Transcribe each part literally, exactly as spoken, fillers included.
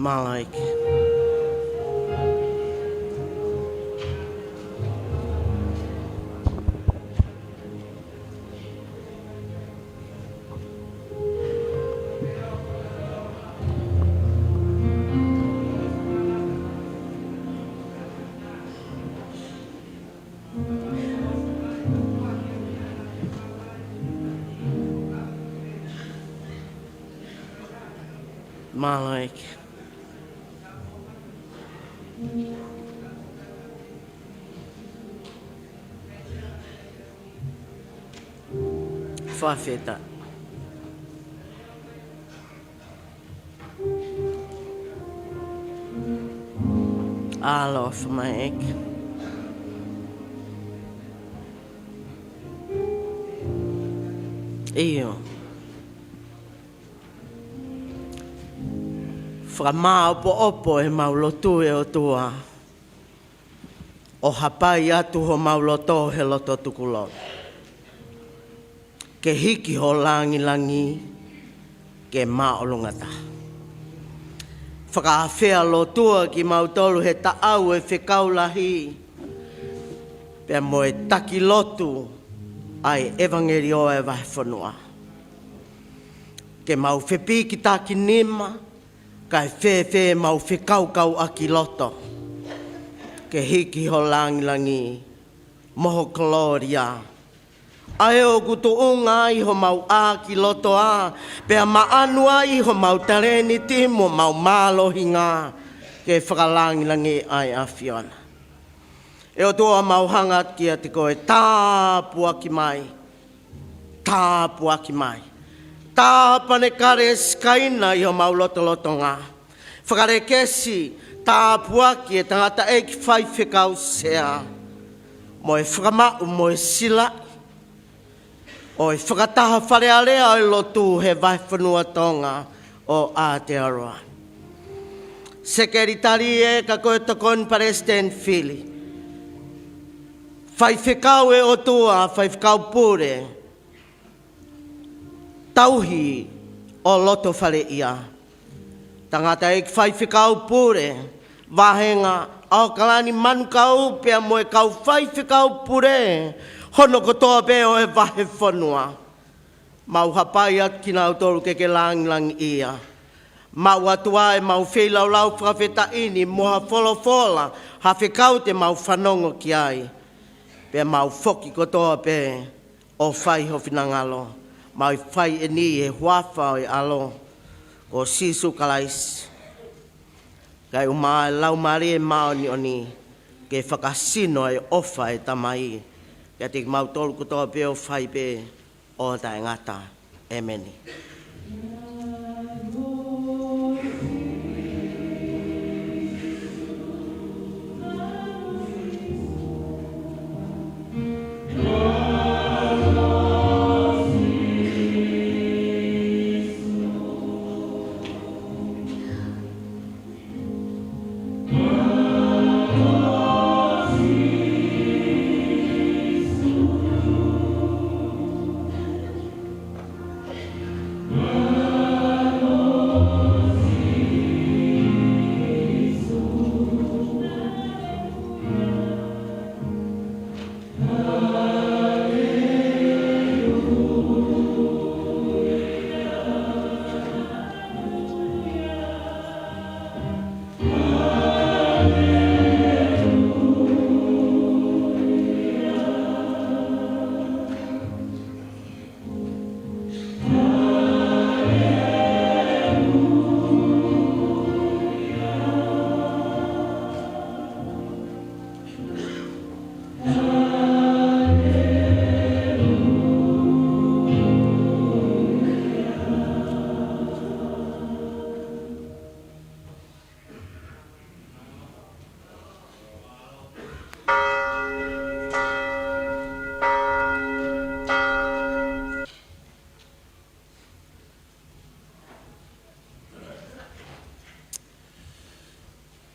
Mālō ʻEiki. Mālō ʻEiki. Fakafetaʻi. ʻAloʻofa mai ʻEiki. ʻIo. Fakamāʻopoʻopo ʻemau lotu ʻe ʻOtua, ʻo hapai atu homau loto he loto tukulolo, ke hiki ho langilangi ke māʻolunga taha. Fakaafeʻi ʻa e ʻOtua kimautolu he taʻau ʻo e fekau lahi, pea mo e taki lotu ʻa e ʻevangeliō ʻa e vahefonua, ke mau fepikitaki nima, kae fēfē ʻemau fekaukauʻaki loto, ke hiki ho langilangi mo ho kolōlia, ʻa ē ʻoku tuʻunga ai homau ʻākilotoa, pea maʻanu ai homau talēniti mo homau mālohinga, ke fakalangilangiʻi ʻa e ʻAfiona. ʻE ʻOtua, mau hanga atu kiate koe, tāpuaki mai. Tāpuaki mai. Tāpanekale sikaina ʻi homau lotolotonga. Fakalekesi, tāpuaki e tangataʻeiki faifekau sea, mo e fakamaʻu mo e silaʻi ʻo e fakataha Fale Alea ʻo e lotu he vahefonua Tonga ʻo Aotearoa. Sekelitali ē, ka ko e tokoni palesiteni fili. Faifekau ʻe ʻOtua, faifekau pule, tauhi ʻo loto Fale Alea. Tangataʻeiki faifekau pule, vāhenga ʻAokalani, Manukau, pea mo e kau faifekau pule hono kotoa pē ʻo e vahefonua. Mau hapai atu kinautolu ke ke langilangiʻia. Maʻu atu ʻa ʻemau feilaulau fakafetaʻi ni mo ha folofola, ha fekau te mau fanongo ki ai. Pea mau foki kotoa pē ʻo fai ho finangalo. Mau fai eni ʻi he huafa ʻo e ʻAlo ko Sīsū Kalaisi, kae ʻumaʻā e Laumālie Māʻoniʻoni, ke fakasino e ʻofa ʻa e Tamai kiate kimautolu kotoa pē ʻo fai pē ʻo taʻengata. ʻĒmeni.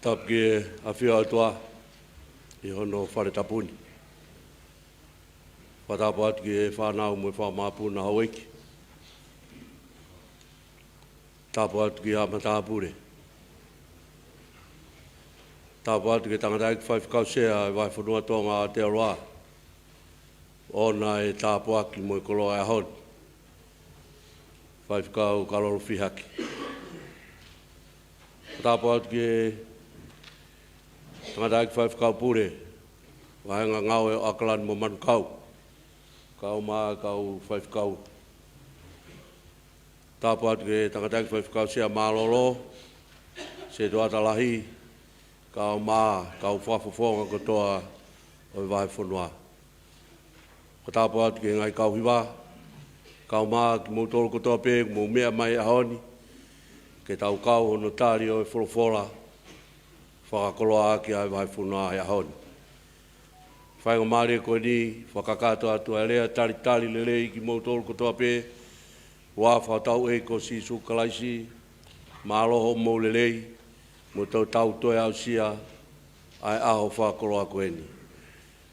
Tapu ki he ʻafio ʻa e ʻOtua ʻi hono fale tapu ni. Fakatapu atu ki he fānau mo e fakamāpuna houʻeiki. Tapu atu ki he matāpule. Tāpuaki atu ki he tangataʻeiki faifekau sea ʻo e Vahefonua Tonga ʻo Aotearoa, ʻoku ne tāpuakiʻi mo e koloa ʻo e ʻaho ni, Faifekau Kalolo Fihaki. Tāpuaki atu ki he tangataʻeiki faifekau pule, Vahenga Ngāue ʻo ʻAokalani mo Manukau, kae ʻumaʻā e kau faifekau. Tāpuaki atu ki he tangataʻeiki faifekau sea mālōlō, Setuata Lahi, kae ʻumaʻā e kau fakafofonga kotoa ʻo e Vahefonua. Ko e tāpuaki atu ki he ngaahi kau hiva, kae ʻumaʻā kimoutolu kotoa pē ʻoku mou meʻa mai he ʻaho ni, ke tau kau hono tali ʻo e folofola, fakakoloaʻaki ʻa e Vahefonua he ʻaho ni. Faingamālie ko eni, fakakakato atu ʻa e lea talitali lelei kimoutolu kotoa pē, ʻi he huafa ʻo hotau ʻEiki ko Sīsū Kalaisi, mālō hoʻomou lelei, mo ʻetau toe aʻusia ʻa e ʻaho fakakoloa ko eni.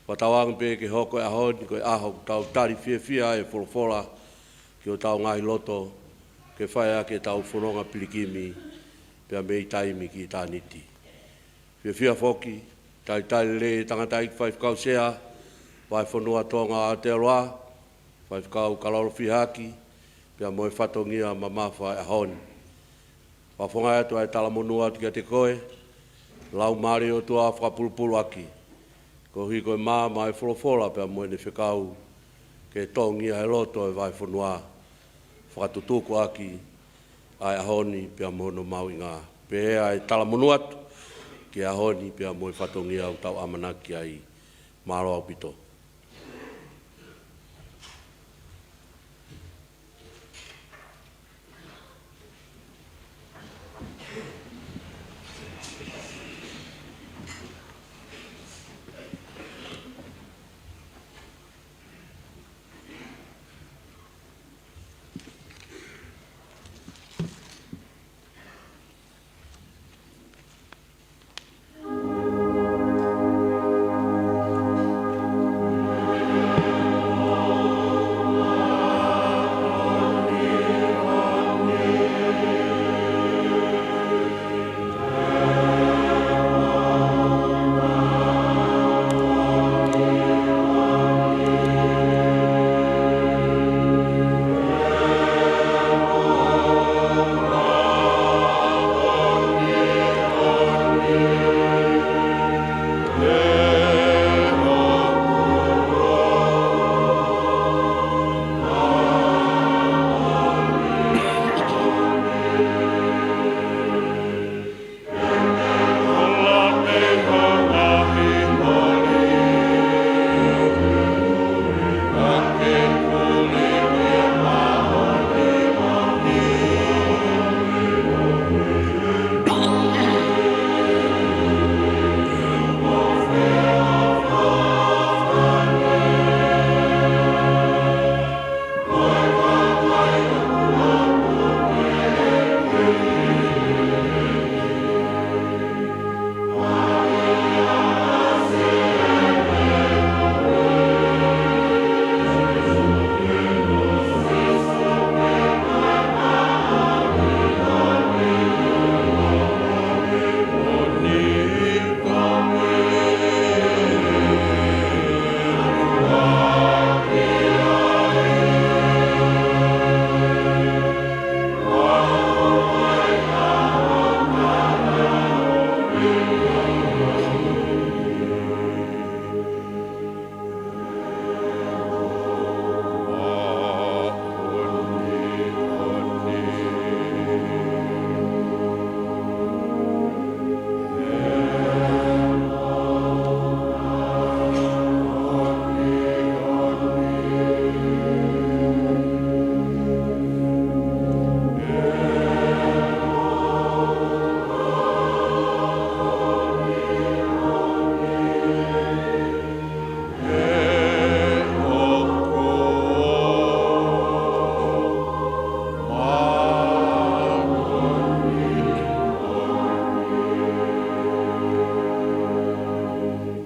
Fakatauange pē ke hoko e ʻaho ni ko e ʻaho ʻoku tau tali fiefia ai e folofola ki hotau ngaahi loto, ke fai ʻaki ʻetau fononga pilikimi, pea mei taimi ki ʻitāniti. Fiefia foki, talitali lelei e tangataʻeiki faifekau sea, Vahefonua Tonga ʻo Aotearoa, Faifekau Kalolo Fihaki, pea mo e fatongia mamafa ʻo e ʻaho ni. Fakafofongaʻi atu ʻa e talamonū atu kiate koe, Laumālie ʻo e ʻOtua fakapulupulu ʻaki, koeʻuhi ko e maama ʻo e folofola pea mo ʻene fekau, ke tongia he loto ʻo e Vahefonua, fakatutuku ʻaki ʻa e ʻaho ni pea mo hono mahuʻinga. Pea ʻa e talamonū atu ki he ʻaho ni pea mo e fatongia ʻoku tau ʻamanaki ai. Mālō ʻaupito.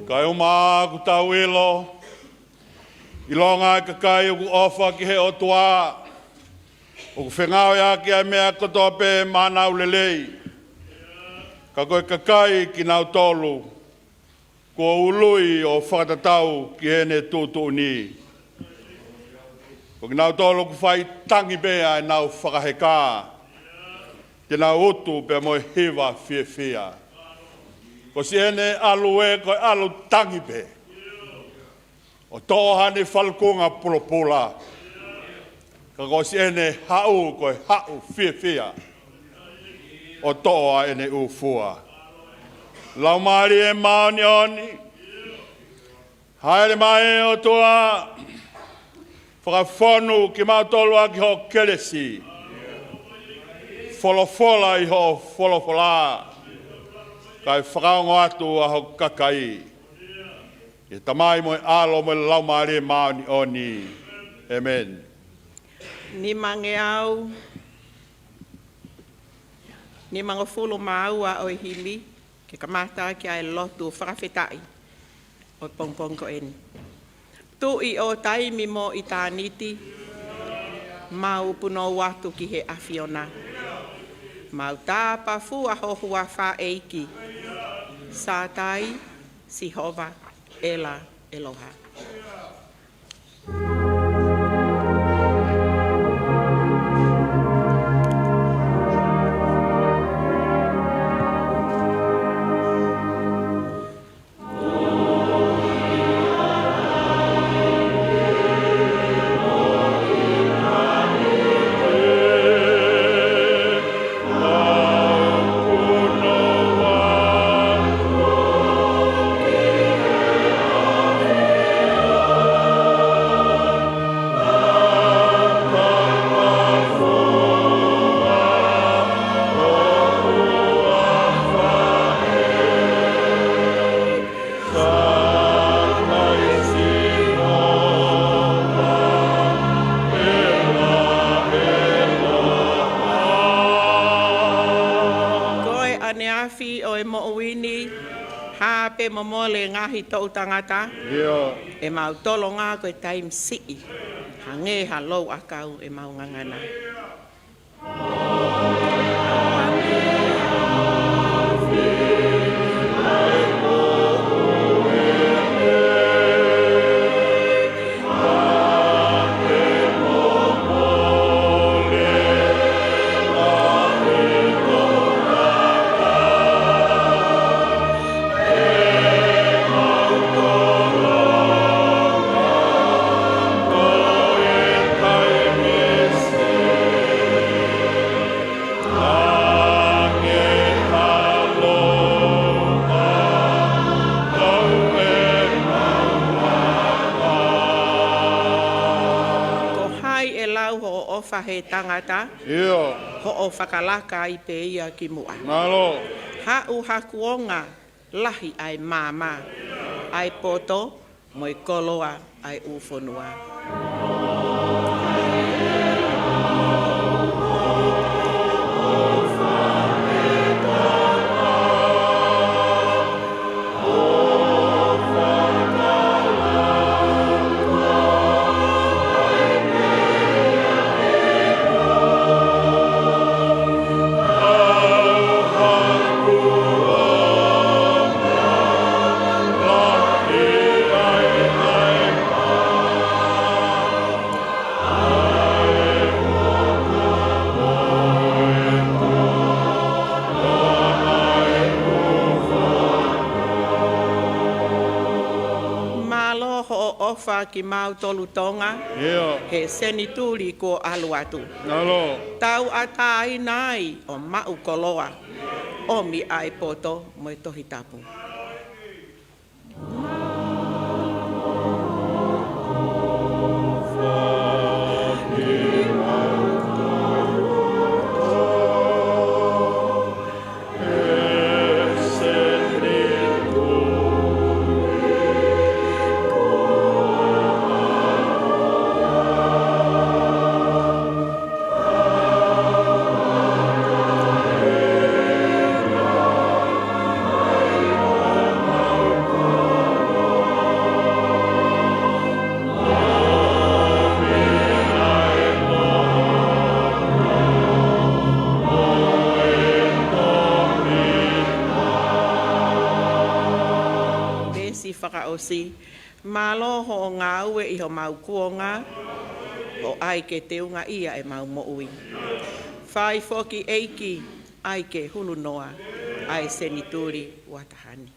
Kae ʻumaʻā ʻoku tau ʻilo, ʻilonga e kakai ʻoku ʻofa ki he ʻOtua, ʻoku fengāueʻaki ʻa e meʻa kotoa pē maʻa ʻenau lelei. Ka ko e kakai kinautolu kuo ului ʻo fakatatau ki heʻene tuʻutuʻuni, ko kinautolu ʻoku fai tangi pē ʻa ʻenau fakaheka, te nau utu pea mo e hiva fiefia. Ko siʻene ʻalu ē ko e ʻalu tangi pē, ʻo toʻo haʻane falukunga pulopula. Ka ko siʻene haʻu ko e haʻu fiefia, ʻo toʻo ʻa ʻene ʻū fua. Laumālie Māʻoniʻoni, hāʻele mai ʻOtua, fakafonu kimautolu ʻaki hoʻo kelesi. Folofola ʻi hoʻo folofola, kae fakaongo atu ʻa hoʻo kakai. ʻI he Tamai mo e ʻAlo mo e Laumālie Māʻoniʻoni. ʻĒmeni. Nimangeau, nimangofulu mā ua ʻo e himi, ke kamata ki ai e lotu fakafetaʻi ʻo e pongipongi ko eni. Tuʻi ʻo taimi mo ʻitāniti, mau punou atu ki he ʻAfiona. Mau tāpafua ho huafa ʻEiki. Sātai, Sihova, ʻEla, ʻEloha. Ko e ʻaneafi ʻo e moʻui ni, hā pē mo mole ngaahi toʻu tangata. ʻIo. ʻE mau tolonga ko e taimi siʻi, hangē ha lou ʻakau ʻe mau ngangana. Ko hai ʻe lau hoʻo ʻofa he tangata? ʻIo. Hoʻo fakalaka ai pē ia ki muʻa. Mālō. Haʻu ha kuonga, lahi ʻa e maama, ʻa e poto, mo e koloa ʻa e ʻū fonua. Mālō hoʻo ʻofa kimautolu Tonga. ʻIo. He senituli kuo ʻalu atu. Mālō. Tauʻatāina ai ʻo maʻu koloa. ʻOmi ʻa e poto mo e Tohi Tapu. ʻOsi, mālō hoʻo ngāue ʻi homau kuonga, ʻo ʻai ke teungaʻia ʻemau moʻui. Fai foki ʻEiki, ʻai ke hulu noa ʻa e senituli ua taha ni.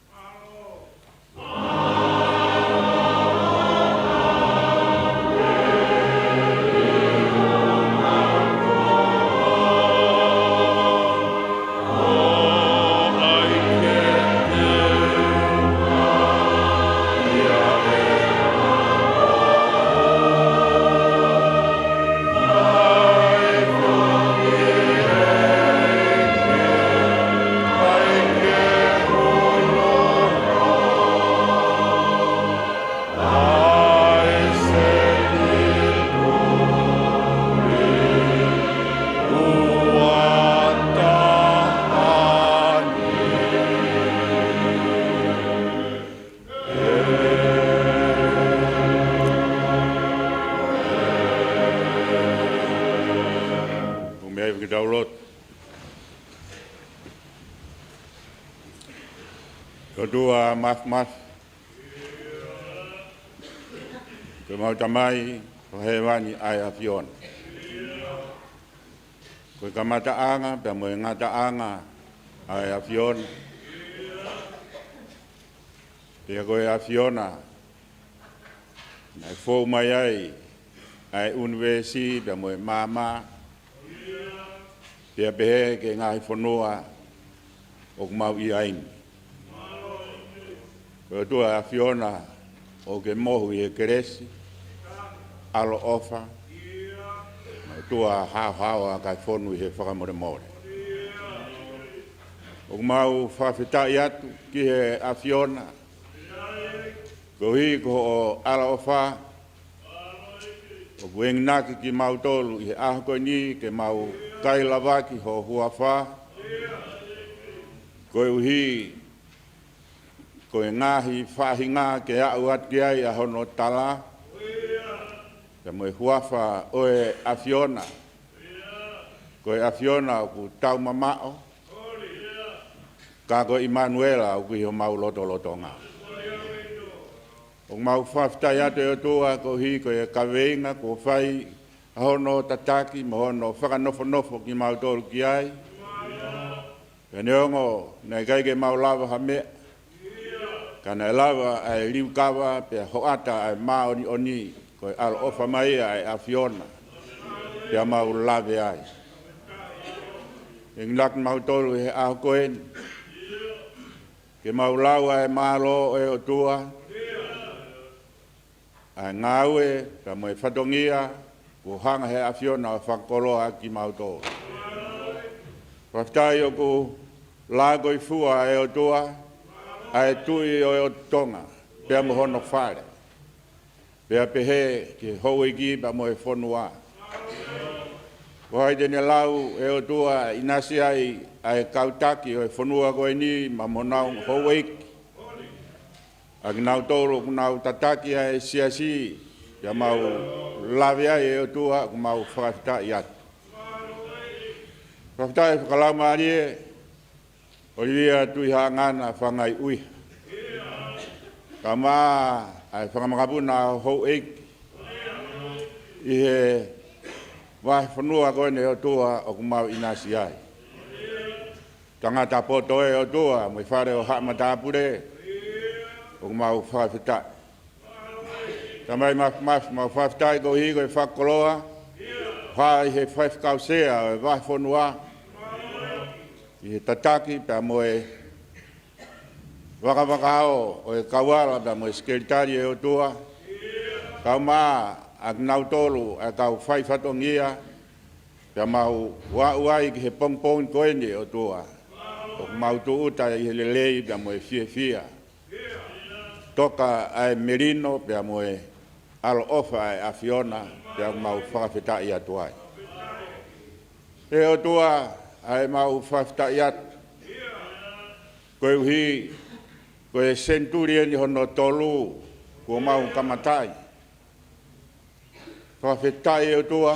Ko e meʻa ia ke tau lotu. ʻOtua Māfimafi, ko homau Tamai ʻoku ʻi hēvani ʻa e ʻAfiona. Ko e kamataʻanga pea mo e ngataʻanga ʻa e ʻAfiona. Pea ko e ʻAfiona naʻe fou mai ai ʻa e ʻunivēsi pea mo e maama, pea pehē ki he ngaahi fonua ʻoku mau ʻi ai ni. Ko e ʻOtua ʻAfiona, ʻoku ke mohu ʻi he kelesi, ʻaloʻofa, mo e ʻOtua haohaoa kae fonu ʻi he fakamolemole. ʻOku mau fakafetaʻi atu ki he ʻAfiona, koeʻuhi ko hoʻo ʻaloʻofa, ʻoku enginaki kimautolu ʻi he ʻaho ko eni ke mau kai lavaki ho huafa, koeʻuhi ko e ngaahi faʻahinga ke aʻu atu ki ai ʻa hono tala, pea mo e huafa ʻo e ʻAfiona. Ko e ʻAfiona ʻoku tau mamaʻo, ka ko ʻImanuela ʻoku ʻi homau lotolotonga. ʻOku mau fakafetaʻi atu ʻe ʻOtua koeʻuhi ko e kaveinga kuo fai ʻa hono tataki mo hono fakanofonofo kimautolu ki ai. Pea neongo naʻe ʻikai ke mau lava ha meʻa, ka naʻe lava ʻa e liukava pea hoʻata ʻa e māʻoniʻoni, ko e ʻaloʻofa mai ia ʻa e ʻAfiona, pea mau lave ai. Enginaki kimautolu ʻi he ʻaho ko eni, ke mau lau ʻa e mālō ʻo e ʻOtua, ʻa e ngāue pea mo e fatongia kuo hanga he ʻAfiona ʻo fakakoloa kimautolu. Fakafetaʻi ʻoku lākoifua ʻe ʻOtua ʻa e Tuʻi ʻo e ʻOtu Tonga pea mo hono fale, pea pehē ki he houʻeiki pea mo e fonua. Ko hai te ne lau ʻe ʻOtua ʻinasi ai ʻa e kau taki ʻo e fonua ko eni mo honau houʻeiki, ʻa kinautolu ʻoku nau tataki ʻa e siasi, pea mau lave ai ʻe ʻOtua ʻoku mau fakafetaʻi atu. Fakafetaʻi fakalaumālie, ʻOlivia Tuʻihaʻangana Fangaiʻuiha, kae ʻumaʻā ʻa e fanga makapuna houʻeiki ʻi he vahefonua ko eni ʻe ʻOtua ʻoku mau ʻinasi ai. Tangata poto ʻe ʻOtua mo e fale ʻo haʻa matāpule, ʻoku mau fakafetaʻi. Tamai Māfimafi, mau fakafetaʻi koeʻuhi ko e fakakoloa ʻoku hā ʻi he faifekau sea ʻo e vahefonua ʻi he tataki pea mo e vakavakao ʻo e kauala pea mo e sekelitali ʻe ʻOtua, kae ʻumaʻā ʻa kinautolu ʻa e kau faifatongia, pea mau aʻu ai ki he pongipongi ko eni ʻe ʻOtua ʻoku mau tūʻuta ʻi he lelei pea mo e fiefia. Toka ʻa e melino pea mo e ʻaloʻofa ʻa e ʻAfiona, pea mau fakafetaʻi atu ai. ʻE ʻOtua, ʻa e mau fakafetaʻi atu koeʻuhi ko e senituli eni hono tolu kuo mau kamataʻi. Fakafetaʻi ʻe ʻOtua,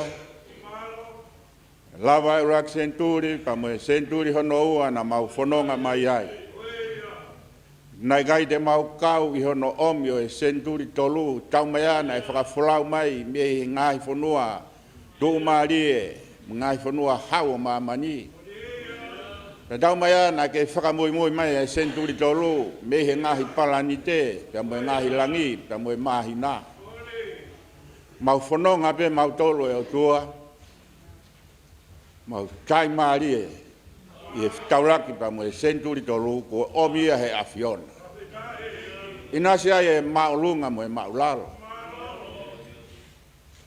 lava e ʻuluaki senituli pea mo e senituli hono ua naʻa mau fononga mai ai. Naʻe ʻikai te mau kau ʻi hono ʻomi ʻo e senituli tolu, taumaiā naʻe fakafolau mai mei he ngaahi fonua tuʻumālie, mo e ngaahi fonua hau ʻo māmani. Pea taumaiā naʻe fakamuimui mai ʻa e senituli tolu mei he ngaahi palanite, pea mo e ngaahi langi, pea mo e māhina. Mau fononga pē mautolu ʻe ʻOtua, mau taimālie ʻi he fetaulaki pea mo e senituli tolu kuo ʻomi ia ʻe he ʻAfiona. ʻInasi ai e māʻolunga mo e māʻulalo.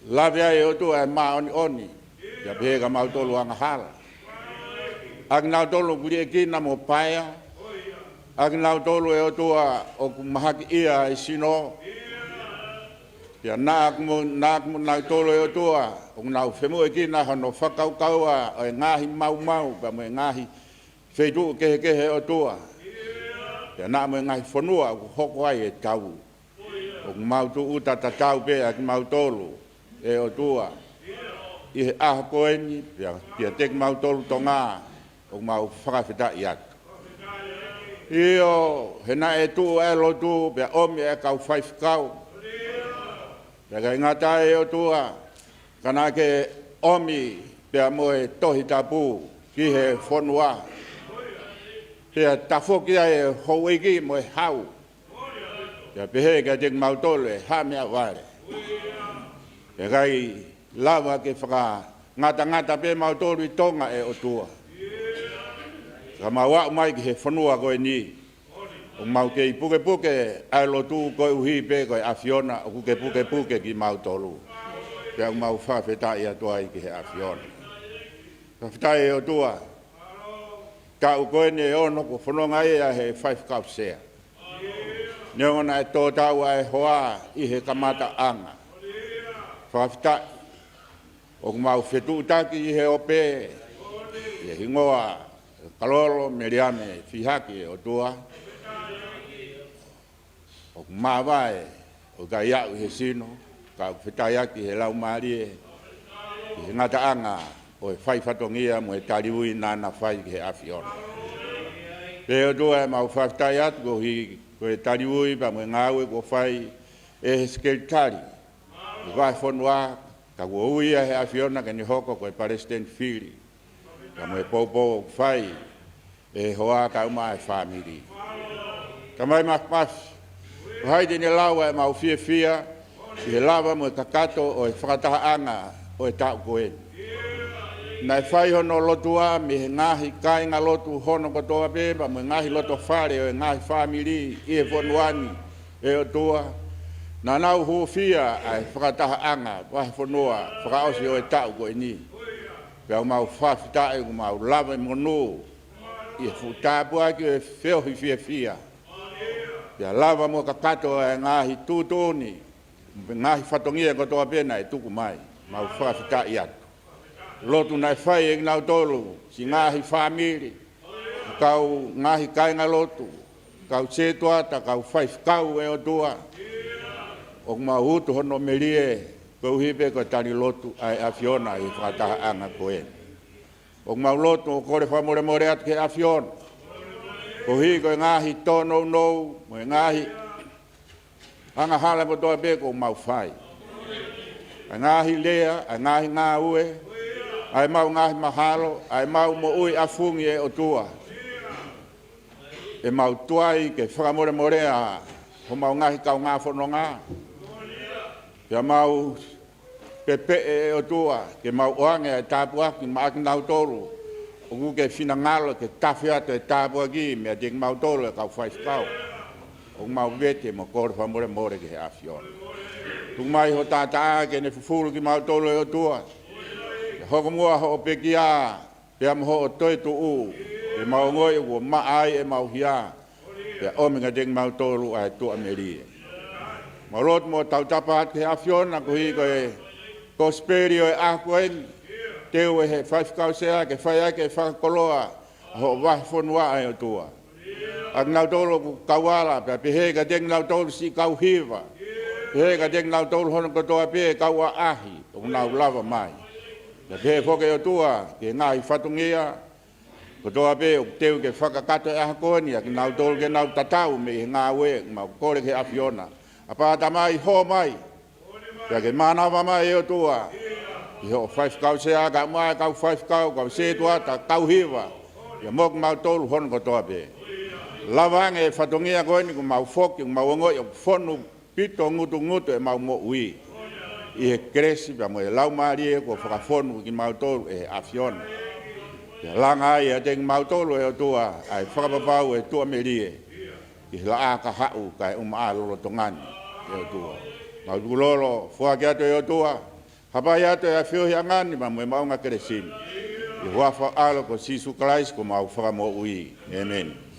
Lave ai ʻe ʻOtua e māʻoniʻoni, pea pehē kia mautolu angahala. ʻAkinautolu ʻoku liʻekina mo paea, ʻakinautolu ʻe ʻOtua ʻoku mahakiʻia e sino, pea naʻa mo, naʻa mo nautolu ʻe ʻOtua ʻoku nau femoʻuekina hono fakakaukaua ʻo e ngaahi maumau, pea mo e ngaahi feituʻu kehekehe ʻe ʻOtua. Pea naʻa mo e ngaahi fonua ʻoku hoko ai e tau. ʻOku mau tūʻuta tatau pē ʻakimautolu ʻe ʻOtua ʻi he ʻaho ko eni, pea, pea kiate kimautolu Tonga, ʻoku mau fakafetaʻi atu. ʻIo, he naʻe tuʻu ʻa e lotu, pea ʻomi ʻa e kau faifekau. Pea ʻikai ngata ai ʻe ʻOtua, ka naʻa ke ʻomi pea mo e Tohi Tapu ki he fonua. Pea tafoki ai e houʻeiki mo e hau. Pea pehē kiate kimautolu ʻe hā meʻavale. Pea ʻikai lava ke fakangatangata pē mautolu ʻi Tonga ʻe ʻOtua. Ka mau aʻu mai ki he fonua ko eni, ʻoku mau kei pukepuke ʻa e lotu koeʻuhi pē ko e ʻAfiona ʻoku ke pukepuke kimautolu. Pea ʻoku mau fakafetaʻi atu ai ki he ʻAfiona. Fakafetaʻi ʻe ʻOtua. Taʻu ko eni ʻe ono kuo fononga ai ʻa e faifekau sea. Neongo naʻe tō tau ʻa e hoa ʻi he kamataʻanga. Fakafetaʻi. ʻOku mau fetuʻutaki ʻi he ope, ʻi he hingoa ʻo Kalolo Meliame Fihaki ʻe ʻOtua. ʻOku māvae, ʻoku ʻikai aʻu ʻi he sino, ka ʻoku fetaiaki he laumālie, ʻi he ngataʻanga ʻo e fai fatongia mo e taliui naʻa na fai ki he ʻAfiona. Pea ʻe ʻOtua ʻoku mau fakafetaʻi atu koeʻuhi ko e taliui pea mo e ngāue kuo fai ʻe he sekelitali ʻo e vahefonua, ka kuo ui ia ʻe he ʻAfiona ke ne hoko ko e palesiteni fili. Ka mo e poupou ʻoku fai ʻe he hoa kae ʻumaʻā e fāmili. Tamai Māfimafi, ko hai te ne lau ʻa ʻemau fiefia ʻi he lava mo e kakato ʻo e fakatahaʻanga ʻo e taʻu ko eni. Naʻe fai hono lotua mei he ngaahi kāingalotu hono kotoa pē, pea mo e ngaahi lotofale ʻo e ngaahi fāmili ʻi he fonua ni ʻe ʻOtua. Naʻa nau hūfia ʻa e fakatahaʻanga vahefonua fakaʻosi ʻo e taʻu ko eni. Pea ʻoku mau fakafetaʻi ʻoku mau lava ʻo monū ʻi he fuʻu tāpuaki ʻo e feohi fiefia. Pea lava mo kakato ʻa e ngaahi tuʻutuʻuni, ngaahi fatongia kotoa pē naʻe tuku mai. Mau fakafetaʻi atu. Lotu naʻe fai ʻe kinautolu, siʻi ngaahi fāmili, kau ngaahi kāingalotu, kau sētuata, kau faifekau ʻe ʻOtua. ʻOku mau utu hono melie, koeʻuhi pē ko e tali lotu ʻa e ʻAfiona ʻi he fakatahaʻanga ko eni. ʻOku mau lotu ʻo kole fakamolemole atu ki he ʻAfiona. Koeʻuhi ko e ngaahi tōnounou, mo e ngaahi angahala kotoa pē kuo mau fai. ʻA e ngaahi lea, ʻa e ngaahi ngāue, ʻa ʻemau ngaahi mahalo, ʻa ʻemau moʻui ʻafungi ʻe ʻOtua. ʻE mau tuai ke fakamolemolea homau ngaahi kaungā fononga. Pea mau pepeʻe ʻe ʻOtua, ke mau ʻoange ʻa e tāpuaki maʻa kinautolu ʻoku ke finangalo ke tafe atu e tāpuaki meiate kimautolu ʻa e kau faifekau. ʻOku mau vete mo kole fakamolemole ki he ʻAfiona. Tuku mai ho taʻataʻa ke ne fufulu kimautolu ʻe ʻOtua. Ke hoko muʻa hoʻo pekia, pea mo hoʻo toetuʻu, ke mau ongoʻi kuo maʻa ai ʻemau hia, pea ʻomi kiate kimautolu ʻa e tuʻamelie. Mau lotu mo tautapa atu ki he ʻAfiona koeʻuhi ko e kosipeli ʻo e ʻaho ko eni, teu ʻe he faifekau sea ke fai ʻaki e fakakoloa ʻa hoʻo vahefonua ʻe ʻOtua. ʻA kinautolu ʻoku kau ala, pea pehē kiate kinautolu siʻi kau hiva. Pehē kiate kinautolu hono kotoa pē kau ʻaʻahi, ʻoku nau lava mai. Pea pehē foki ʻe ʻOtua, ki he ngaahi fatongia, kotoa pē ʻoku teu ke fakakakato he ʻaho ko eni ʻa kinautolu ke nau tatau mei he ngāue, mau kole ki he ʻAfiona. ʻApā Tamai, hō mai. Pea ke mānava mai ʻe ʻOtua ʻi hoʻo faifekau sea, kae ʻumaʻā e kau faifekau, kau sētuata, kau hiva, pea mo kimautolu hono kotoa pē. Lava ange e fatongia ko eni kuo mau foki, kuo mau ongoʻi ʻoku fonu pito ngutungutu ʻemau moʻui ʻi he kelesi pea mo e Laumālie kuo fakafonu kimautolu ʻe he ʻAfiona. Pea langa ai ʻiate kimautolu, ʻe ʻOtua, ʻa e fakapapau ʻe tuʻamelie ki he laʻā kahaʻu kae ʻumaʻā lolotonga ni, ʻe ʻOtua. Mau tukulolo foaki atu, ʻe ʻOtua, hapai atu e feohiʻanga ni pea mo e maʻunga kelesi ni, ʻi he huafa ʻo ho ʻAlo ko Sīsū Kalaisi ko homau Fakamoʻui. ʻĒmeni.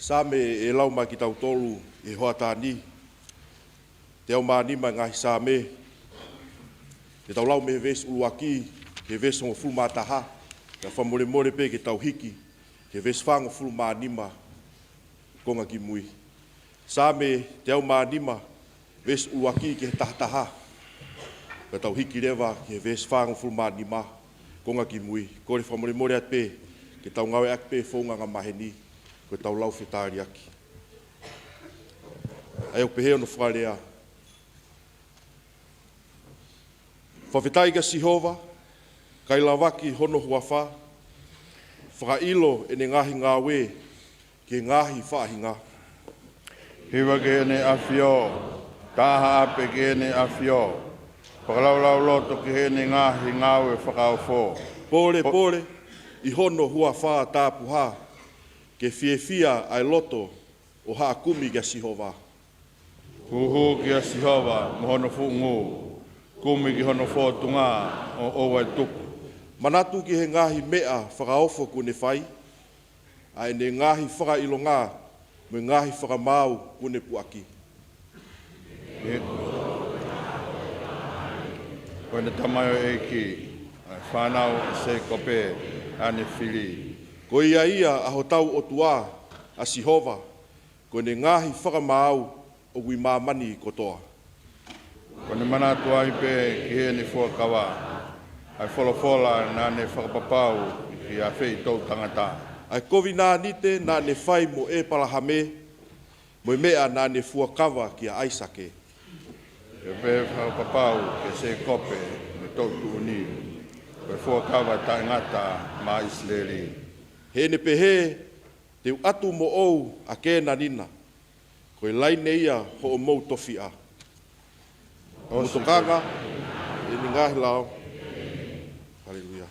Saame ʻe lau mai kiate kitautolu ʻi he hoʻatā ni. Teau mā nima e ngaahi Saame. Ke tau lau mei he veesi ʻuluaki ki he veesi hongofulu mā taha. Kae fakamolemole pē ke tau hiki ki he veesi fāngofulu mā nima konga ki mui. Saame teau mā nima, veesi ʻuluaki ki he taha taha. Kae tau hiki leva ki he veesi fāngofulu mā nima konga ki mui. Kole fakamolemole atu pē ke tau ngāueʻaki pē founga angamaheni ko ʻetau lau fetaliaki. ʻA ia ʻoku pehē hono fakalea: Fakafetaʻi kia Sihova, kae lavaki hono huafa, fakaʻilo ʻene ngaahi ngāue ki he ngaahi faʻahinga. Hiva ki heʻene ʻafio, tā haʻape ki heʻene ʻafio, fakalaulauloto ki heʻene ngaahi ngāue fakaofo. Pōlepole ʻi hono huafa tapuhā, ke fiefia ʻa e loto ʻo haʻa kumi kia Sihova. Huhū kia Sihova mo hono fuʻu ngū, kumi ki hono fōtunga ʻo ʻoua ʻe tuku. Manatu ki he ngaahi meʻa fakaofo kuo ne fai, ʻa ʻene ngaahi fakaʻilonga mo e ngaahi fakamaau kuo ne puʻaki. He, Ko ʻene tamaioʻeiki, ʻa e fānau ʻa Sēkope, ʻa ʻene fili. Ko ia ia ʻa hotau ʻOtua, ʻa Sihova, ko ʻene ngaahi fakamaau ʻoku ʻi māmani kotoa. Ko ʻene manatu ai pē ki heʻene fuakava, ʻa e folofola naʻa ne fakapapau ki he feitoʻu tangata. ʻA e kovinānite naʻa ne fai mo ʻĒpalahame, mo e meʻa naʻa ne fuakava kia ʻAisake. Pea pehē fakapapau kia Sēkope mo e toʻutuʻuni, ko e fuakava taʻengata maʻa ʻIsileli. Heʻene pehē, te u ʻatu moʻou ʻa Kēnani na, ko e laine ia hoʻomou tofiʻa. Mou tokanga ʻi heʻene ngaahi lao. Haleluia.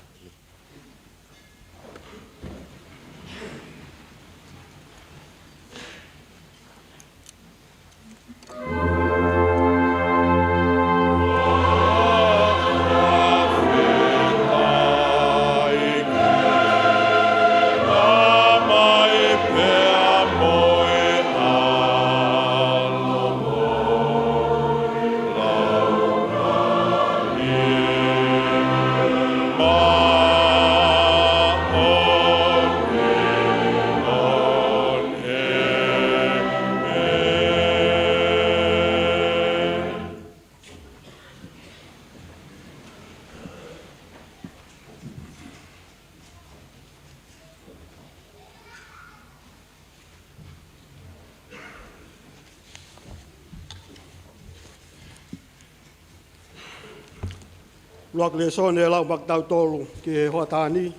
ʻUluaki lēsoni ʻe lau maʻa kitautolu ki he hoʻatā ni.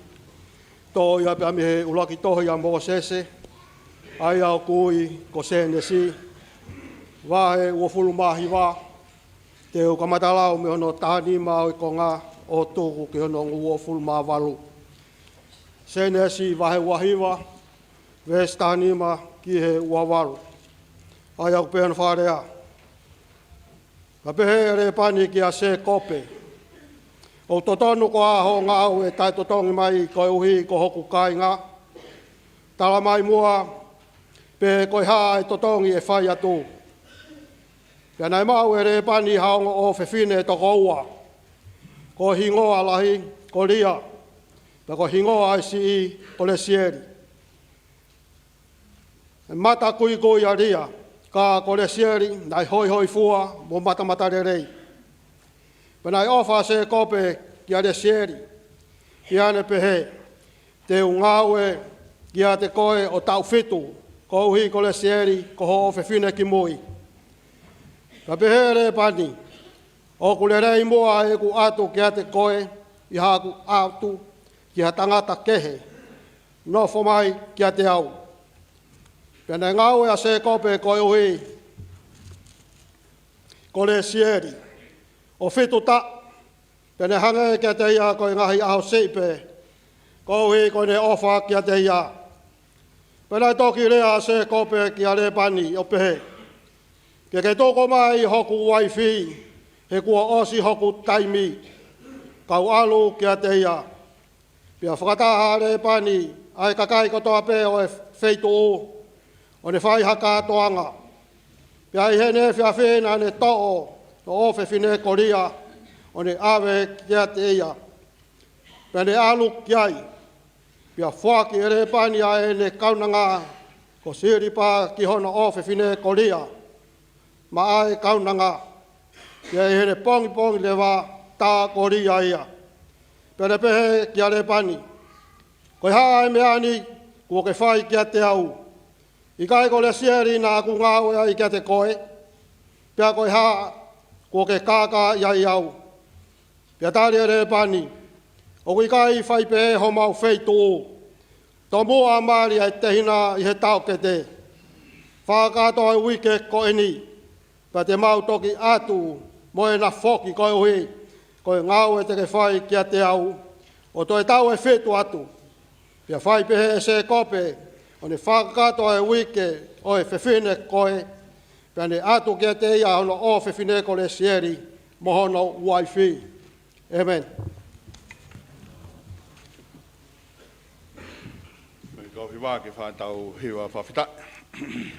Toʻo ia pea mei he ʻuluaki tohi ʻa Mōsese, ʻa ia ʻoku ui ko Sēnesi, vahe uofulu mā hiva, te u kamata lau mei hono taha nima ʻo e konga ʻo tuku ki hono uofulu mā valu. Sēnesi vahe ua hiva, veesi taha nima ki he ua valu. ʻA ia ʻoku pehē hono fakalea. Ka pehē ʻe Lēpani kia Sēkope, ʻoku totonu koā hoʻo ngāue taʻetotongi mai koeʻuhi ko hoku kāinga? Tala mai muʻa, pe ko e hā ʻa e totongi ʻe fai atu. Pea naʻe maʻu ʻe Lēpani ha ongo ʻofefine ʻe toko ua, ko e hingoa lahi ko Lia, pea ko e hingoa ʻa e siʻi ko Lesieli. ʻE mata kuikui ʻa Lia, ka ko Lesieli naʻe hoihoifua mo matamatalelei. Pea naʻe ʻofa ʻa Sēkope kia Lesieli, ʻi heʻene pehē, te u ngāue kiate koe ʻo taʻu fitu, koeʻuhi ko Lesieli ko hoʻo ʻofefine kimui. Pea pehē ʻe Lēpani, ʻoku lelei muʻa ʻeku ʻatu kiate koe ʻi haʻaku ʻatu ki ha tangata kehe, nofo mai kiate au. Pea naʻe ngāue ʻa Sēkope koeʻuhi ko Lesieli ʻo fitu taʻu, pea naʻe hangē kiate ia ko e ngaahi ʻaho siʻi pē, koeʻuhi ko ʻene ʻofa kiate ia. Pea naʻe toki lea ʻa Sēkope kia Lēpani ʻo pehē, ke ke tuku mai hoku uaifi, he kuo ʻosi hoku taimi, kau ʻalu kiate ia. Pea fakataha ʻa Lēpani ʻa e kakai kotoa pē ʻo e feituʻu, ʻo ne fai ha kātoanga. Pea ʻi heʻene efiafi naʻa ne toʻo hono ʻofefine ko Lia, ʻo ne ʻave kiate ia. Pea ne ʻalu ki ai. Pea foaki ʻe Lēpani ʻa ʻene kaunanga ko Silipa ki hono ʻofefine ko Lia, maʻa e kaunanga. Pea ʻi heʻene pongipongi leva tā ko Lia ia. Pea ne pehē kia Lēpani, ko e hā ʻa e meʻa ni kuo ke fai kiate au? ʻIkai ko Lesieli naʻa ku ngāue ai kiate koe? Pea ko e hā kuo ke kākaaʻi ai au? Pea tali ʻe Lēpani, ʻoku ʻikai fai pehē homau feituʻu. Tomuʻa mali ʻa e tehina ʻi he taʻokete. Fakakātoa e uike ko eni, pea te mau toki ʻatu mo ʻena foki koeʻuhi ko e ngāue te ke fai kiate au, ʻo toe taʻu ʻe fitu atu. Pea fai pehē ʻe Sēkope, ʻo ne fakakakato e uike ʻo e fefine ko ē, pea ne ʻatu kiate ia hono ʻofefine ko Lesieli mo hono uaifi. ʻĒmeni. Mei kau hiva ke fātau hiva fakafetaʻi.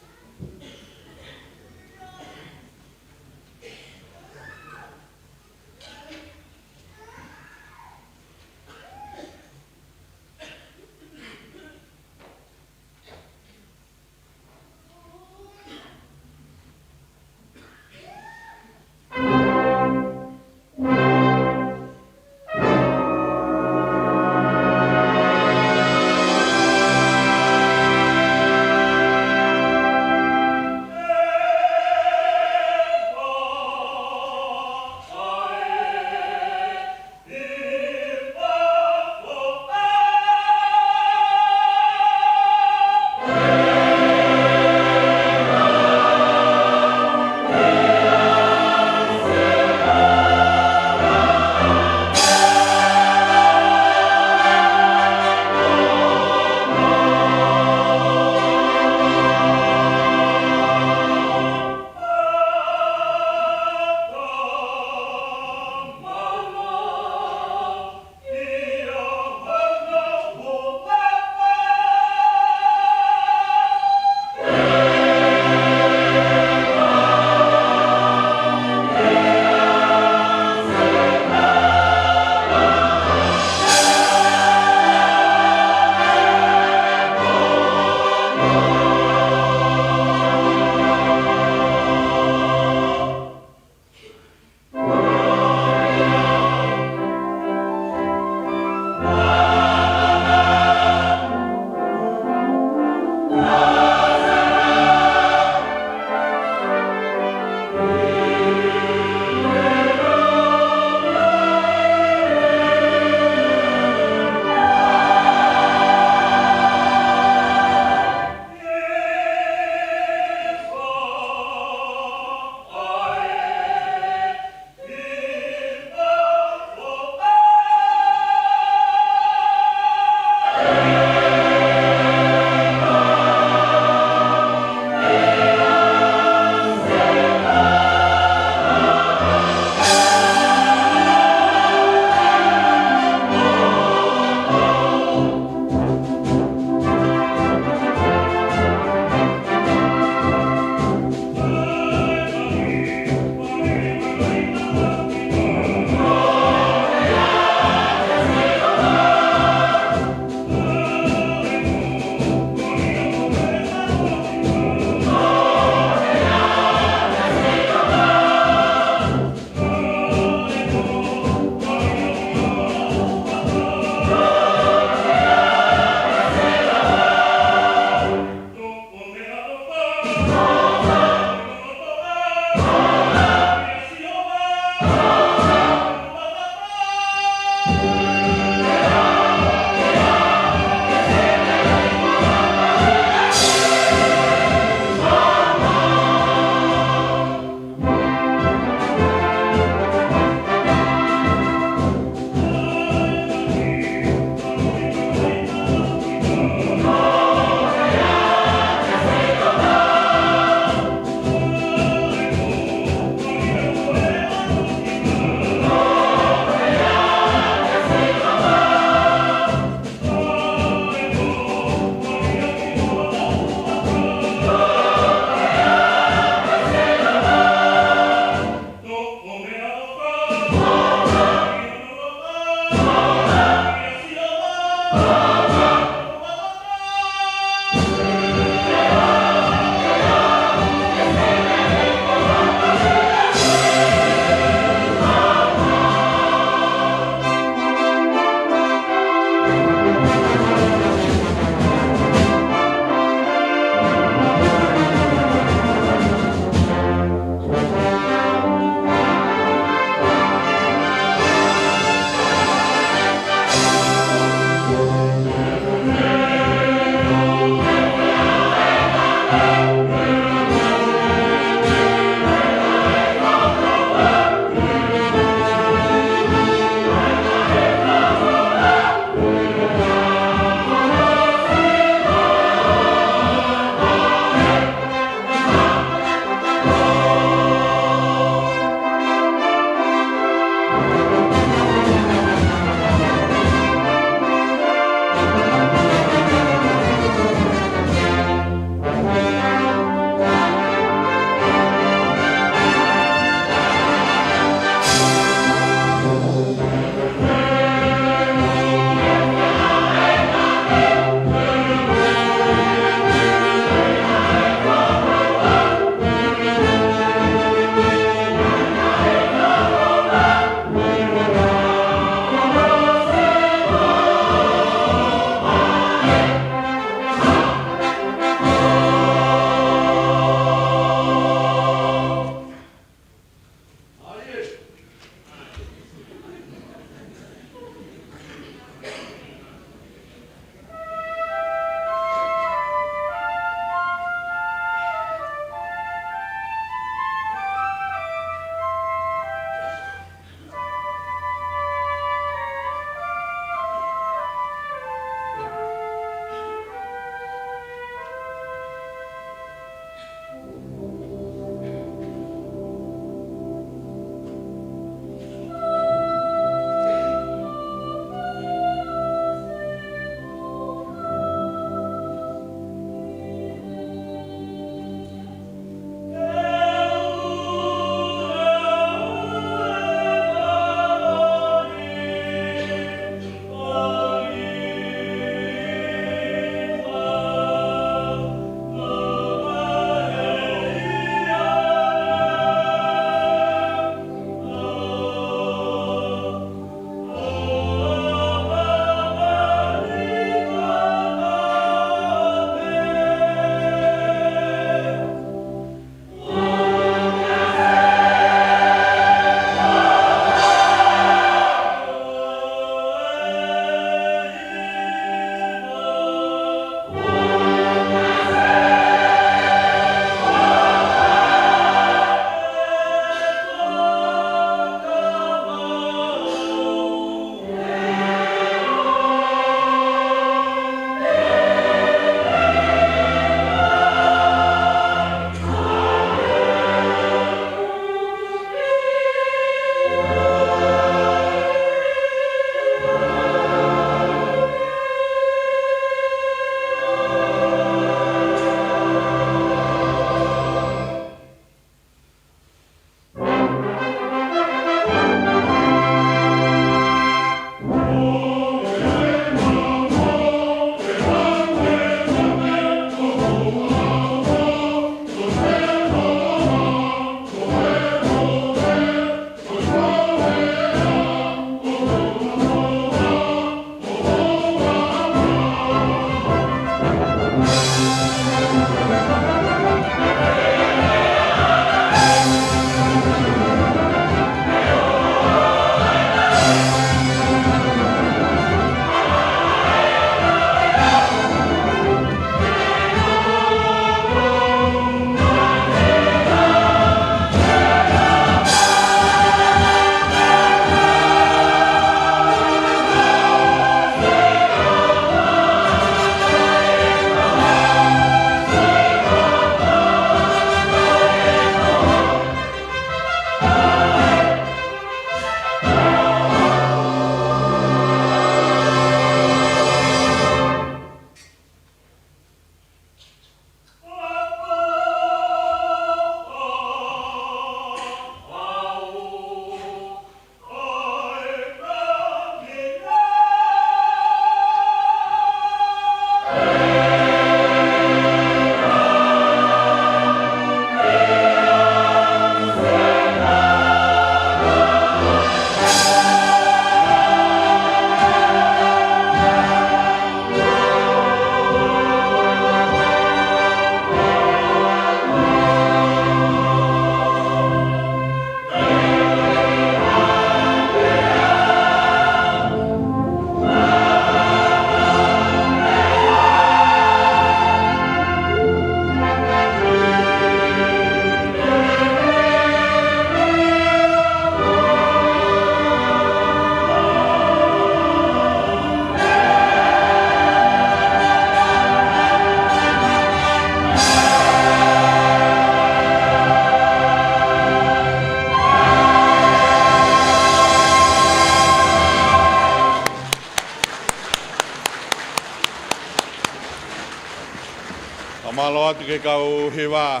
ʻOatu ki he kau hiva,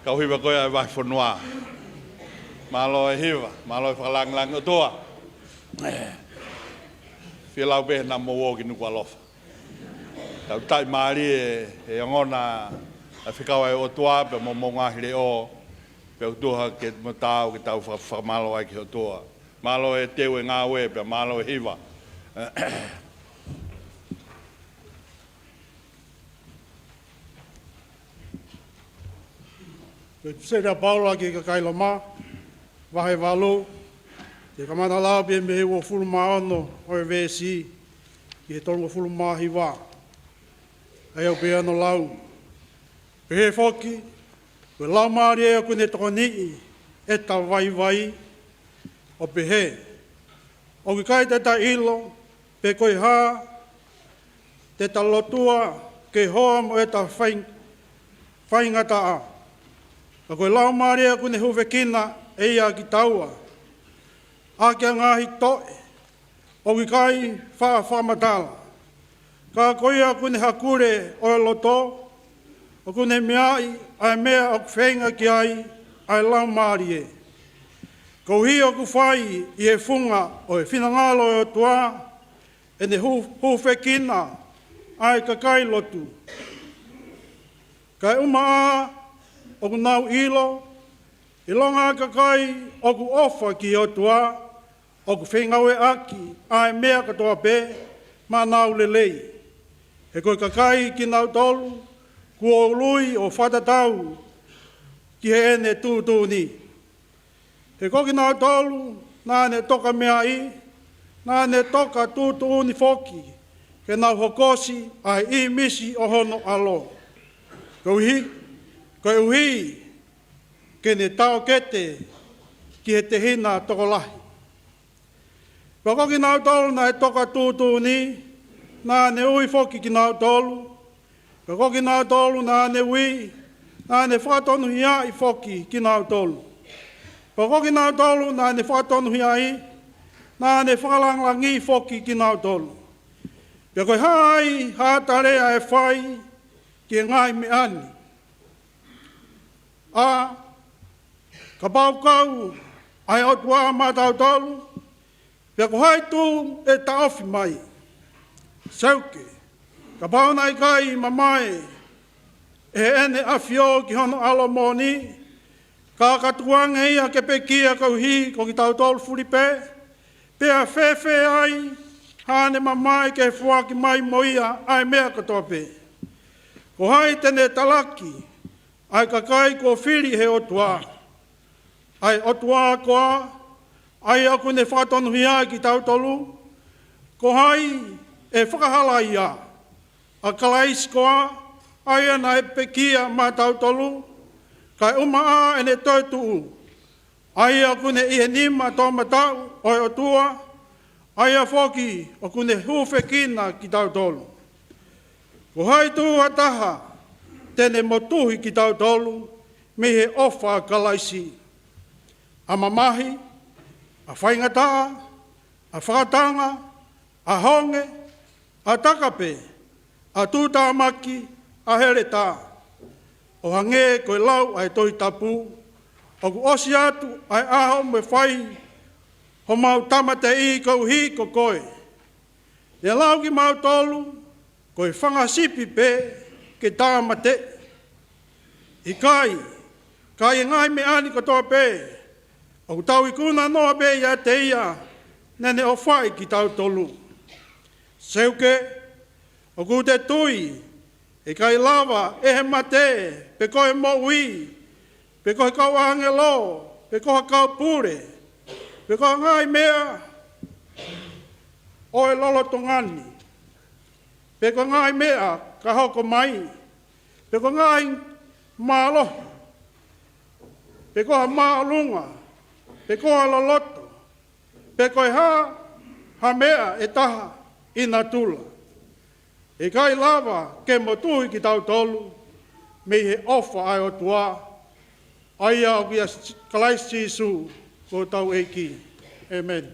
kau hiva ko ia ʻa e vahefonua. Mālō e hiva, mālō e fakalāngilangi ʻOtua. Fie lau pē naʻa mou ō ki Nukuʻalofa. Tau taʻimālie e, e ongona ʻa e fekau ʻa e ʻOtua pea mo hoʻomou ngaahi leʻo, pea ʻoku tuha ke mo taau ke tau faka-, fakamālō ai ki he ʻOtua. Mālō e teu e ngāue pea mālō e hiva. Ko e ʻipiseli ʻa Paula ki he kakai Loma, vahe valu, te u kamata lau pē mei he uofulu mā ono ʻo e veesi ki he tolungofulu mā hiva. ʻA ia ʻoku pehē hono lau: Pehē foki, ko e Laumālie ʻoku ne tokoniʻi ʻeta vaivai, ʻo pehē, ʻoku ʻikai te ta ʻilo pe ko e hā te ta lotua ki he hoa mo ʻeta fai-, faingataʻa. Ka ko e Laumālie ʻoku ne hūfekina ʻe ia kitaua ʻaki ʻa e ngaahi toʻe ʻoku ʻikai faʻa fakamatala. Ka ko ia ʻoku ne hakule ʻo e loto, ʻoku ne meaʻi ʻa e meʻa ʻoku feinga ki ai ʻa e Laumālie. Koeʻuhi ʻoku fai ʻi he funga ʻo e finangalo ʻo e ʻOtua ʻene hū-, hūfekina ʻa e kakai lotu. Kaeʻumaʻā ʻoku nau ʻilo, ʻilonga ʻa e kakai ʻoku ʻofa ki he ʻOtua, ʻoku fengāueʻaki ʻa e meʻa kotoa pē maʻa ʻenau lelei. He ko e kakai kinautolu kuo ului ʻo fakatatau ki heʻene tuʻutuʻuni. He ko kinautolu naʻa ne toka meaʻi, naʻa ne toka tuʻutuʻuni foki ke nau hokosi ʻa e ʻīmisi ʻo hono ʻAlo, koeʻuhi, koeʻuhi ke ne taʻokete ki he tehina tokolahi. Pea ko kinautolu naʻe toka tuʻutuʻuni, naʻa ne ui foki kinautolu. Pea ko kinautolu naʻa ne ui, naʻa ne fakatonuhiaʻi foki kinautolu. Pea ko kinautolu naʻa ne fakatonuhiaʻi, naʻa ne fakalāngilangiʻi foki kinautolu. Pea ko e hā ai haʻata lea ʻe fai ki he ngaahi meʻa ni? ʻA, kapau ʻoku kau ʻa e ʻOtua maʻatautolu, pea ko hai tū ʻe taʻofi mai? Seuke, kapau naʻe ʻikai mamae ʻe heʻene ʻAfio ki hono ʻAlo moʻoni, ka ka tukuange ia ke pekia koeʻuhi ko kitautolu fuli pē, pea fēfē ai haʻane mamae ke foaki mai mo ia ʻa e meʻa kotoa pē? Ko hai te ne talaki ʻa e kakai kuo fili ʻe he ʻOtua? ʻA e ʻOtua koā, ʻa ia ʻoku ne fakatonuhiaʻi kitautolu? Ko hai ʻe fakahalaia? ʻA Kalaisi koā, ʻa ia naʻe pekia maʻatautolu, kaeʻumaʻā ʻene toetuʻu, ʻa ia ʻoku ne ʻi he nima toʻomataʻu ʻo e ʻOtua, ʻa ia foki ʻoku ne hūfekina kitautolu? Ko hai tū ha taha te ne motuhi kitautolu mei he ʻofa ʻa Kalaisi? ʻA mamahi, ʻa faingataʻa, ʻa fakatanga, ʻa honge, ʻa takape, ʻa tuʻutāmaki, ʻa heletā? ʻO hangē ko e lau ʻa e Tohi Tapu, ʻoku ʻosi atu ʻa e ʻaho mo e fai homau tāmateʻi koeʻuhi ko koe. Ne lau kimautolu ko e fanga sipi pē ke tāmateʻi. ʻIkai, ka ʻi he ngaahi meʻa ni kotoa pē, ʻoku tau ikuna noa pē ʻiate ia naʻa ne ʻofaʻi kitautolu. Seuke, ʻoku te tui ʻe ʻikai lava ʻe he mate, pe ko e moʻui, pe ko e kau ʻāngelo, pe ko ha kau pule, pe ko e ngaahi meʻa ʻo e lolotonga ni, pe ko e ngaahi meʻa ka hoko mai, pe ko e ngaahi mālohi, pe ko ha māʻolunga, pe ko ha loloto, pe ko e hā ha meʻa ʻe taha ʻi natula, ʻe ʻikai lava ke motuhi kitautolu mei he ʻofa ʻa e ʻOtua, ʻa ia ʻoku ʻia Kalaisi Sīsū ko hotau ʻEiki. ʻĒmeni.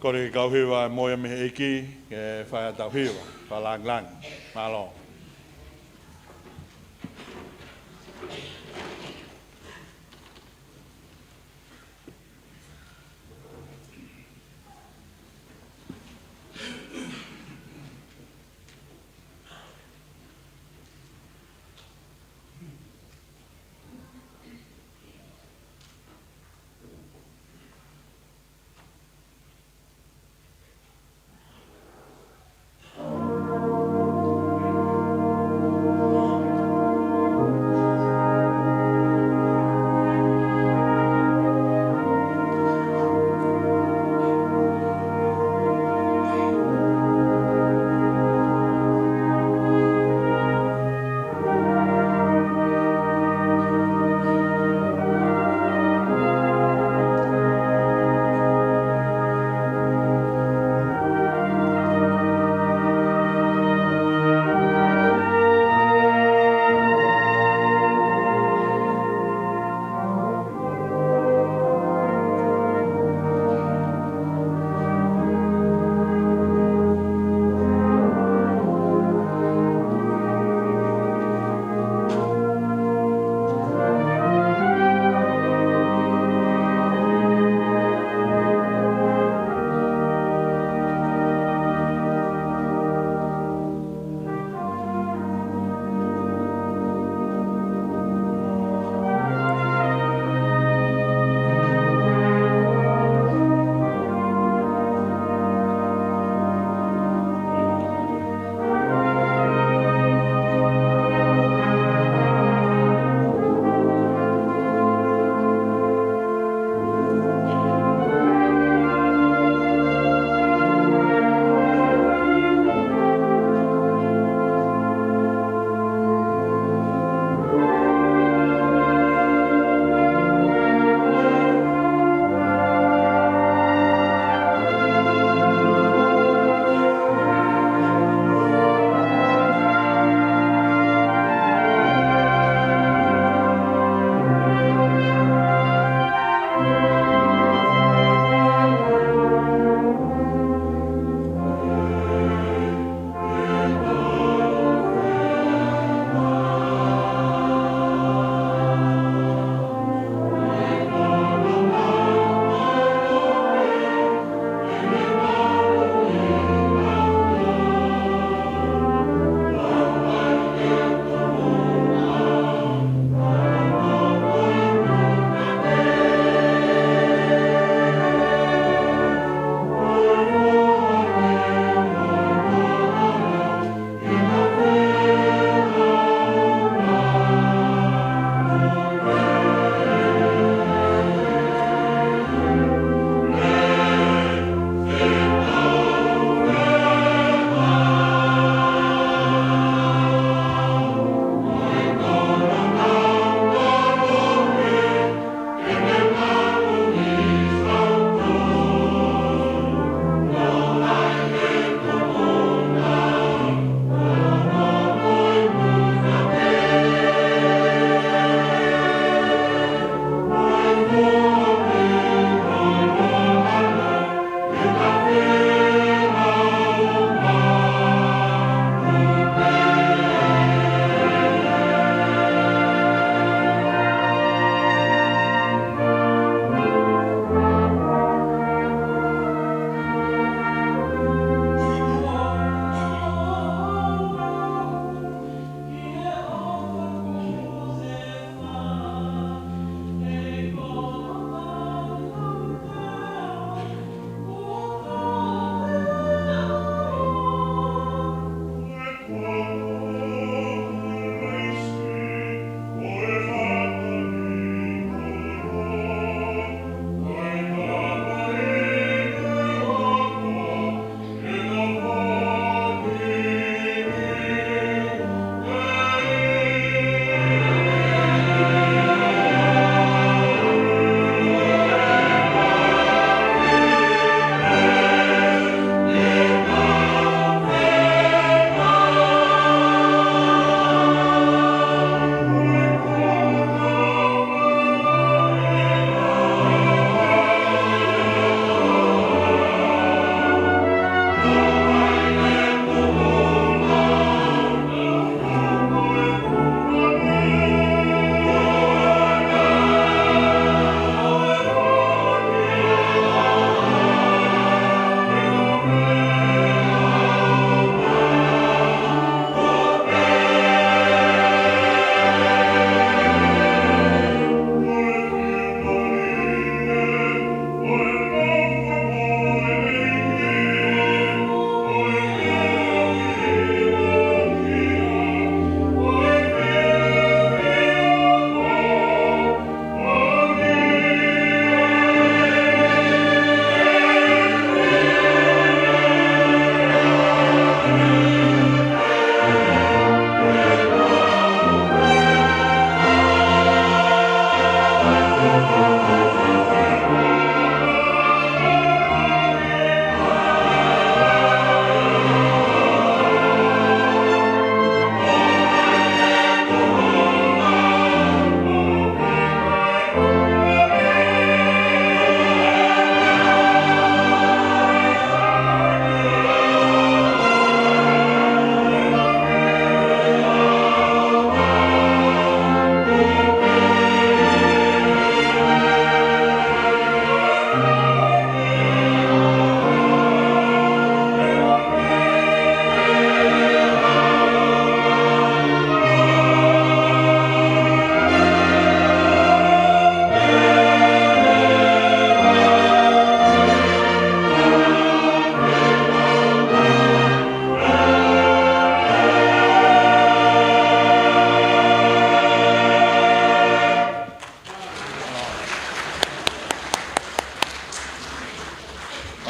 Kole ki he kau hiva ʻa e moʻui mei he ʻEiki, ke fai ʻetau hiva fakalāngilangi. Mālō.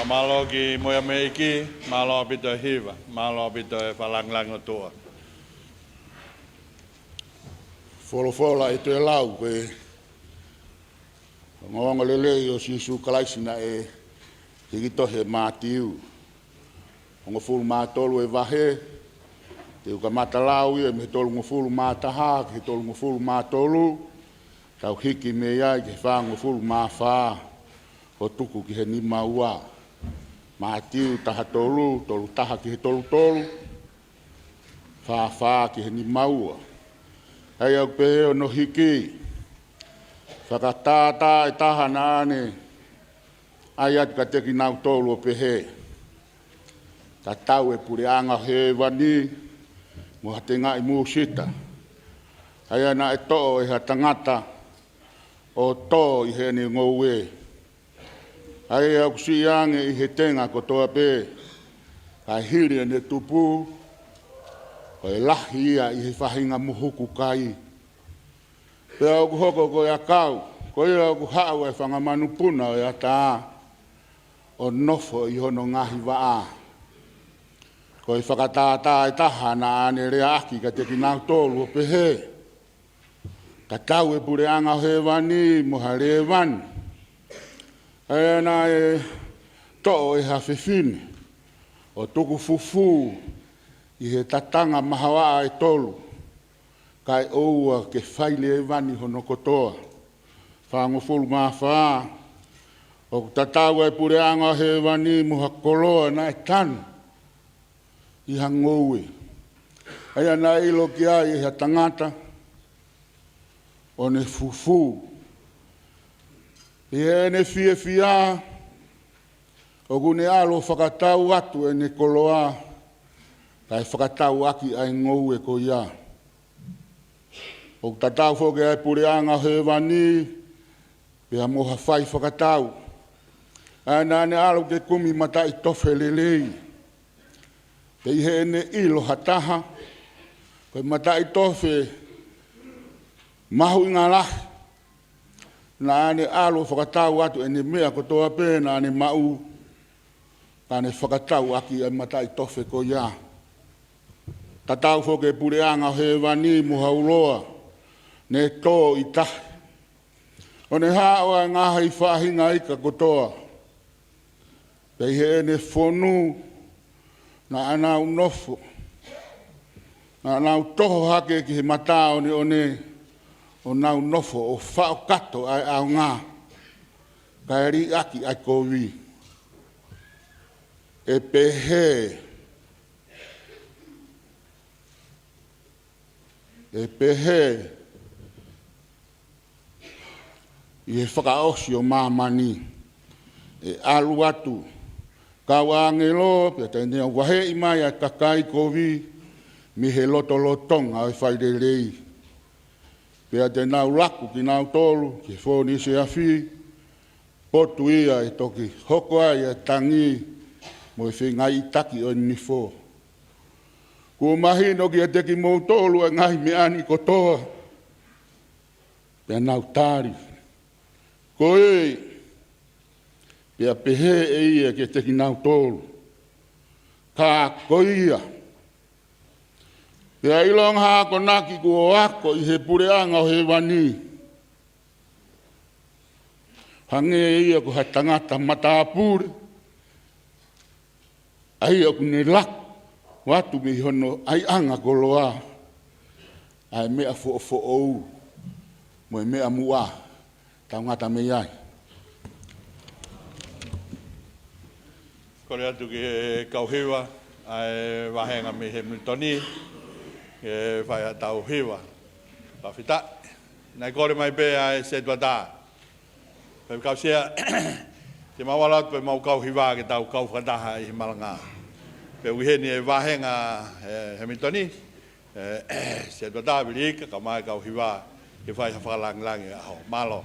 Mālō ki he moʻui ʻa e ʻEiki, mālō ʻaupito e hiva, mālō ʻaupito e fakalāngilangi ʻOtua. Folofola ʻe toe lau, ko e ongoongolelei ʻo Sīsū Kalaisi naʻe hiki tohi ʻe Mātiu. Hongofulu mā tolu e vahe, te u kamata lau ia mei he tolungofulu mā taha ki he tolungofulu mā tolu, tau hiki mei ai ki he fāngofulu mā fā, ʻo tuku ki he nima ua. Mātiu taha tolu, tolu taha ki he tolu tolu, fā fā ki he nima ua. ʻA ia ʻoku pehē hono hiki: Fakatātā ʻe taha naʻa ne ʻai atu kiate kinautolu ʻo pehē: Tatau e puleʻanga ʻo hēvani mo ha tengaʻi mūsita, ʻa ia naʻe toʻo ʻe ha tangata ʻo tō ʻi heʻene ngoue. ʻA ia ʻoku siʻi ange ʻi he tenga kotoa pē, kae hili ʻene tupu, ko e lahi ia ʻi he faʻahinga mohuku kai. Pea ʻoku hoko ko e ʻakau, ko ia ʻoku haʻu ʻa e fanga manupuna ʻo e ʻatā ʻo nofo ʻi hono ngaahi vaʻa. Ko e fakatātā ʻe taha naʻa ne leaʻaki kiate kinautolu ʻo pehē: Tatau e puleʻanga ʻo hēvani mo ha lēvani, ʻa ia naʻe toʻo ʻe ha fefine ʻo tuku fufū ʻi he tatanga mahoaʻa ʻe tolu, kae ʻoua ke fai lēvani hono kotoa. Fāngofulu mā fā: ʻOku tatau e puleʻanga ʻo hēvani mo ha koloa naʻe tanu ʻi ha ngoue, ʻa ia naʻe ʻilo ki ai ʻe ha tangata, ʻo ne fufū. ʻI heʻene fiefia, ʻoku ne ʻalu ʻo fakatau atu ʻene koloa, kae fakatau ʻaki ʻa e ngoue ko ia. ʻOku tatau foki ʻa e puleʻanga ʻo hēvani pea mo ha fai fakatau, ʻa ia naʻa ne ʻalu ke kumi mataʻitofe lelei. Pea ʻi heʻene ʻilo ha taha ko e mataʻitofe mahuʻinga lahi, naʻa ne ʻalu ʻo fakatau atu ʻene meʻa kotoa pē naʻa ne maʻu, kae ne fakatau ʻaki ʻa e mataʻitofe ko ia. Tatau foki e puleʻanga ʻo hēvani mo ha uloa ne tō ʻi tahi, ʻo ne haʻo ʻa e ngaahi faʻahinga ika kotoa. Pea ʻi heʻene fonu, naʻa nau nofo, naʻa nau toho hake ki he matāʻoneʻone, ʻo nau nofo ʻo faʻo kato ʻa e ʻaonga, kae liʻaki ʻa e kovi. ʻE pehē, ʻe pehē ʻi he fakaʻosi ʻo māmani, ʻe ʻalu atu kau ʻāngelo, pea te nau vaheʻi mai ʻa e kakai kovi mei he lotolotonga ʻo e failelei. Pea te nau laku kinautolu ki he fōnise afi, potu ia ʻe toki hoko ai ʻa e tangi mo e fengaiʻitaki ʻo e nifo. Kuo mahino kiate kimoutolu ʻa e ngaahi meʻa ni kotoa? Pea nau tali, Ko ē. Pea pehē ʻe ia kiate kinautolu, Ka ko ia. Pea ʻilonga ha akonaki kuo ako ʻi he puleʻanga ʻo hēvani, hangē ia ko ha tangata matāpule, ʻa ia ʻoku ne laku atu mei hono ʻaiʻanga koloa ʻa e meʻa foʻofoʻou mo e meʻa muʻa. Tau ngata mei ai. Kole atu ki he kau hiva ʻa e vāhenga mei Hemilitoni ke fai haʻatau hiva fakafetaʻi. Naʻe kole mai pē ʻa e setuata. Pea kau sea, te mau ʻalu atu pē mau kau hiva ke tau kau fakataha ʻi he malanga. Pea ʻoku ʻi heni e vāhenga ʻe Hemilitoni, ʻe, setuata, Viliika, kae ʻumaʻā e kau hiva, ke fai ha fakalāngilangi ʻa e ʻaho. Mālō.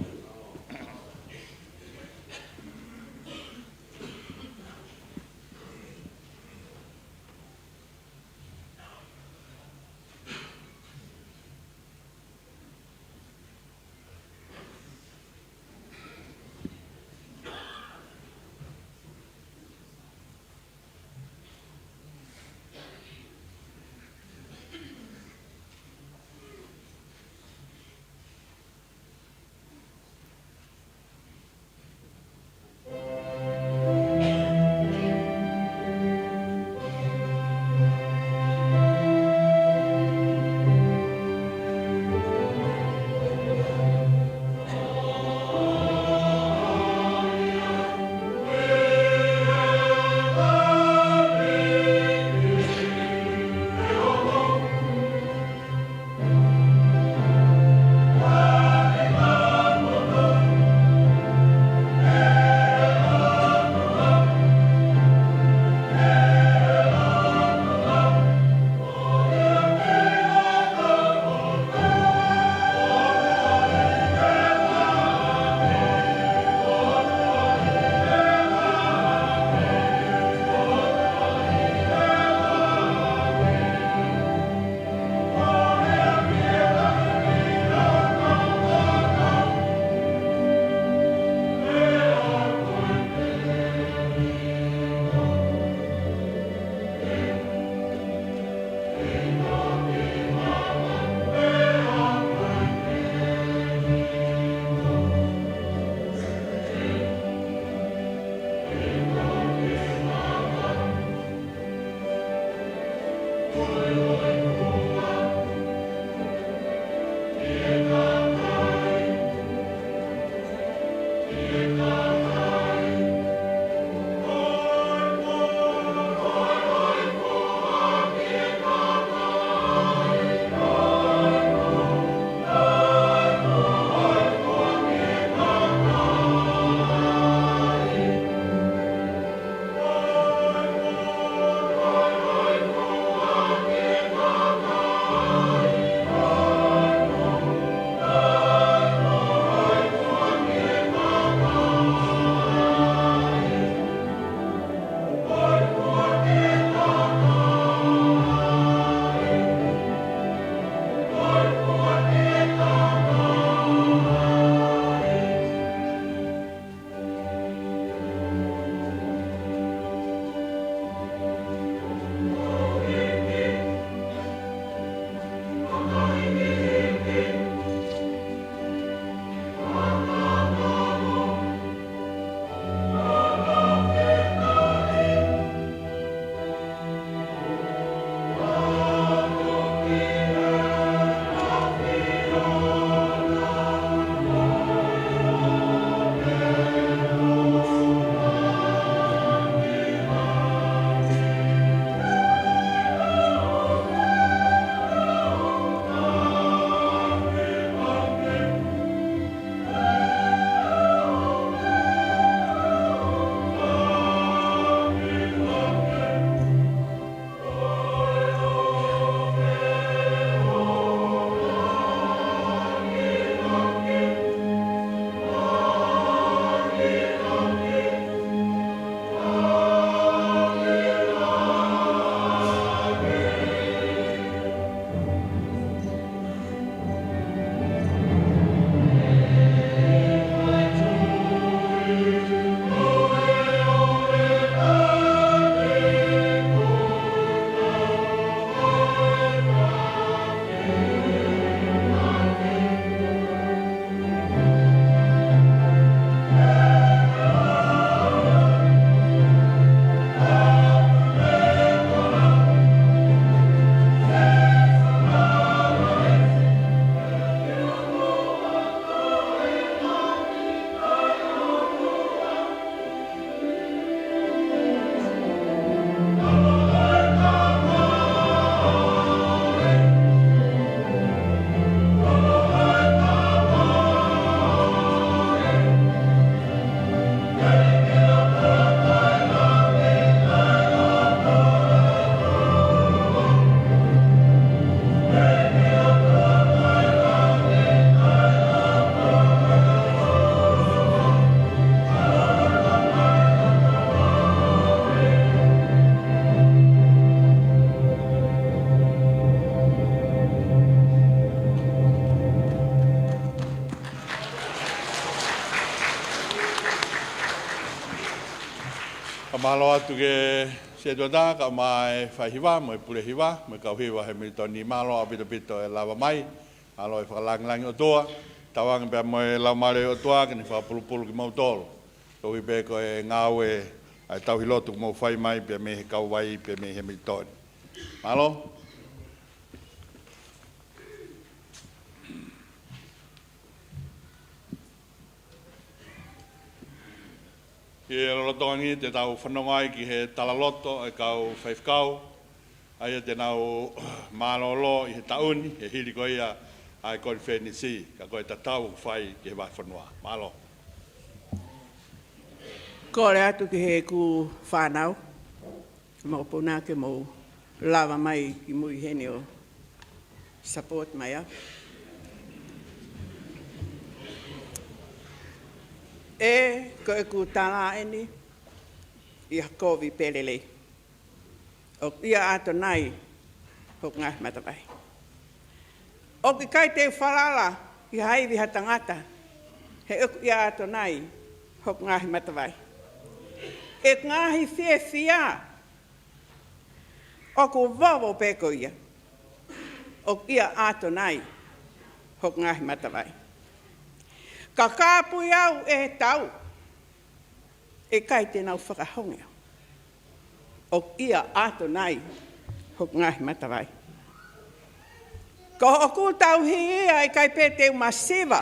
Mālō atu ki he setuata, kae ʻumaʻā e faihiva, mo e pule hiva, mo e kau hiva he Hamilitoni. Mālō ʻaupito ʻaupito e lava mai. Mālō e fakalāngilangi ʻOtua. Tauange pea mo e Laumālie ʻo e ʻOtua ke ne fakapulupulu kimoutolu. Koeʻuhi pē ko e ngāue ʻa e tauhi lotu kuo mou fai mai pea mei he kauvai pea mei he Hamilitoni. Mālō. ʻI he lolotonga ni te tau fanongo ai ki he talaloto ʻa e kau faifekau, ʻa ia te nau mālōlō ʻi he taʻu ni, he hili ko ia ʻa e konifelenisi, ka ko e tatau ʻoku fai ki he vahefonua. Mālō. Kole atu ki heʻeku fānau, mokopuna ke mou lava mai ki mui heni ʻo support mai au. ʻE, ko ʻeku tala eni ʻi ha kovi pē lelei. ʻOku ʻia ʻAtonai hoku ngaahi matavai. ʻOku ʻikai te u falala ki ha ivi ha tangata, he ʻoku ʻia ʻAtonai hoku ngaahi matavai. ʻE ngaahi fiefia ʻoku vovo pē ko ia, ʻoku ʻia ʻAtonai hoku ngaahi matavai. Ka kāpui au ʻe he tau, ʻe ʻikai te nau fakahonge au, ʻoku ʻia ʻAtonai hoku ngaahi matavai. Ko hoku tauhi ia, ʻe ʻikai pē te u masiva,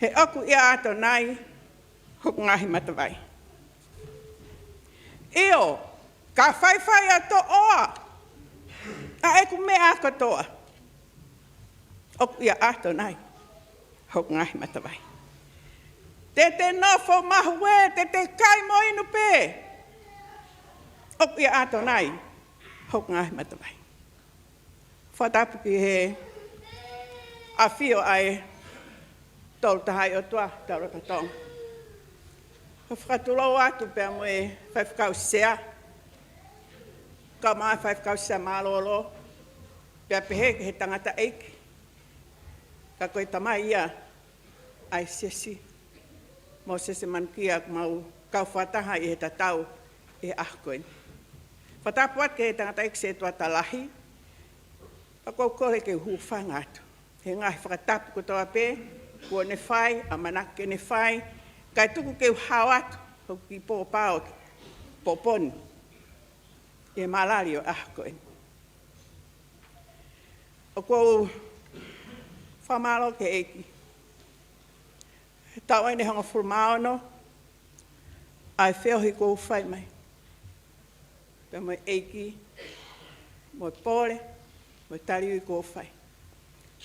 he ʻoku ʻia ʻAtonai hoku ngaahi matavai. ʻIo, ka faifai ʻa toʻoa ʻa ʻeku meʻa kotoa, ʻoku ʻia ʻAtonai hoku ngaahi matavai. Te te nofo mahuʻe, te te kai mo inu pē, ʻoku ʻia ʻAtonai hoku ngaahi matavai. Fakatapu ki he ʻafio ʻa e Tolu Tahaʻi ʻOtua, Tolu Tatonga. Fakatulou atu pea mo e faifekau sea, kae ʻumaʻā e faifekau sea mālōlō, pea pehē ki he tangataʻeiki, ka ko e tamai ia ʻa e siasi, Mōsese Manukia, ʻoku mau kau fakataha ʻi he tatau ʻi he ʻaho ko eni. Fakatapu atu ki he tangataʻeiki setuata lahi, pea ʻoku ou kole ke u hūfanga atu he ngaahi fakatapu kotoa pē kuo ne fai, ʻamanaki ke ne fai, kae tuku ke u hao atu hoku kiʻi pōpao ki he pooni ʻi he malali ʻo e ʻaho ko eni. ʻOku ou fakamālō ki he ʻEiki he taʻu eni ʻe hongofulu mā ono ʻa e feohi kuo u fai mai pea mo e ʻEiki, mo e pole, mo e taliui kuo u fai.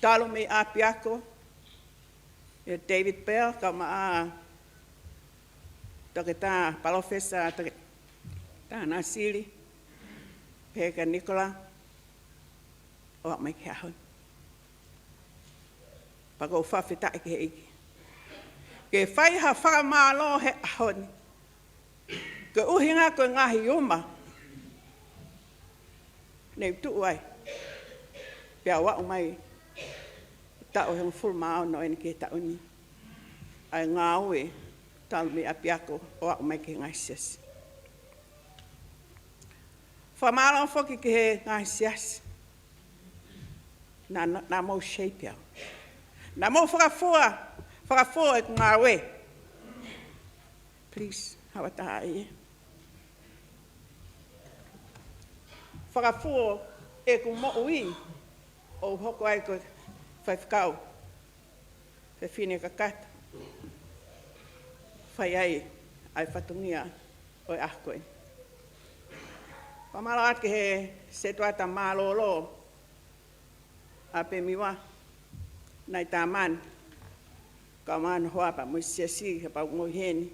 Talu mei ʻapiako, ʻe David Bell, kae ʻumaʻā Toketā Palōfesa Toketā Nāsili, pehē kia Nikola, ʻo aʻu mai ki he ʻaho ni. Pea ʻoku ou fakafetaʻi ki he ʻEiki ke fai ha fakamālō he ʻaho ni, koeʻuhi ko e ngaahi uma ne u tuʻu ai, pea u aʻu mai taʻu ʻe hongofulu mā ono eni ki he taʻu ni, ʻa e ngāue talu mei ʻapiako ʻo aʻu mai ki he ngaahi siasi. Fakamālō foki ki he ngaahi siasi naʻa, naʻa, naʻa mou shape au, naʻa mou fakafua, fakafua ʻeku ngāue. Please, hau atu ai. Fakafua ʻeku moʻui ʻo u hoko ai ko e faifekau fefine kakato, fai ai ʻa e fatongia ʻo e ʻaho ko eni. Fakamālō atu ki he setuata mālōlō, ʻa Pemiwa Naitamani, kae ʻumaʻā hono hoa pea mo e siasi, kapau ʻoku mou ʻi heni.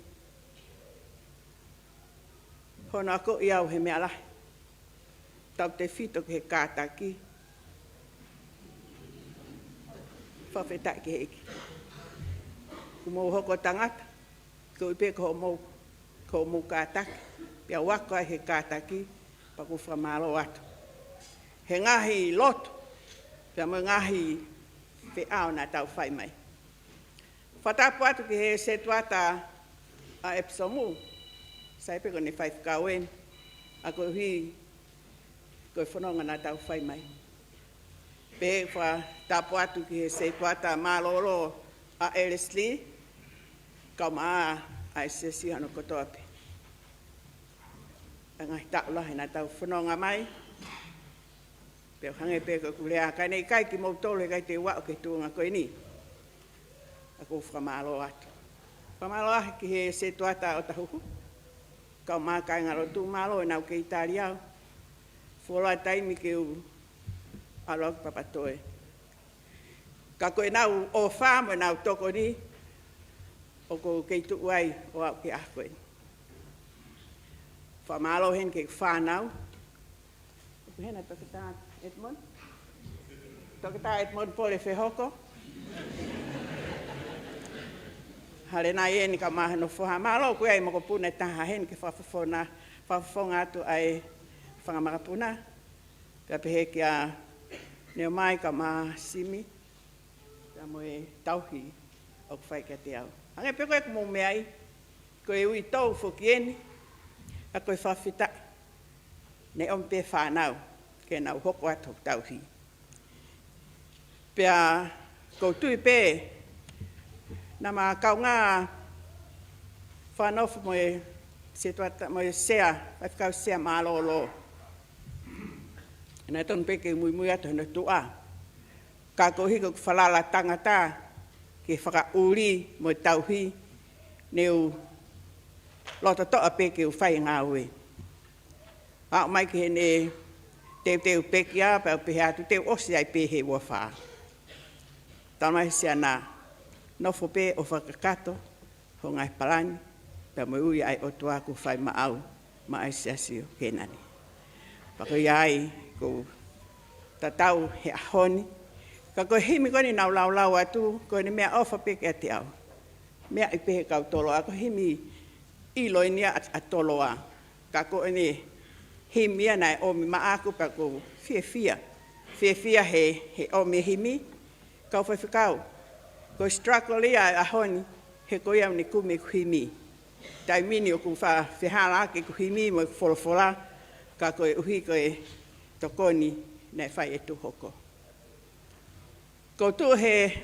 Hono akoʻi au he meʻa lahi, tautefito ki he kātaki. Fakafetaʻi ki he ʻEiki. Kuo mou hoko tangata, koeʻuhi pē ko hoʻomou, ko hoʻomou kātaki, pea u ako ai he kātaki, pea ʻoku ou fakamālō atu he ngaahi lotu pea mo e ngaahi feʻao naʻa tau fai mai. Fakatapu atu ki he setuata ʻa ʻEpisomu, Sai pē ko ʻene faifekau eni, ʻa koeʻuhi ko e fononga naʻa tau fai mai. Pea fakatapu atu ki he setuata mālōlō ʻa Ellerslie, kae ʻumaʻā ʻa e siasi hono kotoa pē. ʻA e ngaahi taʻu lahi naʻa tau fononga mai, pea hangē pē ko ʻeku lea, ka ne ʻikai kimoutolu he ʻikai te u aʻu ki he tuʻunga ko eni, ʻa ʻoku ou fakamālō atu. Fakamālō atu ki he setuata ʻo Tahuhu, kae ʻumaʻā kāingalotu, mālō ʻenau kei tali au. Fuoloa taimi ke u ʻalu au ki Papatoe. Ka ko ʻenau ʻofa mo ʻenau tokoni, ʻoku ou kei tuʻu ai ʻo aʻu ki he ʻaho ko eni. Fakamālō heni ki he fānau. ʻOku hena Toketā Edmond. Toketā Edmond Pole Fehoko. Hale nai eni kae ʻumaʻā hono foha. Mālō ʻoku ʻi ai e mokopuna ʻe taha heni ke fakafofona, fakafofonga atu ʻa e fanga makapuna. Pea pehē kia Neomai kae ʻumaʻā Simi, pea mo e tauhi ʻoku fai kiate au. Hangē pē ko ʻeku mou meaʻi, ko e uitou foki eni, ʻa ko e fakafetaʻi. Ne ʻomi pē fānau, ke nau hoko atu hoku tauhi. Pea ʻoku ou tui pē, naʻa ma kaungā fakanofo mo e setuata, mo e sea, faifekau sea mālōlō. Naʻe tonu pē ke muimui atu hono tuʻa. Ka koeʻuhi ko ʻeku falala tangata ke fakaʻuli mo e tauhi, ne u loto toʻa pē ke u fai e ngāue. Aʻu mai ki heʻene teuteu pekia, pea u pehē atu te u ʻosi ai pē he ua fā. Talamai ʻe he sea na, nofo pē ʻo fakakakato ho ngaahi palani, pea mo e ui ʻa e ʻOtua kuo fai maʻau maʻa e siasi ʻo Kēnani. Pea ko ia ai ʻoku ou tatau he ʻaho ni. Ka ko e himi ko eni naʻa ku laulau atu, ko ʻene meʻaʻofa pē kiate au. Meʻa ʻi pē he kau toloa, ko e himi ʻilo eni ia ʻa, ʻa toloa. Ka ko ʻene himi ia naʻe ʻomi maʻaku pea ʻoku ou fiefia. Fiefia he, he ʻomi e himi, kau faifekau. Ko e struggle ia ʻa e ʻaho ni, he ko ia ʻoku ne kumi ʻeku himi. Taimi ni ʻoku fa-, fehālaaki ʻeku himi mo ʻeku folofola, ka koeʻuhi ko e tokoni naʻe fai ʻe Tūhoko. ʻOku ou tuʻu he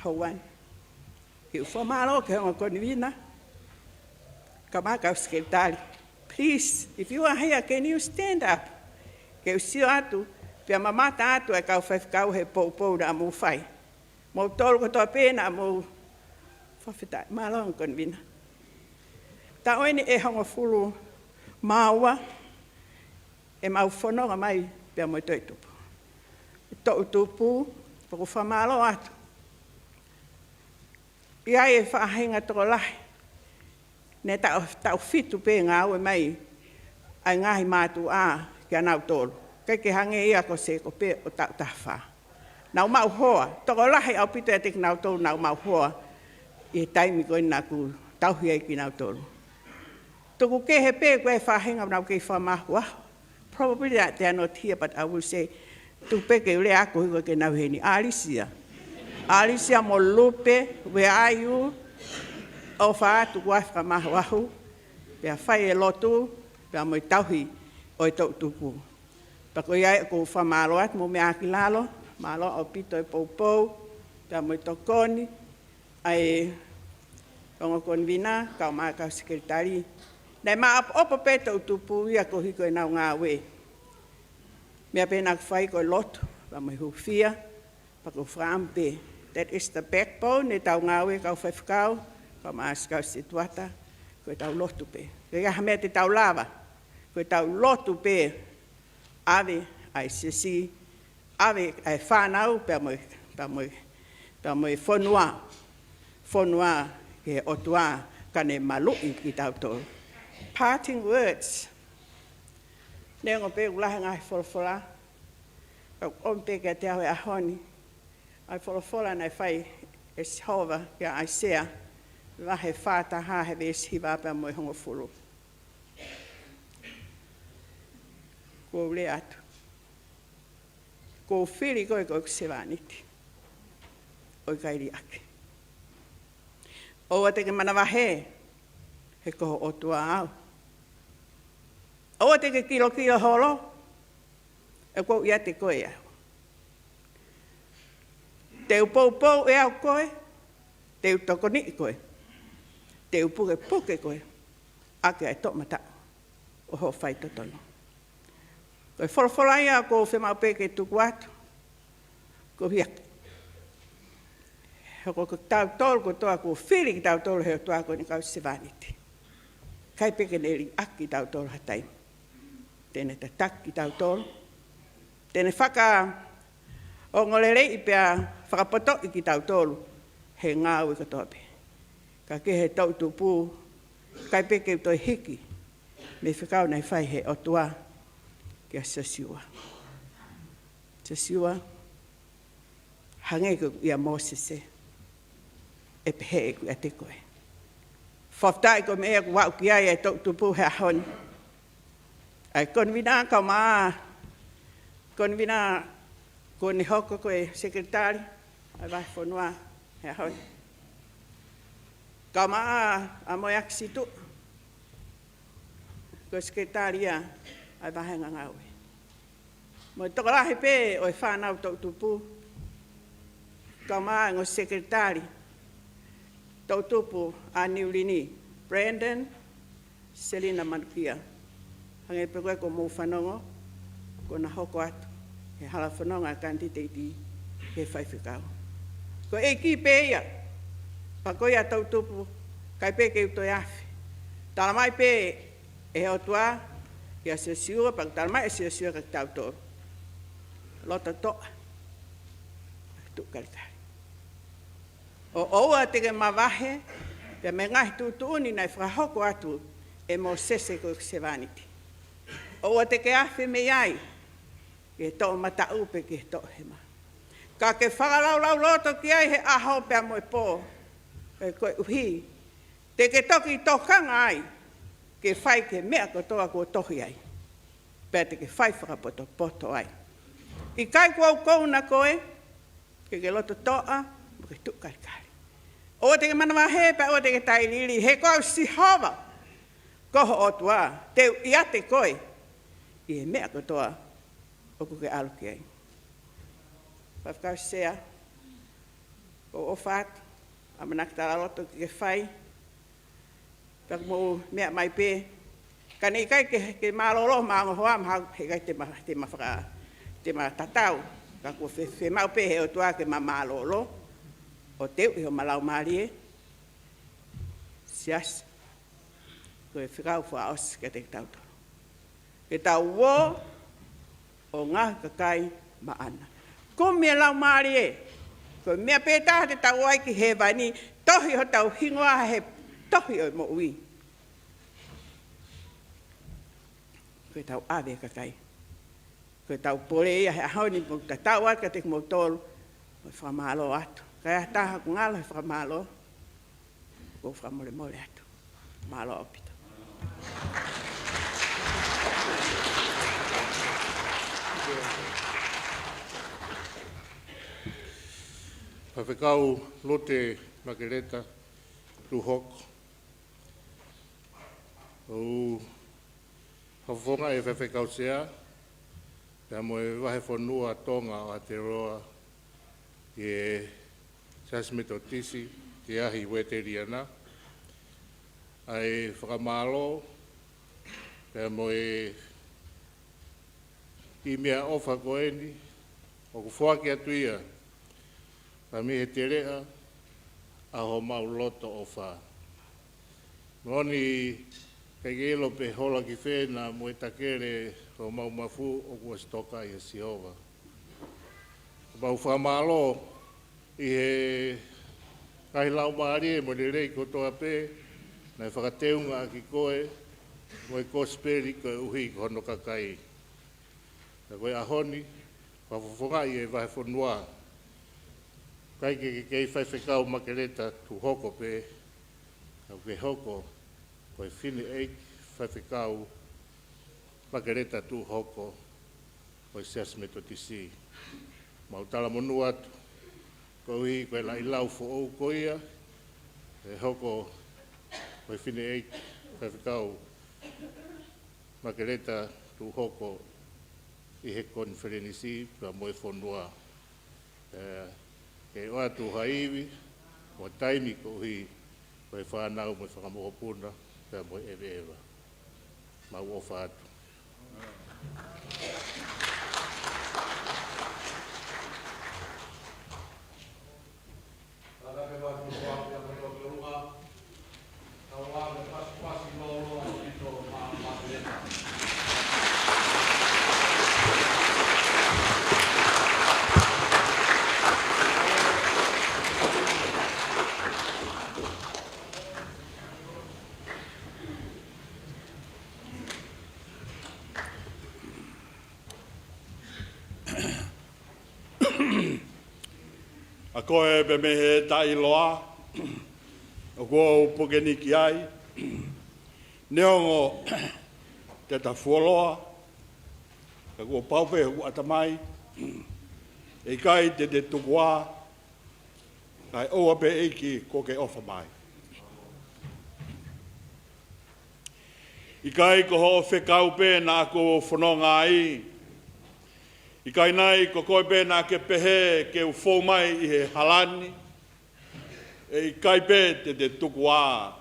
houa ni ke u fakamālō ki he ongo konivina, kae ʻumaʻā kau sekelitali. Please, if you are here, can you stand up? Ke u sio atu, pea mamata atu ʻa e kau faifekau he poupou naʻa mou fai. Moutolu kotoa pē naʻa mou fakafetaʻi. Mālō ongo konivina. Taʻu eni ʻe hongofulu mā ua, ʻemau fononga mai pea mo e toʻutupu. Toʻutupu, pea ʻoku ou fakamālō atu. ʻI ai e faʻahinga tokolahi, ne taʻu, taʻu fitu pē ngāue mai ʻa e ngaahi mātuʻa kia nautolu. ʻIkai ke hangē ia ko Sēkope ʻo taʻu taha fā. Nau maʻu hoa, tokolahi ʻaupito ʻiate kinautolu nau maʻu hoa ʻi he taimi ko ē naʻa ku tauhi ai kinautolu. Tuku kehe pē ko e faʻahinga nau kei fakamahuahu. Probably that they are not here, but I will say, tuku pē ke u lea ʻaʻaku he ko e ke nau heni. ʻAlisia. ʻAlisia mo Lupe, where are you? ʻOfa atu kuo fakamahuahu. Pea fai e lotu, pea mo e tauhi ʻo e toʻutupu. Pea ko ia ai ʻoku ou fakamālō atu mo meʻa ki lalo, mālō ʻaupito e poupou, pea mo e tokoni, ʻa e ongo konivina, kae ʻumaʻā kau sekelitali. Naʻe maʻopoʻopo pē toʻutupu ia koeʻuhi ko ʻenau ngāue. Meʻa pē naʻa ku fai ko e lotu, pea mo e hūfia, pea ʻoku ou fakaʻamu pē. That is the backbone ʻetau ngāue kau faifekau, kae ʻumaʻā kau setuata, ko ʻetau lotu pē. ʻIkai ha meʻa te tau lava, ko ʻetau lotu pē, ʻave ʻa e siasi, ʻave ʻa e fānau, pea mo e, pea mo e, pea mo e fonua, fonua ki he ʻOtua, kae ne maluʻi kitautolu. Parting words. Neongo pē ʻoku lahi e ngaahi folofola, ka ʻoku ʻomi pē kiate au he ʻaho ni ʻa e folofola naʻe fai ʻe Sihova kia ʻAisea, vahe fā taha he veesi hiva pea mo e hongofulu. Kuo u lea atu. Kuo u fili koe ko ʻeku sevāniti ʻo ʻikai liʻaki. ʻOua te ke manavahē, he ko ho ʻOtua au. ʻOua te ke kilokilo holo, he ʻoku ou ʻiate koe au. Te u poupou ʻe au koe, te u tokoniʻi koe, te u pukepuke koe ʻaki ʻa e toʻomataʻu ʻo hoʻo faitotonu. Ko e folofola ia ʻoku ou fiemaʻu pē ke tuku atu, ko ia. He ko kitautolu kotoa kuo fili kitautolu he ʻOtua ko eni kau sevāniti. ʻIkai pē ke ne liʻaki kitautolu ha taimi. Te ne tataki kitautolu. Te ne fakaongoongoleleiʻi pea fakapotoʻi kitautolu he ngāue kotoa pē. Ka ki he toʻutupu, ʻikai pē ke u toe hiki mei he fekau naʻe fai he ʻOtua kia Siosiua. Siosiua, hangē ko ʻia Mōsese, ʻe pehē ʻeku ʻiate koe. Fakafetaʻi ko e meʻa ʻoku aʻu ki ai e toʻutupu he ʻaho ni. ʻA e konivina kae ʻumaʻā, konivina kuo ne hoko ko e sekelitali ʻa e vahefonua he ʻaho ni. Kae ʻumaʻā ʻa Moeaki Situʻa, ko e sekelitali ia ʻa e vāhenga ngāue. Mo e tokolahi pē ʻo e fānau toʻutupu, kae ʻumaʻā e ongo sekelitali toʻutupu ʻa Niu Lini, Brandon, Selina Manukia. Hangē pē ko e ʻoku mou fanongo, kuo na hoko atu he hala fononga kanititeiti ki he faifekau. Ko e ʻEiki pē ia, pea ko ia toʻutupu, ʻikai pē ke u toe afe. Tala mai pē ʻe he ʻOtua kia Siosiua, pea tala mai ʻe Siosiua kia kitautolu. Loto toʻa, tuʻu kalikali. ʻO ʻoua te ke mavahe pea mei he ngaahi tuʻutuʻuni naʻe fakahoko atu ʻe Mōsese ko e sevāniti. ʻOua te ke afe mei ai ki he toʻomataʻu pe ki he toʻohema. Ka ke fakalaulauloto ki ai he ʻaho pea mo e pō, ʻe koeʻuhi te ke toki tokanga ai ke fai ki he meʻa kotoa kuo tohi ai. Pea te ke fai fakapotopoto ai. ʻIkai kuo u kouna koe, ke ke loto toʻa, mo ke tuʻu kalikali. ʻOua te ke manavahē, pea ʻoua te ke tailiili, he ko au Sihova, ko ho ʻOtua, te u ʻiate koe ʻi he meʻa kotoa ʻoku ke ʻalu ki ai. Faifekau Sea, ʻoku ou ʻofa atu, ʻamanaki talaloto ke ke fai, pea mou meʻa mai pē. Ka ne ʻikai ke, ke mālōlō ma ongo hoa ma, he ʻikai te ma, te ma faka, te ma tatau. Ka kuo fe, fiemaʻu pē he ʻOtua ke ma mālōlō, ʻo teuʻi homa laumālie. Siasi, ko e fekau fakaʻosi kiate kitautolu. Ke tau ō ʻo ngaohi kakai maʻana. Kumi e laumālie. Ko e meʻa pē taha te tau ō ai ki hēvani, tohi hotau hingoa he tohi ʻo e moʻui. Ko ʻetau ʻave kakai. Ko ʻetau pole ia he ʻaho ni, mo tatau atu kiate kimoutolu, mo e fakamālō atu. Ka ʻi ai ha taha ʻoku ngalo he fakamālō, ʻoku ou fakamolemole atu. Mālō ʻaupito. Faifekau Lote Makeleta Tuhoko. ʻOku ou fakafofongaʻi e Faifekau Sea, pea mo e Vahefonua Tonga ʻo Aotearoa, ʻi he Siasi Metotisi, ʻi he ʻaho Uēteliana. ʻA e fakamālō, pea mo e kiʻi meʻaʻofa ko eni, ʻoku foaki atu ia, pea mei he teleʻa ʻa homau loto ʻofa. Moʻoni, ʻikai ke ʻilo pe hola ki fē naʻa mo e takele homau mafu ʻoku ʻosi toka ʻia Sihova. Mau fakamālō ʻi he ngaahi laumālie mo e lelei kotoa pē, naʻe fakateunga ʻaki koe, mo e kosipeli koeʻuhi ko hono kakai. Ka ko e ʻaho ni, fakafofongaʻi e Vahefonua, ʻikai ke, ke kei Faifekau Makeleta Tuhoko pē, ka ke hoko ko e Fineʻeiki Faifekau Makeleta Tuhoko ʻo e Siasi Metotisi. Mau talamonū atu, koeʻuhi ko e laʻi lau foʻou ko ia, ʻe hoko ko e Fineʻeiki Faifekau Makeleta, tuʻu hoko ʻi he konifelenisi pea mo e fonua. Ē, ke ʻoatu ha ivi mo e taimi koeʻuhi ko e fānau mo e fanga mokopuna pea mo e ʻeveʻeva. Mau ʻofa atu. ʻA koe pē mei he taʻeʻiloa ʻoku ou puke ni ki ai, neongo te ta fuoloa, ka kuo pau pē hoku ʻatamai, ʻe ʻikai te te tukuā, kae ʻoua pē ʻEiki kuo ke ʻofa mai. ʻIkai ko hoʻo fekau pē naʻa ku fononga ai. ʻIkai nai ko koe pē naʻa ke pehē ke u fou mai ʻi he hala ni. ʻE ʻikai pē te te tukuā,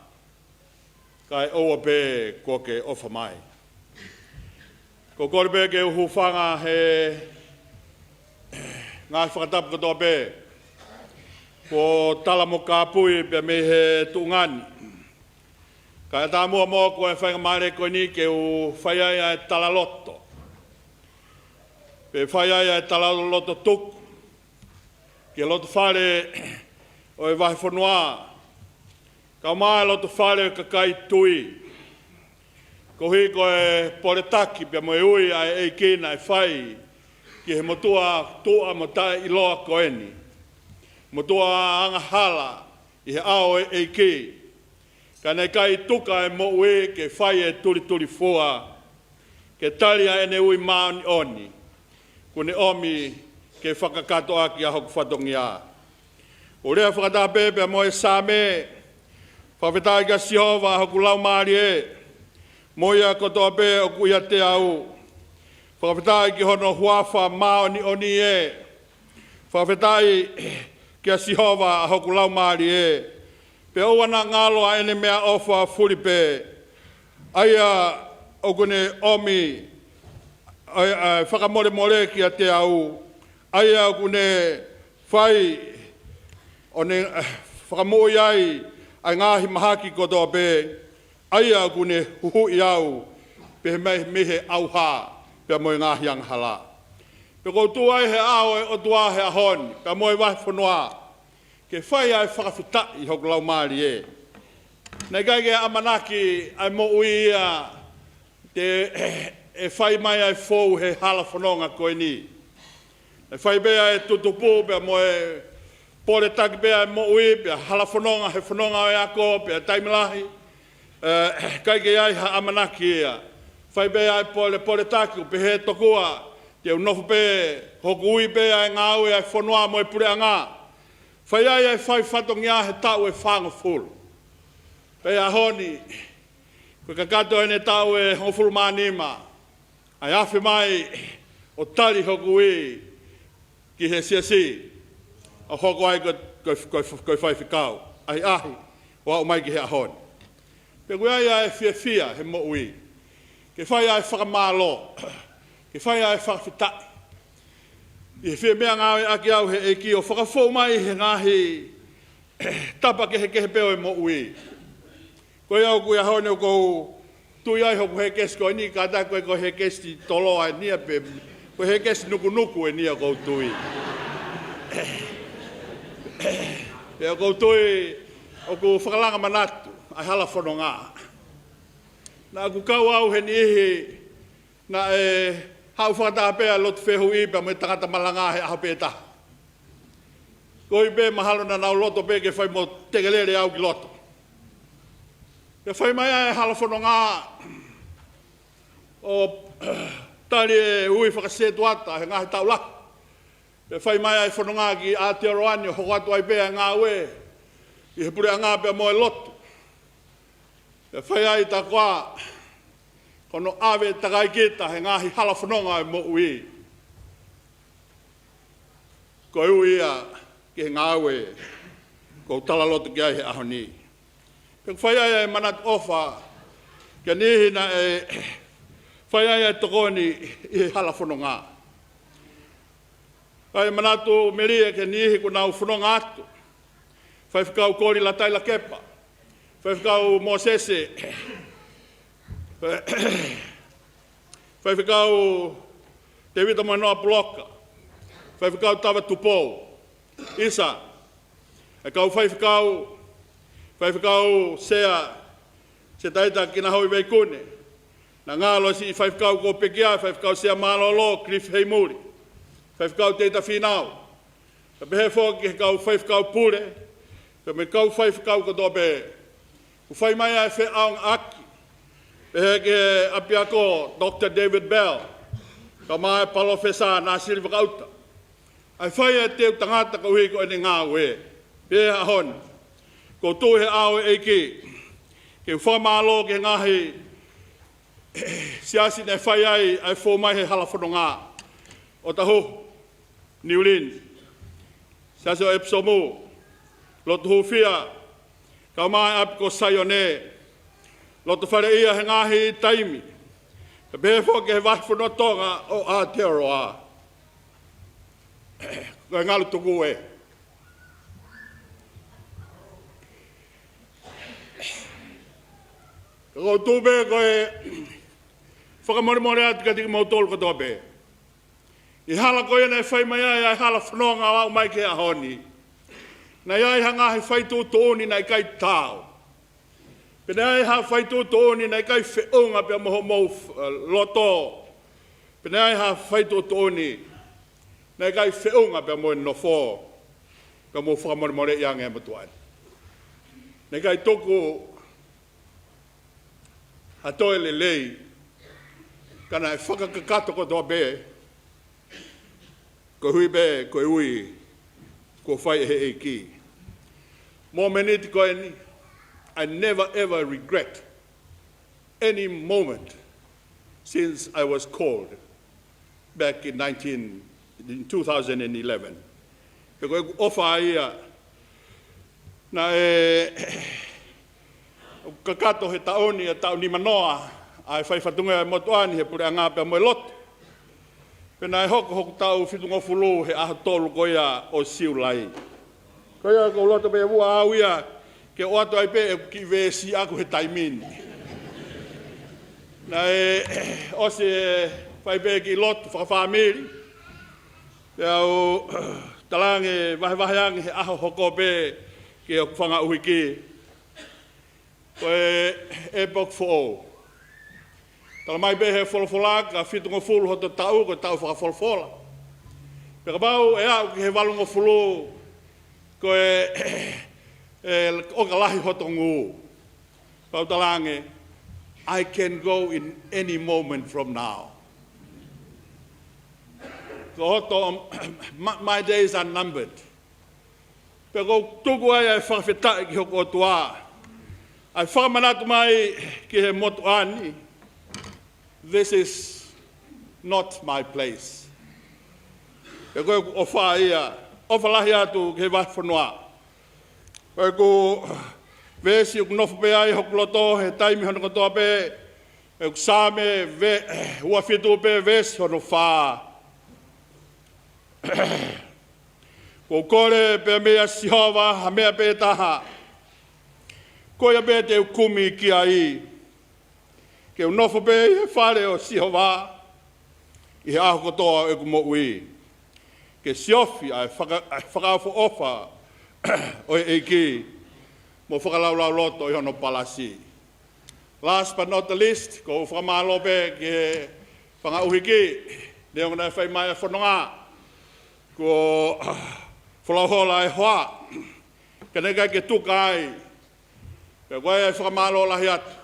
kae ʻoua pē kuo ke ʻofa mai. Ko e kole pē ke u hūfanga he ngaahi fakatapu kotoa pē kuo tala mo kāpui pea mei he tuʻunga ni. Kae ʻatā muʻa mo ko e faingamālie ko eni ke u fai ai ʻa e talaloto. Pe fai ai ʻa e talaloto tuku ki he lotofale ʻo e vahefonua, kae ʻumaʻā e lotofale ʻo e kakai tui. Koeʻuhi ko e poletaki pea mo e ui ʻa e ʻEiki naʻe fai ki he motuʻa tuʻa mo taʻeʻiloa ko eni. Motuʻa angahala ʻi he ʻao ʻo e ʻEiki. Ka naʻe ʻikai tuku e moʻui ke fai e tulitulifua, ke tali ʻa ʻene ui māʻoniʻoni kuo ne ʻomi ke fakakakato ʻaki ʻa hoku fatongia. ʻOku ou lea fakataha pē pea mo e Saame, fakafetaʻi kia Sihova ʻa hoku laumālie, mo ia kotoa pē ʻoku ʻiate au, fakafetaʻi ki hono huafa māʻoniʻoni ē. Fakafetaʻi kia Sihova ʻa hoku laumālie, pea ʻoua naʻa ngalo ʻa ʻene meʻaʻofa fuli pē, ʻa ia ʻoku ne ʻomi ʻa e, ʻa e fakamolemole kiate au, ʻa ia ʻoku ne fai ʻo ne, eh, fakamoʻui ai ʻa e ngaahi mahaki kotoa pē, ʻa ia ʻoku ne huhuʻi au pē mei, mei he ʻauha pea mo e ngaahi angahala. Pea ʻoku ou tuʻu ai he ʻao ʻo e ʻOtua he ʻaho ni, pea mo e vahefonua, ke fai ʻa e fakafetaʻi ʻi hoku laumālie. Naʻe ʻikai ke ʻamanaki ʻa e moʻui ia te, ʻe fai mai ʻa e fou he hala fononga ko eni. Naʻe fai pē ʻa e tutupu pea mo e poletaki pē ʻa e moʻui, pea hala fononga he fononga ʻo e ako, pea taimi lahi, ē, ʻikai ke ʻi ai ha ʻamanaki ia. Fai pē ʻa e pole, poletaki ʻo pehē tokua te u nofo pē hoku ui pē ʻa e ngāue ʻa e fonua mo e puleʻanga. Fai ai ʻa e fai fatongia he taʻu ʻe fāngofulu. Pea ʻi he ʻaho ni, ko e kakato ʻene taʻu ʻe hongofulu mā nima, ʻa e afe mai ʻo tali hoku ui ki he siasi, ʻo hoko ai ko, ko, ko, ko e faifekau ʻahiʻahi ʻo aʻu mai ki he ʻaho ni. Pea ʻoku ʻi ai ʻa e fiefia he moʻui, ke fai ʻa e fakamālō, ke fai ʻa e fakafetaʻi ʻi he fie meʻangāueʻaki au he ʻEiki ʻo fakafou mai he ngaahi tapa kehekehe pē ʻo e moʻui. Ko ia ʻoku ʻi he ʻaho ni ʻoku ou tui ai hoku hēkesi ko eni, kātaki ko e, ko e hēkesi toloa eni ia pē, ko e hēkesi nukunuku eni ia ʻoku ou tui. Pea ʻoku ou tui ʻoku fakalanga manatu ʻa e hala fononga. Naʻa ku kau au he niʻihi naʻe haʻu fakataha pē ʻa e lotu fehuʻi pea mo e tangata malanga he ʻaho pē taha. Koeʻuhi pē mahalo naʻa nau loto pē ke fai mo tekelele au ki loto. Pea fai mai ʻa e hala fononga ʻo tali e ui fakasētuata he ngaahi taʻu lahi. Pea fai mai ʻa e fononga ki Aotearoa ni ʻo hoko atu ai pē ʻa e ngāue ʻi he puleʻanga pea mo e lotu. ʻE fai ai takoa ko hono ʻave takai kita he ngaahi hala fononga ʻo e moʻui. Ko e ui ia ki he ngāue ʻoku ou talaloto ki ai he ʻaho ni. Pea ʻoku fai ai ʻa e manatu ʻofa ki he niʻihi naʻe fai ai ʻa e tokoni ʻi he hala fononga. Kae manatu melie ki he niʻihi kuo nau fononga atu. Faifekau Koli Lataila Kepa. Faifekau Mōsese. Faifekau Tēvita Moenoa Puloka. Faifekau Tava Tupou. ʻIsa. ʻA e kau faifekau, Faifekau Sea Setaita Kinahoʻi Veikune. Naʻa ngalo siʻi faifekau kuo pekia, Faifekau Sea Mālōlō, Cliff Heimuli. Faifekau Teita Fīnau. Kae pehē foki ki he kau faifekau pule, pea mo e kau faifekau kotoa pē. ʻOku fai mai ʻa e feʻaongaʻaki. Pehē ki he ʻapiako Doctor David Bell. Kae ʻumaʻā e Palōfesa Nāsili Vakaʻuta. ʻA e fai ʻa e teu tangata koeʻuhi ko ʻene ngāue. Pea ʻaho ni. ʻOku ou tuʻu he ʻao ʻo e ʻEiki. Ke u fakamālō ki he ngaahi siasi naʻe fai ai ʻa e fou mai he hala fononga. ʻOtahuhu, Niu Lini, Siasi ʻo ʻEpisomu, lotu hūfia, kae ʻumaʻā e ʻapi ko Saione, loto faleʻia he ngaahi taimi, kae pehē foki he vahefonua Tonga ʻo Aotearoa. Ko e ngalu tuku ē. Ka ʻoku ou tuʻu pē ko e fakamolemole atu kiate kimoutolu kotoa pē. ʻI he hala ko ia naʻe fai mai ai ʻa e hala fononga ʻo aʻu mai ki he ʻaho ni. Naʻe ʻi ai ha ngaahi faituʻutuʻuni naʻe ʻikai taau. Pea naʻe ʻi ai ha faituʻutuʻuni naʻe ʻikai feʻunga pea mo hoʻomou, eh, loto. Pea naʻe ʻi ai ha faituʻutuʻuni naʻe ʻikai feʻunga pea mo e nofo. Pea mou fakamolemoleʻi ange e motuʻa ni. Naʻe ʻikai tuku ha toe lelei, ka naʻe fakakakato kotoa pē, koeʻuhi pē, ko e ui kuo fai ʻe he ʻEiki. Mōmeniti ko eni, I never ever regret any moment since I was called back in nineteen, in two thousand and eleven. He ko ʻeku ʻofa ia, naʻe kakato he taʻu ni, ʻa e taʻu nimanoa, ʻa e fai fatongia ʻa e motuʻa ni he puleʻanga pea mo e lotu. Pea naʻe hoko hoku taʻu fitungofulu he ʻaho tolu ko ia ʻo Siulai. Ko ia ʻoku ou loto pē ʻe ua au ia, ke ʻoatu ai pē ʻeku kiʻi veesi ʻaʻaku he taimi ni. Naʻe ʻosi e fai pē kiʻi lotu fakafāmili. Pea u talaange vahevahe ange he ʻaho hoko pē ki hoku fanga ʻuhiki. Ko e ʻepoki foʻou. Tala mai pē he folofola ka fitungofulu hoto taʻu ko e taʻu fakafolofola. Pea kapau ʻe aʻu ki he valungofulu ko e, ʻe ʻoka lahi hoto ngū. Pea u talaange, I can go in any moment from now. Ko hoto, my, my days are numbered. Pea ʻoku ou tuku ai ʻa e fakafetaʻi ki hoku ʻOtua. ʻA e fakamanatu mai ki he motuʻa ni. This is not my place. Pea ko ʻeku ʻofa ia, ʻofa lahi atu ki he vahefonua. Ko ʻeku veesi ʻoku nofo pē ai hoku loto he taimi hono kotoa pē, ʻeku Saame ve-, ua fitu pē veesi hono fā. Kuo u kole pē meia Sihova ha meʻa pē taha. Ko ia pē te u kumi ki ai. Ke u nofo pē ʻi he fale ʻo Sihova ʻi he ʻaho kotoa ʻo ʻeku moʻui. Ke siofi ʻa e faka-, ʻa e fakaʻofoʻofa ʻo e ʻEiki mo fakalaulauloto ʻi hono palasi. Last but not the least, ʻoku ou fakamālō pē ki he fanga ʻuhiki, neongo naʻe fai mai ʻa e fononga, kuo folau hola e hoa, ka naʻe ʻikai ke tuka ai. Pea ʻoku ou fakamālō lahi atu,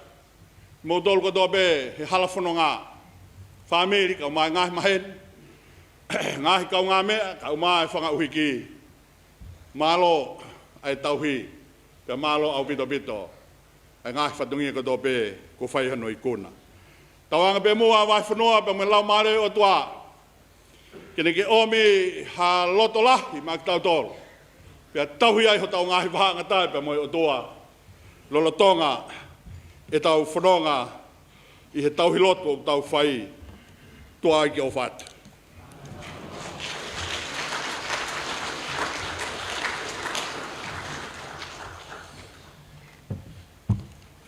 moutolu kotoa pē he hala fononga, fāmili, kae ʻumaʻā e ngaahi maheni, ngaahi kaungāmeʻa, kae ʻumaʻā e fanga ʻuhiki. Mālō ʻa e tauhi, pea mālō ʻaupito ʻaupito. ʻa e ngaahi fatongia kotoa pē kuo fai hono ikuna. Tauange pē muʻa ʻa e vahefonua pea mo e Laumālie ʻo e ʻOtua ke ne ke ʻomi ha loto lahi maʻa kitautolu, pea tauhi ai hotau ngaahi vahaʻangatae pea mo e ʻOtua lolotonga ʻetau fononga ʻi he tauhi lotu ʻoku tau fai tuai ke ʻofa atu.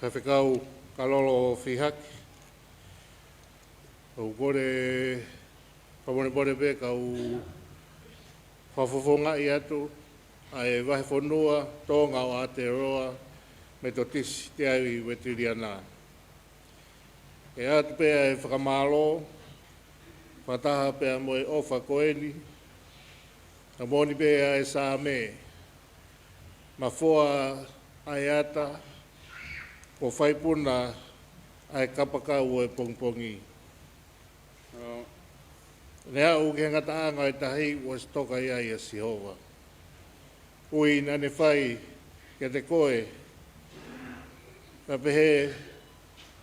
Faifekau Kalolo Fihaki, ʻoku ou kole fakamolemole pē kau fakafofongaʻi atu ʻa e Vahefonua Tonga ʻo Aotearoa Metotisi Teʻai Uētiliana. ʻE ʻoatu pē ʻa e fakamālō fakataha pea mo e ʻofa ko eni, ka moʻoni pē ʻa e Saame, mafoa ʻa e ata, kuo faipuna ʻa e kapakau ʻo e pongipongi. Naʻe aʻu ki he ngataʻanga ʻo e tahi, kuo ʻosi toka ai ʻa Sihova. Ui naʻa ne fai kiate koe, pea pehē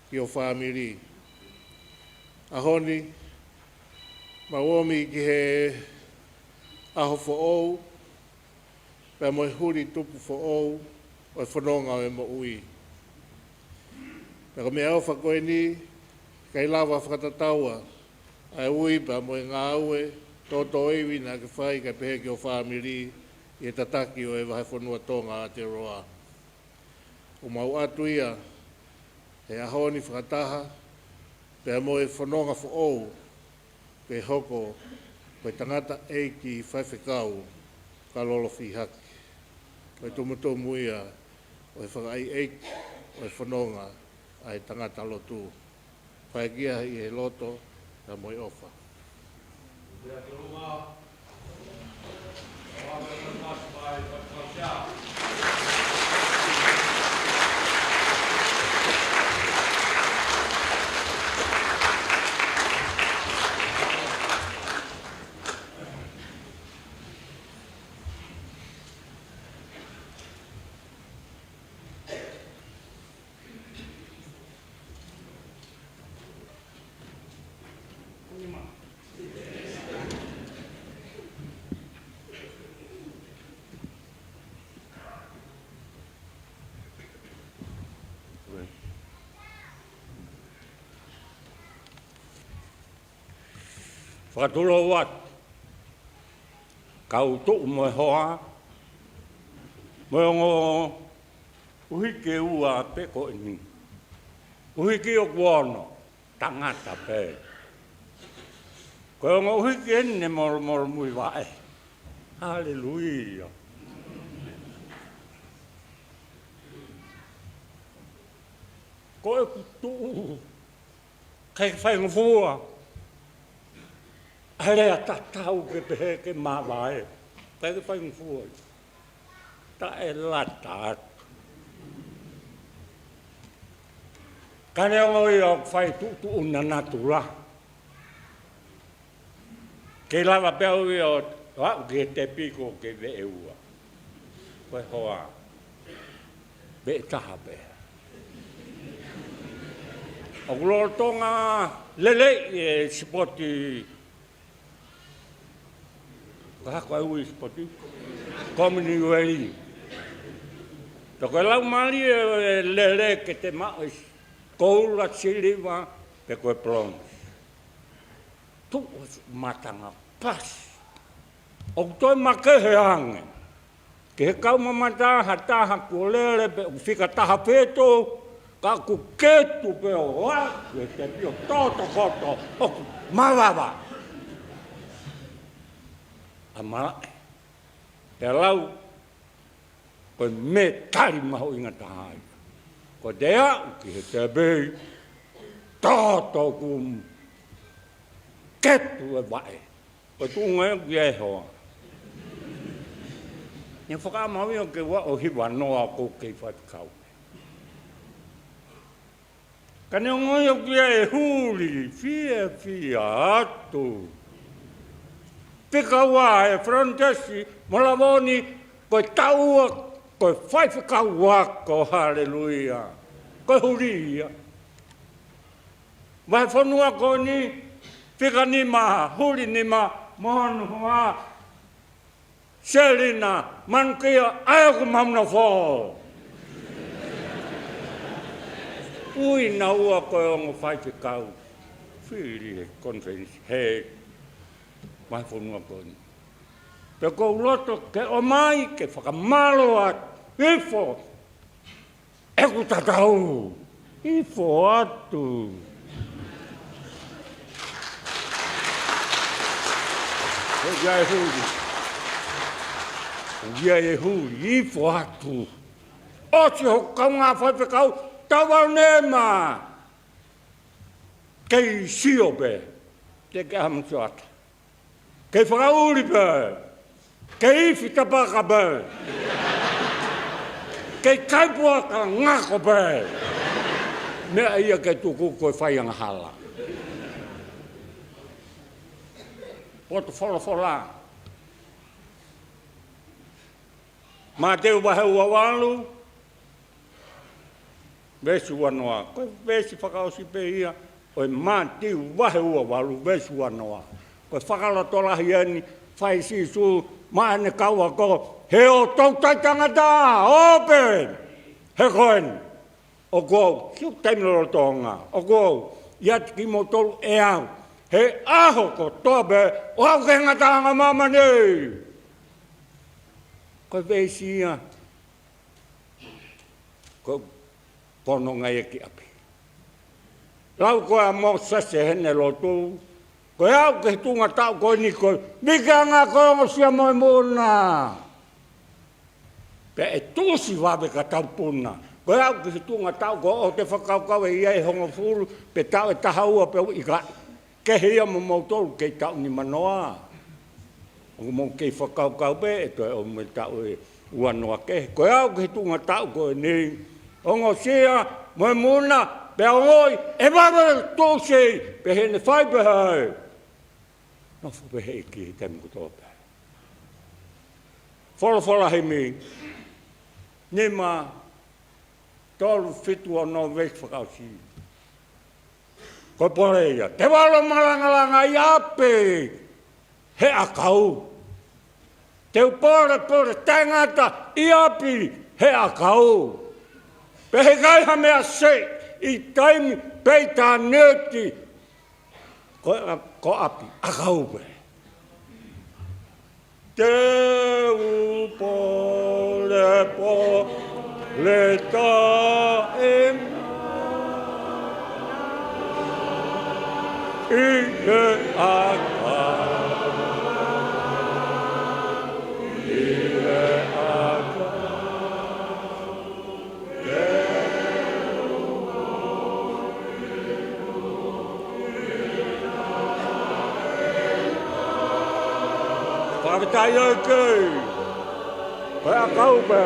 ki ho fāmili. ʻAho ni, mau omi ki he ʻaho foʻou, pea mo e huli tupu foʻou ʻo e fononga ʻo e moʻui. Pea ko e meʻaʻofa ko eni, ʻikai lava fakatataua ʻa e ui pea mo e ngāue tōtōivi naʻa ke fai kae pehē ki ho fāmili ʻi he tataki ʻo e Vahefonua Tonga ʻo Aotearoa. ʻOku mau ʻoatu ia he ʻaho ni fakataha pea mo e fononga foʻou ke hoko ko e tangataʻeiki Faifekau Kalolo Fihaki, ko e tumutumu ia ʻo e fakaʻeiʻeiki ʻo e fononga ʻa e tangata lotu. Fai ki ai ʻi he loto pea mo e ʻofa. Fakatulou atu, kau tuʻu mo e hoa, mo e ongo ʻuhiki ʻe ua pē ko eni. ʻUhiki ʻoku ono, tangata pē. Ko e ongo ʻuhiki eni ne molomolomuivaʻe. Haleluia. Ko ʻeku tuʻu, ʻikai ke faingofua. ʻA e lea tatau ke pehē ke māvae, ʻikai ke faingofua. Taʻelata atu. Ka neongo ia ʻoku fai tuʻutuʻuni natula, ʻikai lava pē au ia ʻo aʻu ki he tepi ko ke veʻe ua. Ko e hoa, veʻe taha pē. ʻOku lolotonga lelei e sipoti, ka ko e ui sipoti, Commonwealth. Pea ko e laumālie ʻe lele ke te maʻu e koula, siliva, pe ko e bronze. Tuʻu ʻo mātanga pasi. ʻOku toe makehe ange ki he kau mamata ha taha kuo lele pe ʻoku fika taha fitu, ka ʻoku ketu pē ʻo aʻu ki he tepi ʻo totokoto, ʻoku mavava. ʻA malaʻe, pea lau, ko e metali mahuʻinga taha ia. Ko e te aʻu ki he tepi, toto ʻoku ketu e vaʻe. Ko e tuʻunga ʻoku ʻi ai e hoa. Ne fakamau ia ke ua ʻo hiva noa ʻoku kei faifekau. Ka neongo ia ʻoku ʻi ai e huli fiefia atu. Fika ua ʻe Florence mo Lavoni, ko e taʻu ua ko e faifekau ako, haleluia. Ko e huli ia. Vahefonua ko eni, fika nima, huli nima, mo hono hoa, Selina Manukia, ʻa ia ʻoku mau nofo. Ui naua ko e ongo faifekau fili he konifelenisi he vahefonua ko eni. Pea ʻoku ou loto ke ʻomai ke fakamālō atu, ifo ʻeku tatau. Ifo atu. ʻOku ʻi ai e huli. ʻOku ʻi ai e huli. Ifo atu. ʻOsi hoʻo kaungā faifekau, tau au nema. Kei sio pē. Te ke ʻamu sio atu. Kei fakaʻuli pē. Kei ifi tapaka pē. Kei kai puaka ngako pē. Meʻa ia ke tuku ko e fai angahala. Potu folofola. Mātiu vahe ua valu, veesi ua noa. Ko e veesi fakaʻosi pē ia ʻo e Mātiu vahe ua valu, veesi ua noa. Ko e fakalotolahi eni, fai ʻe Sīsū maʻa ʻene kau ako, he ʻoku tau tai tangata, open. He ko eni. ʻOku ou, siʻi taimi lolotonga, ʻoku ou ʻiate kimoutolu ʻe au he ʻaho kotoa pē ʻo aʻu ki he ngataʻanga ʻo māmani. Ko e veesi ia, ko e pononga ia ki ʻapi. Lau ko ē ʻa Mōsese heʻene lotu, ko e aʻu ki he tuʻunga taʻu ko eni ko e vikeʻanga ko e ongosia mo e muna. Pea ʻe tuʻusi vave ka tau puna. Ko e aʻu ki he tuʻunga taʻu ko ē ʻoku te fakakaukau ʻe ʻi ai e hongofulu, pe taʻu ʻe taha ua pe ʻikai. Kehe ia mo moutolu kei taʻu nima noa. ʻOku mou kei fakakaukau pē ʻe toe ʻomi e taʻu ʻe ua noa kehe. Ko e aʻu ki he tuʻunga taʻu ko eni, ongosia mo e muna, pea ongoʻi ʻe vave tuʻusi, pea heʻene fai pē hai. Nofo pē he ʻEiki he taimi kotoa pē. Folofola himi, nima, tolu, fitu, ono, veesi fakaʻosi. Ko e pole ia. Te u ʻalu ʻo malangalanga ʻi ʻapi he ʻakau. Te u polepole taʻengata ʻi ʻapi he ʻakau. Pea heʻikai ha meʻa ʻe sio ʻi taimi pe ʻitāniti. Ko, ko ʻapi, ʻakau pē. Te u polepole taʻengata ʻi he ʻakau, ʻi he ʻakau. Fakafetaʻi ʻEiki. Ko e ʻakau pē.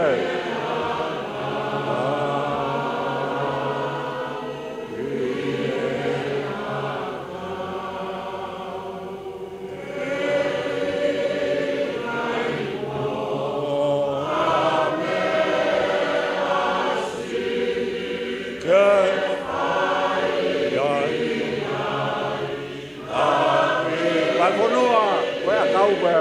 Vahefonua, ko e ʻakau pē.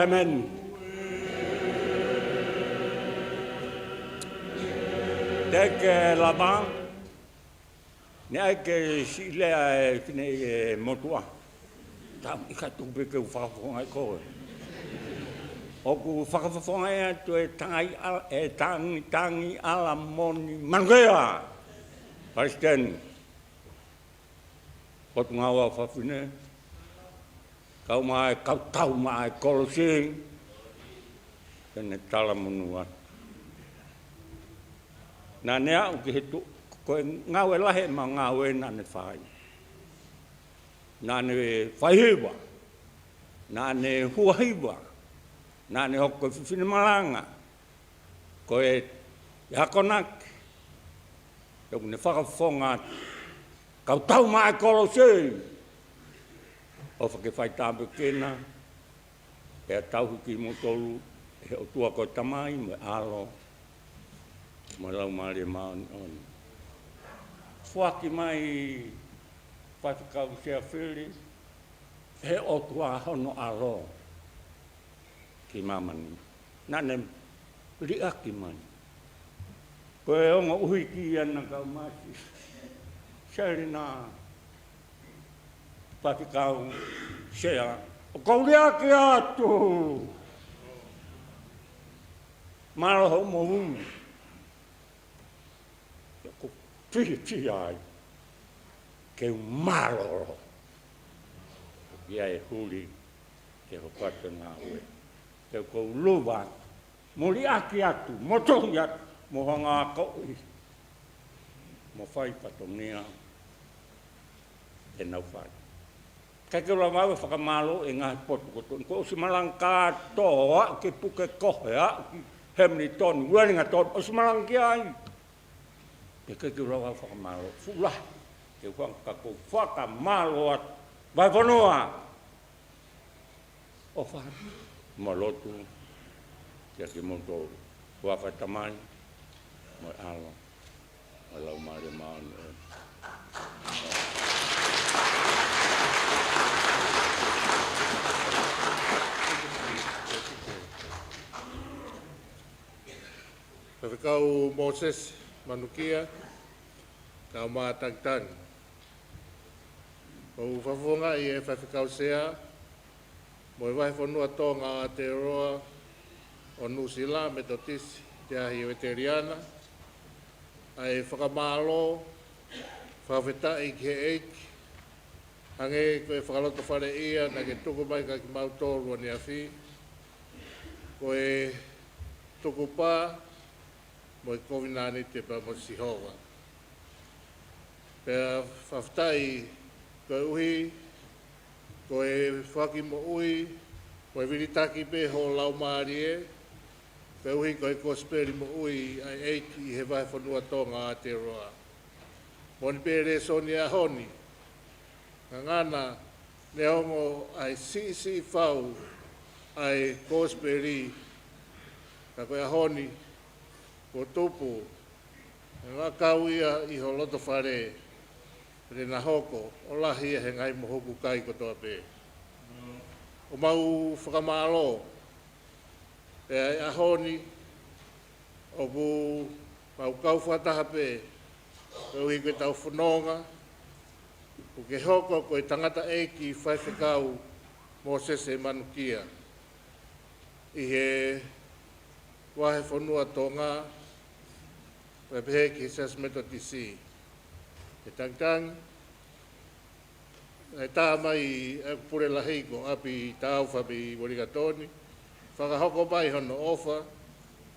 ʻĒmeni. Te ke lava. Naʻe ʻai ke siʻi lea e fine e motuʻa. Tau ʻikai tuku pē ke u fakafofongaʻi koe. ʻOku fakafofongaʻi atu e tangi ʻala, e tangi, tangi ʻala moni Manukea. Palesiteni. Potungāue ʻa Fafine. Kau mai, kau tau mai, kolosi. Pea ne talamonū atu. Naʻa ne aʻu ki he tuʻu, ko e ngāue lahi ʻema ngāue naʻa ne fai. Naʻa ne fai hiva, naʻa ne hua hiva, naʻa ne hoko ko e fefine malanga, ko e akonaki, ʻoku ne fakafofonga atu, kau tau mai Kolose, ʻofa ke fai tāpuekina, pea tauhi kimoutolu ʻe he ʻOtua ko e Tamai mo e ʻAlo mo e Laumālie Māʻoniʻoni. Foaki mai Faifekau Sea Fili, he ʻOtua hono ʻAlo ki māmani. Naʻa ne liʻaki mai. Ko e ongo ʻuhiki ʻa e kau masi. Selina, Faifekau Sea, ʻoku ou liʻaki atu. Mālō hoʻomou ui. ʻOku ou fiefia ai ke u mālōlō ʻi he huli ke hoko atu e ngāue. Ke u kau lava mo liʻaki atu, mo tohi atu, mo hanga ʻo akoʻi, mo fai fatongia te nau fai. Kae ke u lava au ʻo fakamālō e ngaahi potu kotoa. Kuo ʻosi malanga kātoa, aʻu ki Pukekohe, aʻu ki Hamilton, Wellington, ʻosi malanga ki ai. Pea kae ke u lava au ʻo fakamālō. Fuʻu lahi, ke u hanga ʻo fakamālō atu. Vahefonua, ʻofa mo e lotu kiate kimoutolu. Huafa Tamai, mo e ʻAlo, mo e Laumālie Māʻoniʻoni. Faifekau Mōsese Manukia, kae ʻumaʻā Tangitangi. ʻOku fakafofongaʻi ʻe he Faifekau Sea mo e Vahefonua Tonga ʻo Aotearoa ʻo Nuʻusila, Metotisi, Te Ahi Uēteliana, ʻa e fakamālō, fakafetaʻi ki he ʻEiki, hangē ko e fakalotofale ia naʻa ke tuku mai kiate kimautolu ʻaneafi, ko e tukupā mo e kovinānite pea mo Sihova. Pea fakafetaʻi koeʻuhi ko e foaki moʻui, ko e vilitaki pē ho laumālie, koeʻuhi ko e kosipeli moʻui ʻa e ʻEiki ʻi he Vahefonua Tonga ʻo Aotearoa. Moʻoni pē lēsoni ʻaho ni, ngangana neongo ʻa e siʻisiʻi fau ʻa e kosipeli, ka ko e ʻaho ni, kuo tupu, he ngaahi kau ia ʻi ho lotofale, pea na hoko ʻo lahi ia he ngaahi mohuku kai kotoa pē. ʻOku mau fakamālō, pea ʻi he ʻaho ni, ʻoku mau kau fakataha pē, koeʻuhi ko ʻetau fononga, ʻoku ke hoko ko e tangataʻeiki Faifekau Mōsese Manukia ʻi he Vahefonua Tonga, pea pehē ki he Siasi Metotisi. ʻE Tangitangi, ʻe tā mai ʻa e pule lahi ko ʻApi Taufa mei Wellington, fakahoko mai hono ʻofa,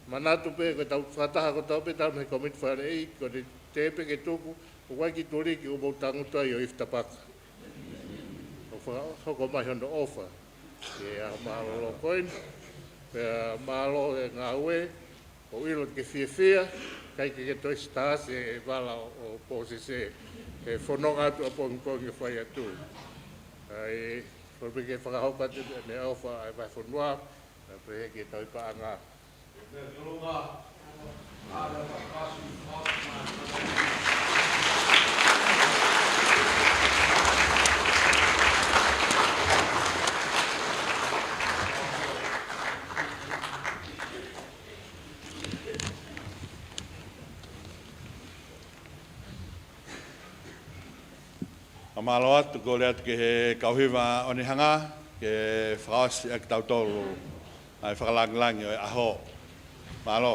manatu pē ko ʻetau fakataha kotoa pē ʻetau mei he kōmiti faleʻi, ko e tepe ke tuku, ʻoku ʻikai ke tuliki ʻo mou tangutu ai ʻo ifi tapaka. ʻO fakahoko mai hono ʻofa ʻi he ʻaho mālōlō ko eni, pea mālō e ngāue, ʻoku ou ʻilo te ke fiefia, ʻikai ke ke toe sitāsi e vala ʻo, ʻo Mōsese, he fononga atu ʻapongipongi ʻo fai atu. ʻAi, kole pē ke fakahoko atu ʻene ʻofa ʻa e Vahefonua, pea pehē ki he tauhi paʻanga. Fakamālō atu, kole atu ki he kau hiva ʻo ne hanga ke fakaʻosi ʻaki kitautolu ʻa e fakalāngilangi ʻo e ʻaho. Mālō.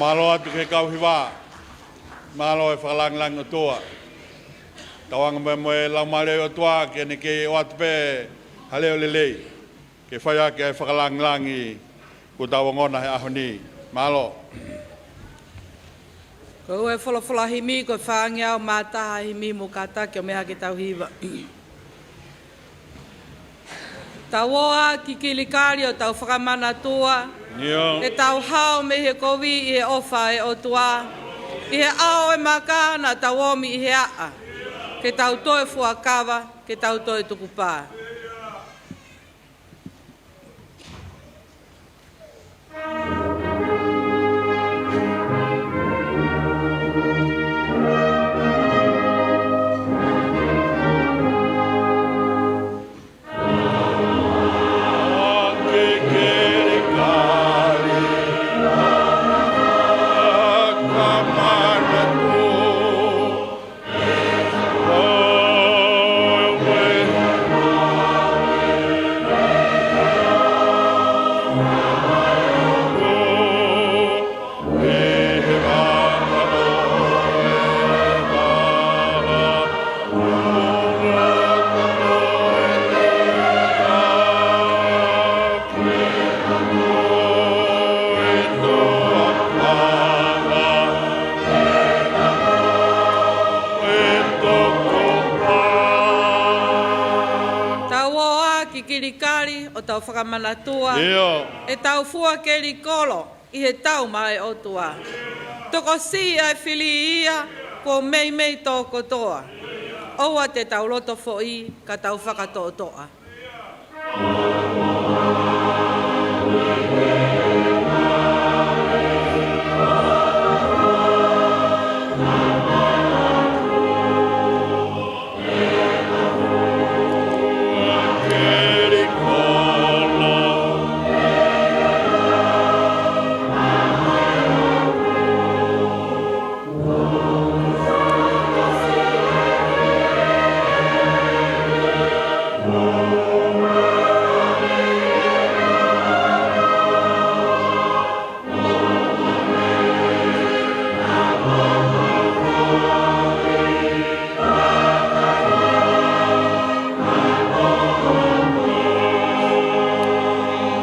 Mālō atu ki he kau hiva. Mālō e fakalāngilangi ʻOtua. Tauange mo e, mo e Laumālie ʻo e ʻOtua ke ne kei ʻoatu pē ha leʻo lelei ke fai ʻaki e fakalāngilangi kuo tau ongona he ʻaho ni. Mālō. Ko e folofola himi ko e fāngeau mā taha, himi mo kātaki ʻo meʻa ke tau hiva. Tau ō ā ki Kilikali ʻo tau fakamanatua. ʻIo. ʻEtau hao mei he kovi ʻi he ʻofa ʻa e ʻOtua. ʻI he ʻao ʻo e maka naʻa tau omi ʻi he ʻaʻa. Ke tau toe fuakava, ke tau toe tukupā. Tau ō ā ki Kilikali ʻo tau fakamanatua. ʻIo. ʻEtau fua keli kolo ʻi he tau mā ʻa e ʻOtua. Tokosiʻi ʻa e fili ia, kuo meimei tō kotoa. ʻOua te tau loto foʻi, ka tau fakatoʻotoʻa.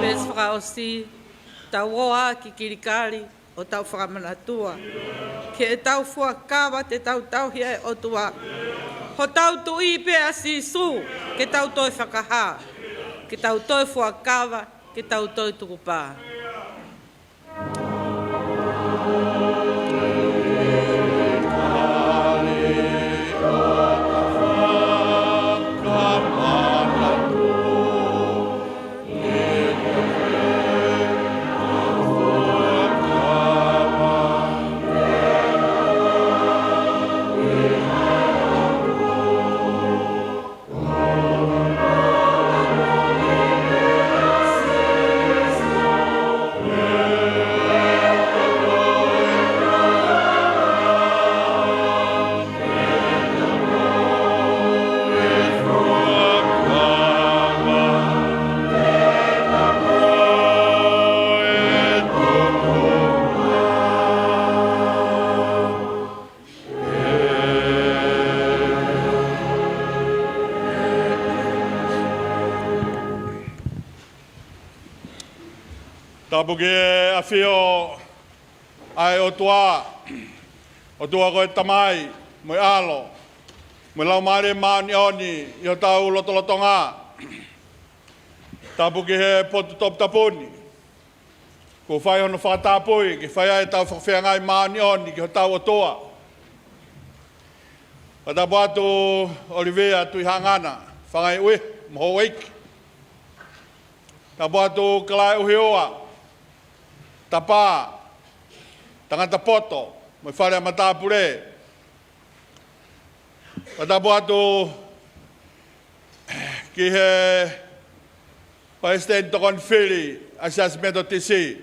Veesi fakaʻosi, tau ō ā ki Kilikali ʻo tau fakamanatua. Ke tau fuakava te tau tauhi ʻa e ʻOtua. Hotau Tuʻi pē ʻa Sīsū, ke tau toe fakahā. Ke tau toe fuakava, ke tau toe tukupā. Tapu ki he ʻafio ʻa e ʻOtua, ʻOtua ko e Tamai, mo e ʻAlo, mo e Laumālie Māʻoniʻoni, ʻi hotau lotolotonga. Tapu ki he potu toputapu ni, kuo fai hono fakatapui, ke fai ai ʻetau fakafeangai māʻoniʻoni ki hotau ʻOtua. Fakatapu atu ʻOlivia Tuʻihaʻangana, Fangaiʻuiha, mo houʻeiki. Tapu atu Kalae ʻUhiua, Tapa, Tangata Poto, mo e fale ʻa matāpule. Fakatapu atu ki he Palesiteni Tokoni Fili ʻa e Siasi Metotisi,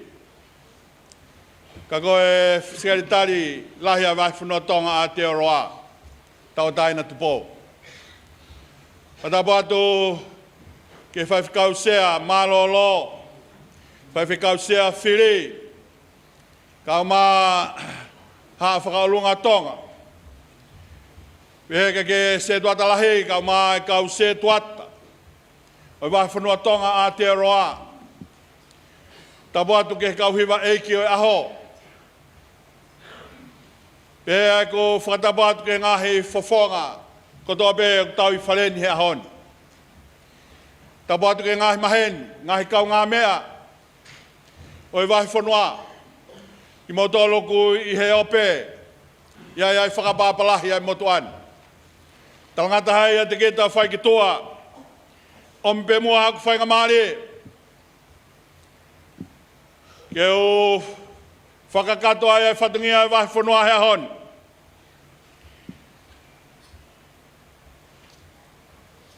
ka ko e Sekelitali Lahi ʻa e Vahefonua Tonga, ʻAteoloa Tauʻatāina Tupou. Fakatapu atu ki he Faifekau Sea mālōlō, Faifekau Sea Fili, Kau mā Haʻa Fakaʻolunga Tonga. Pehē ki he setuata lahi, kau mā e kau setuata ʻo e vahefonua Tonga ʻa Aotearoa. Tapu atu ki he kau hiva ʻeiki ʻo e ʻaho. Pea ʻoku ou fakatapu atu ki he ngaahi fofonga kotoa pē ʻoku tau ʻi fale ni he ʻaho ni. Tapu atu ki he ngaahi maheni, ngaahi kaungāmeʻa ʻo e vahefonua, kimoutolu ʻoku ʻi he ope, ʻi ai ʻa e fakaʻapaʻapa lahi ʻa e motuʻa ni. Talangata ai ʻiate kita fai ki tuʻa, ʻomi pē muʻa haʻaku faingamālie ke u fakakakato ai ʻa e fatongia ʻo e vahefonua he ʻaho ni.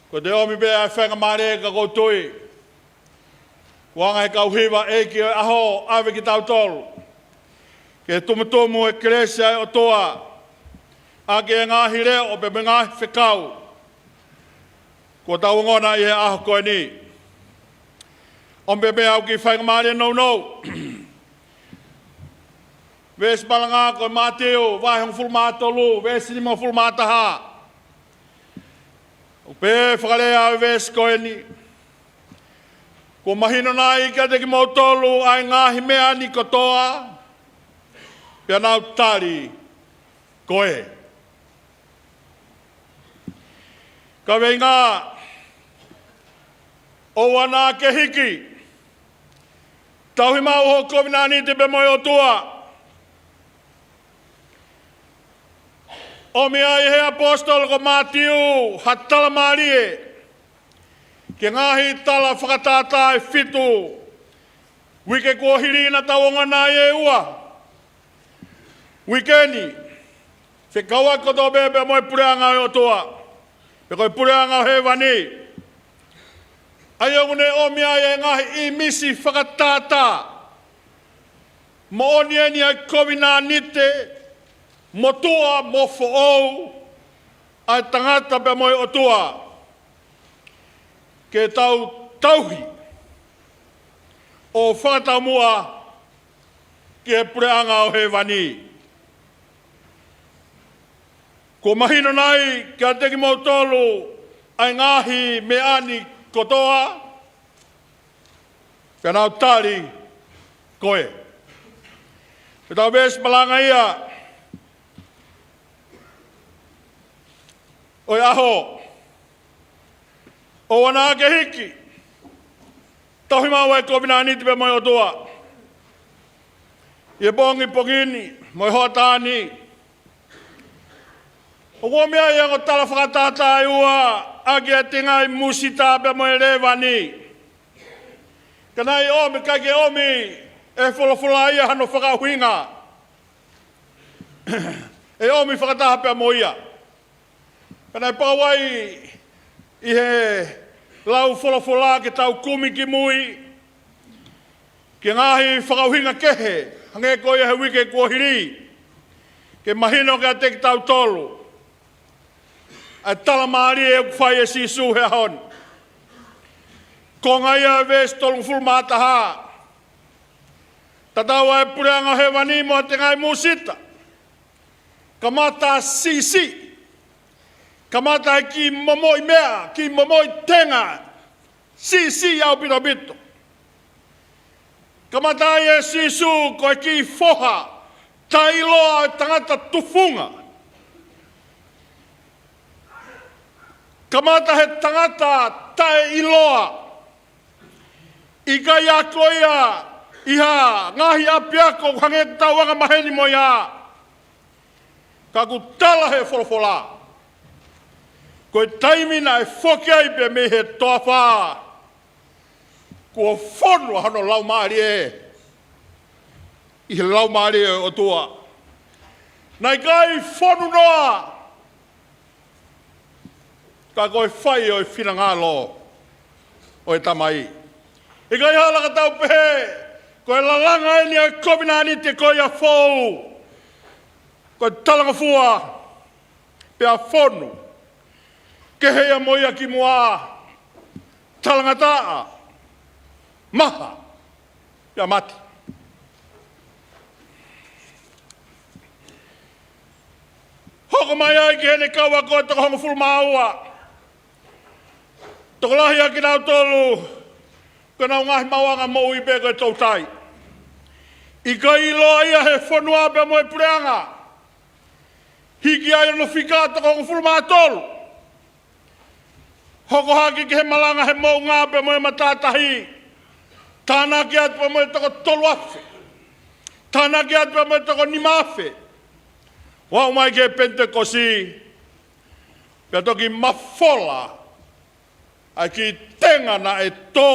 Ko e ʻomi pē ʻa e faingamālie ka ʻoku ou tui kuo hanga ʻe he kau hiva ʻeiki ʻo e ʻaho ʻo ʻave kitautolu ki he tumutumu ʻo e kelesi ʻa e ʻOtua, ʻaki e ngaahi leʻo pea mo e ngaahi fekau kuo tau ongona ʻi he ʻaho ko eni. ʻOmi pē haʻaku kiʻi faingamālie nounou. Veesi malanga ko Mātiu vahe hongofulu mā tolu, veesi nimangofulu mā taha. ʻOku pehē fakalea ʻa e veesi ko eni: Kuo mahino nai kiate kimoutolu ʻa e ngaahi meʻa ni kotoa? Pea nau tali, Ko e. Kaveinga: ʻOua naʻa ke hiki. Tauhi maʻu hoʻo kovinānite pea mo e ʻOtua. ʻOmi ai ʻe he ʻaposetolo ko Mātiu ha tala mālie ki he ngaahi tala fakatātā ʻe fitu uike kuo hili naʻa tau ongona ai ʻe ua. Uike ni, fekauʻaki kotoa pē pea mo e puleʻanga ʻo e ʻOtua, pe ko e puleʻanga ʻo hēvani. ʻA ia ʻoku ne ʻomi ai e ngaahi ʻīmisi fakatātā moʻoni eni ʻa e kovinānite motuʻa mo foʻou ʻa e tangata pea mo e ʻOtua, ke tau tauhi ʻo fakataumuʻa ki he puleʻanga ʻo hēvani. Kuo mahino nai kiate kimoutolu ʻa e ngaahi meʻa ni kotoa? Pea nau tali, Ko e. Ko ʻetau veesi malanga ia ʻo e ʻaho: ʻOua naʻa ke hiki. Tauhi maʻu ʻa e kovinānite pea mo e ʻOtua. ʻI he pongipongi ni mo e hoʻatā ni, ʻoku ʻomi ai e ongo tala fakatātā ʻe ua ʻaki ʻa e tengaʻi musita pea mo e lēvani. Ka naʻe ʻikai ke ʻomi ʻe he folofola ia hano fakaʻuhinga. ʻE ʻomi fakataha pea mo ia. Pea naʻe pau ai ʻi he lau folofola ke tau kumi ki mui ki he ngaahi fakaʻuhinga kehe, hangē ko ia he uike kuo hili, ke mahino kiate kitautolu ʻa e tala mālie ʻoku fai ʻe Sīsū he ʻaho ni. Konga ia ʻo e veesi tolungofulu mā taha. Tatau ʻa e puleʻanga ʻo hēvani mo ha tengaʻi musita. Kamata siʻisiʻi. Kamata e kiʻi momoʻi meʻa, kiʻi momoʻi tenga. Siʻisiʻi ʻaupito ʻaupito. Kamata ai ʻe Sīsū ko e kiʻi foha taʻeʻiloa ʻo e tangata tufunga. Kamata he tangata taʻeʻiloa. ʻIkai ʻa ko ia ʻi ha ngaahi ʻapiako hangē ko ʻetau angamaheni mo ia. Ka ʻoku tala he folofola, ko e taimi naʻe foki ai pē mei he toafa, kuo fonu ʻa hono laumālie ʻi he laumālie ʻo e ʻOtua. Naʻe ʻikai fonu noa, ka ko e fai ʻo e finangalo ʻo e Tamai. ʻIkai hala ka tau pehē, ko e lalanga eni ʻo e kovinānite ko ia foʻou, ko e talangofua, pea fonu. Kehe ia mo ia kimuʻa, talangataʻa, maha, pea mate. Ko mai ai ki heʻene kau ako ʻe toko hongofulu mā ua. Tokolahi ʻa kinautolu ko ʻenau ngaahi maʻuʻanga moʻui pē ko e toutai. ʻIkai ʻiloa ia he fonua pea mo e puleʻanga. Hiki ai hono fika toko hongofulu mā tolu. Hoko hake ki he malanga he moʻunga pea mo e matātahi. Tānaki atu pea mo e toko tolu afe. Tānaki atu pea mo e toko nima afe. ʻO aʻu mai ki he Penitekosi. Pea toki mafola ʻa e kiʻi tenga naʻe tō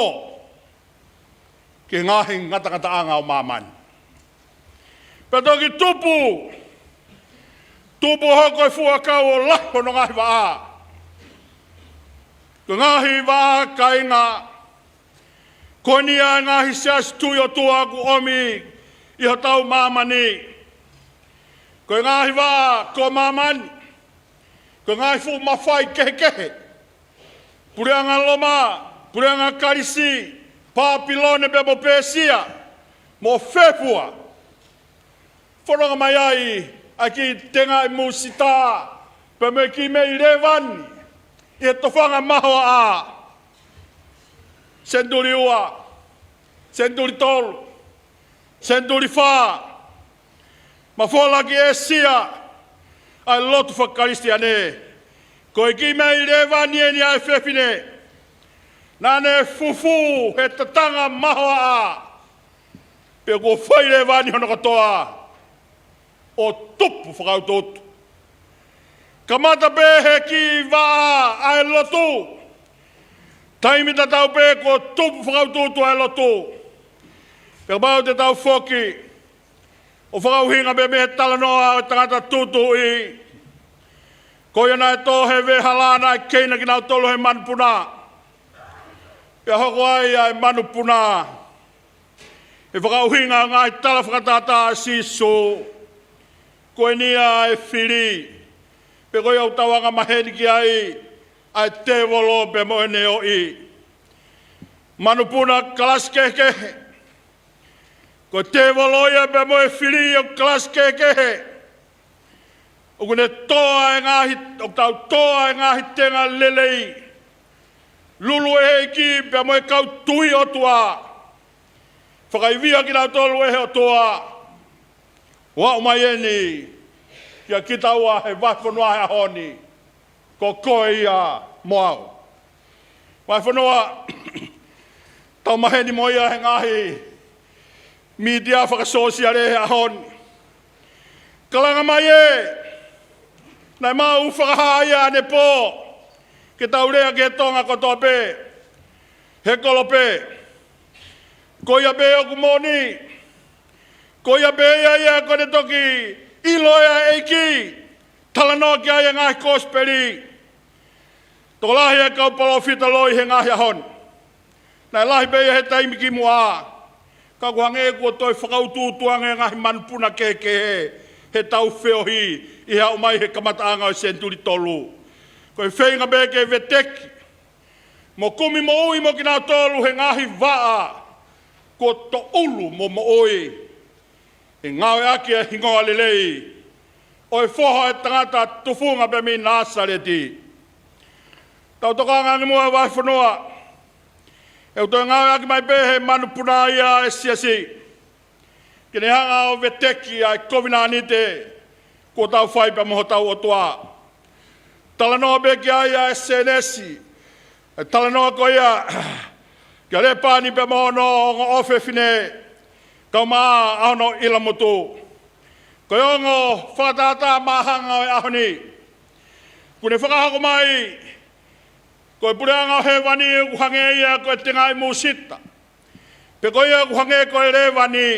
ki he ngaahi ngatangataʻanga ʻo māmani. Pea toki tupu, tupu hoko e fuakau ʻo lahi hono ngaahi vaʻa. Ko e ngaahi vaʻa, kāinga, ko eni ʻa e ngaahi siasi tui ʻOtua kuo ʻomi ʻi hotau māmani. Ko e ngaahi vaʻa ko māmani. Ko e ngaahi fuʻu mafai kehekehe. Puleʻanga Loma, Puleʻanga Kalisi, Pāpilone pea mo Pēsia, mo fē fua. Fononga mai ai ʻa e kiʻi tengaʻi mūsita, pea mo e kiʻi meʻi lēvani, ʻi he tofanga mahoaʻa. Senituli ua, senituli tolu, senituli fā, mafola ki ʻĒsia ʻa e lotu faka-Kalisitiane. Ko e kiʻi meʻi lēvani eni ʻa e fefine. Naʻa ne fufū he tatanga mahoaʻa. Pea kuo fai lēvani hono kotoa ʻo tupu fakautuutu. Kamata pē he kiʻi vaʻa ʻa e lotu. Taimi tatau pē kuo tupu fakautuutu ʻa e lotu. Pea kapau te tau foki ʻo fakaʻuhinga pē mei he talanoa ʻo e tangata tūtuuʻi. Ko ia naʻe tō he veʻehala naʻe keina kinautolu he manupuna. Pea hoko ai ʻa e manupuna he fakaʻuhinga ʻo e ngaahi tala fakatātā ʻa Sīsū. Ko eni ʻa e fili. Pea ko ia ʻoku tau angamaheni ki ai ʻa e tēvolo pea mo ʻene ʻoʻi. Manupuna kalasi kehekehe. Ko e tēvolo ia pea mo e fili ʻoku kalasi kehekehe. ʻOku ne tō ʻa e ngaahi, ʻoku tau tō ʻa e ngaahi tenga lelei. Lulu ʻe he ʻEiki pea mo e kau tui ʻOtua. Fakaivia kinautolu ʻe he ʻOtua. ʻO aʻu mai eni kia kitaua he vahefonua he ʻaho ni. Ko koe ia mo au. Vahefonua, tau maheni mo ia he ngaahi mītia fakasōsiale he ʻaho ni. Kalanga mai ē, naʻe maʻu fakahā ia ʻanepō, ke tau lea ki he Tonga kotoa pē, he kolope. Ko ia pē ʻoku moʻoni, ko ia pē ia ia ko ʻene toki ʻilo ʻe he ʻEiki, talanoa ki ai e ngaahi kosipeli. Tokolahi e kau palōfita loi he ngaahi ʻaho ni. Naʻe lahi pē ia he taimi kimuʻa. Ka ʻoku hangē kuo toe fakautuutu ange e ngaahi manupuna kehekehe he tau feohi ʻi he aʻu mai he kamataʻanga ʻo e senituli tolu. Ko e feinga pē ke veteki mo kumi moʻui mo kinautolu he ngaahi vaʻa kuo toʻulu mo moʻui. ʻE ngāueʻaki e hingoa lelei ʻo e foha ʻo e tangata tufunga pē mei Nāsaleti. Tau tokanga ange muʻa vahefonua. ʻE toe ngāueʻaki mai pē he manupuna ia e siasi ke ne hanga ʻo veteki ʻa e kovinānite kuo tau fai pea mo hotau ʻOtua. Talanoa pē ki ai ʻa e Sēnesi, ʻa e talanoa ko ia kia Lēpani pea mo hono ongo ʻofefine, kae ʻumaʻā hono ʻilamotu. Ko e ongo fakatātā māhanga ʻo e ʻaho ni. Kuo ne fakahoko mai ko e puleʻanga ʻo hēvani ʻoku hangē ia ko e tengaʻi mūsita. Pe ko ia ʻoku hangē ko e lēvani.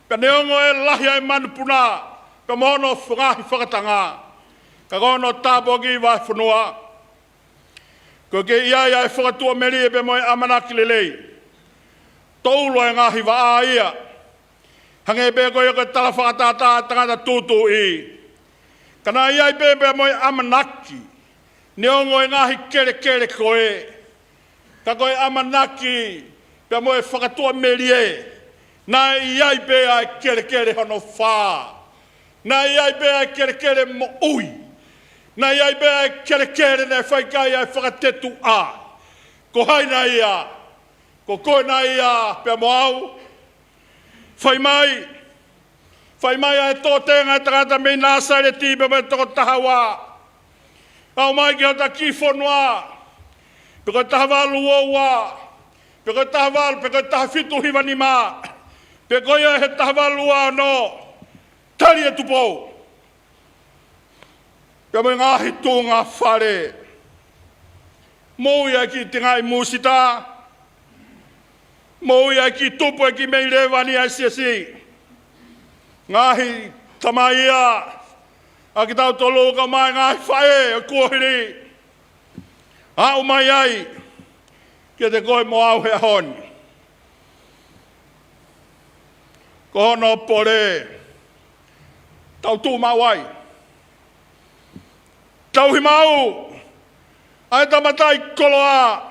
Pea neongo e lahi ʻa e manupuna pea mo hono ngaahi fakatanga, ka ko hono tāpuaki, vahefonua, ko e kei ʻi ai ʻa e fakatuʻamelie pea mo e ʻamanaki lelei. Toʻulu e ngaahi vaʻa ia. Hangē pē ko ia ko e tala fakatātā ʻa e tangata tūtuuʻi. Ka naʻe ʻi ai pē pea mo e ʻamanaki. Neongo e ngaahi kelekele ko ē, ka ko e ʻamanaki pea mo e fakatuʻamelie, naʻe ʻi ai pē ʻa e kelekele hono fā. Naʻe ʻi ai pē ʻa e kelekele moʻui. Naʻe ʻi ai pē ʻa e kelekele naʻe fai ki ai ʻa e fakatetuʻa. Ko hai nai ia? Ko koe nai ia pea mo au? Fai mai, fai mai ʻa e tōtenga ʻo e tangata mei Nāsaleti pea mo e toko taha ua. Aʻu mai ki hota kiʻi fonua. Pe ko e taha valu ua ua. Pe ko e taha valu, pe ko e taha fitu hiva nima. Pe ko ia he taha valu ua ono. Tali e Tupou. Pea mo e ngaahi tuʻunga fale. Moʻui ʻa e kiʻi tengaʻi mūsita. Moʻui ʻa e kiʻi tupu ʻa e kiʻi mei lēvani ʻa e siasi. Ngaahi tamai ia ʻa kitautolu kae ʻumaʻā e ngaahi faʻē ʻo e kuohili. Aʻu mai ai kiate koe mo au he ʻaho ni. Ko hono pole, tau tuʻu maʻu ai. Tauhi maʻu ʻa e tamatai koloa.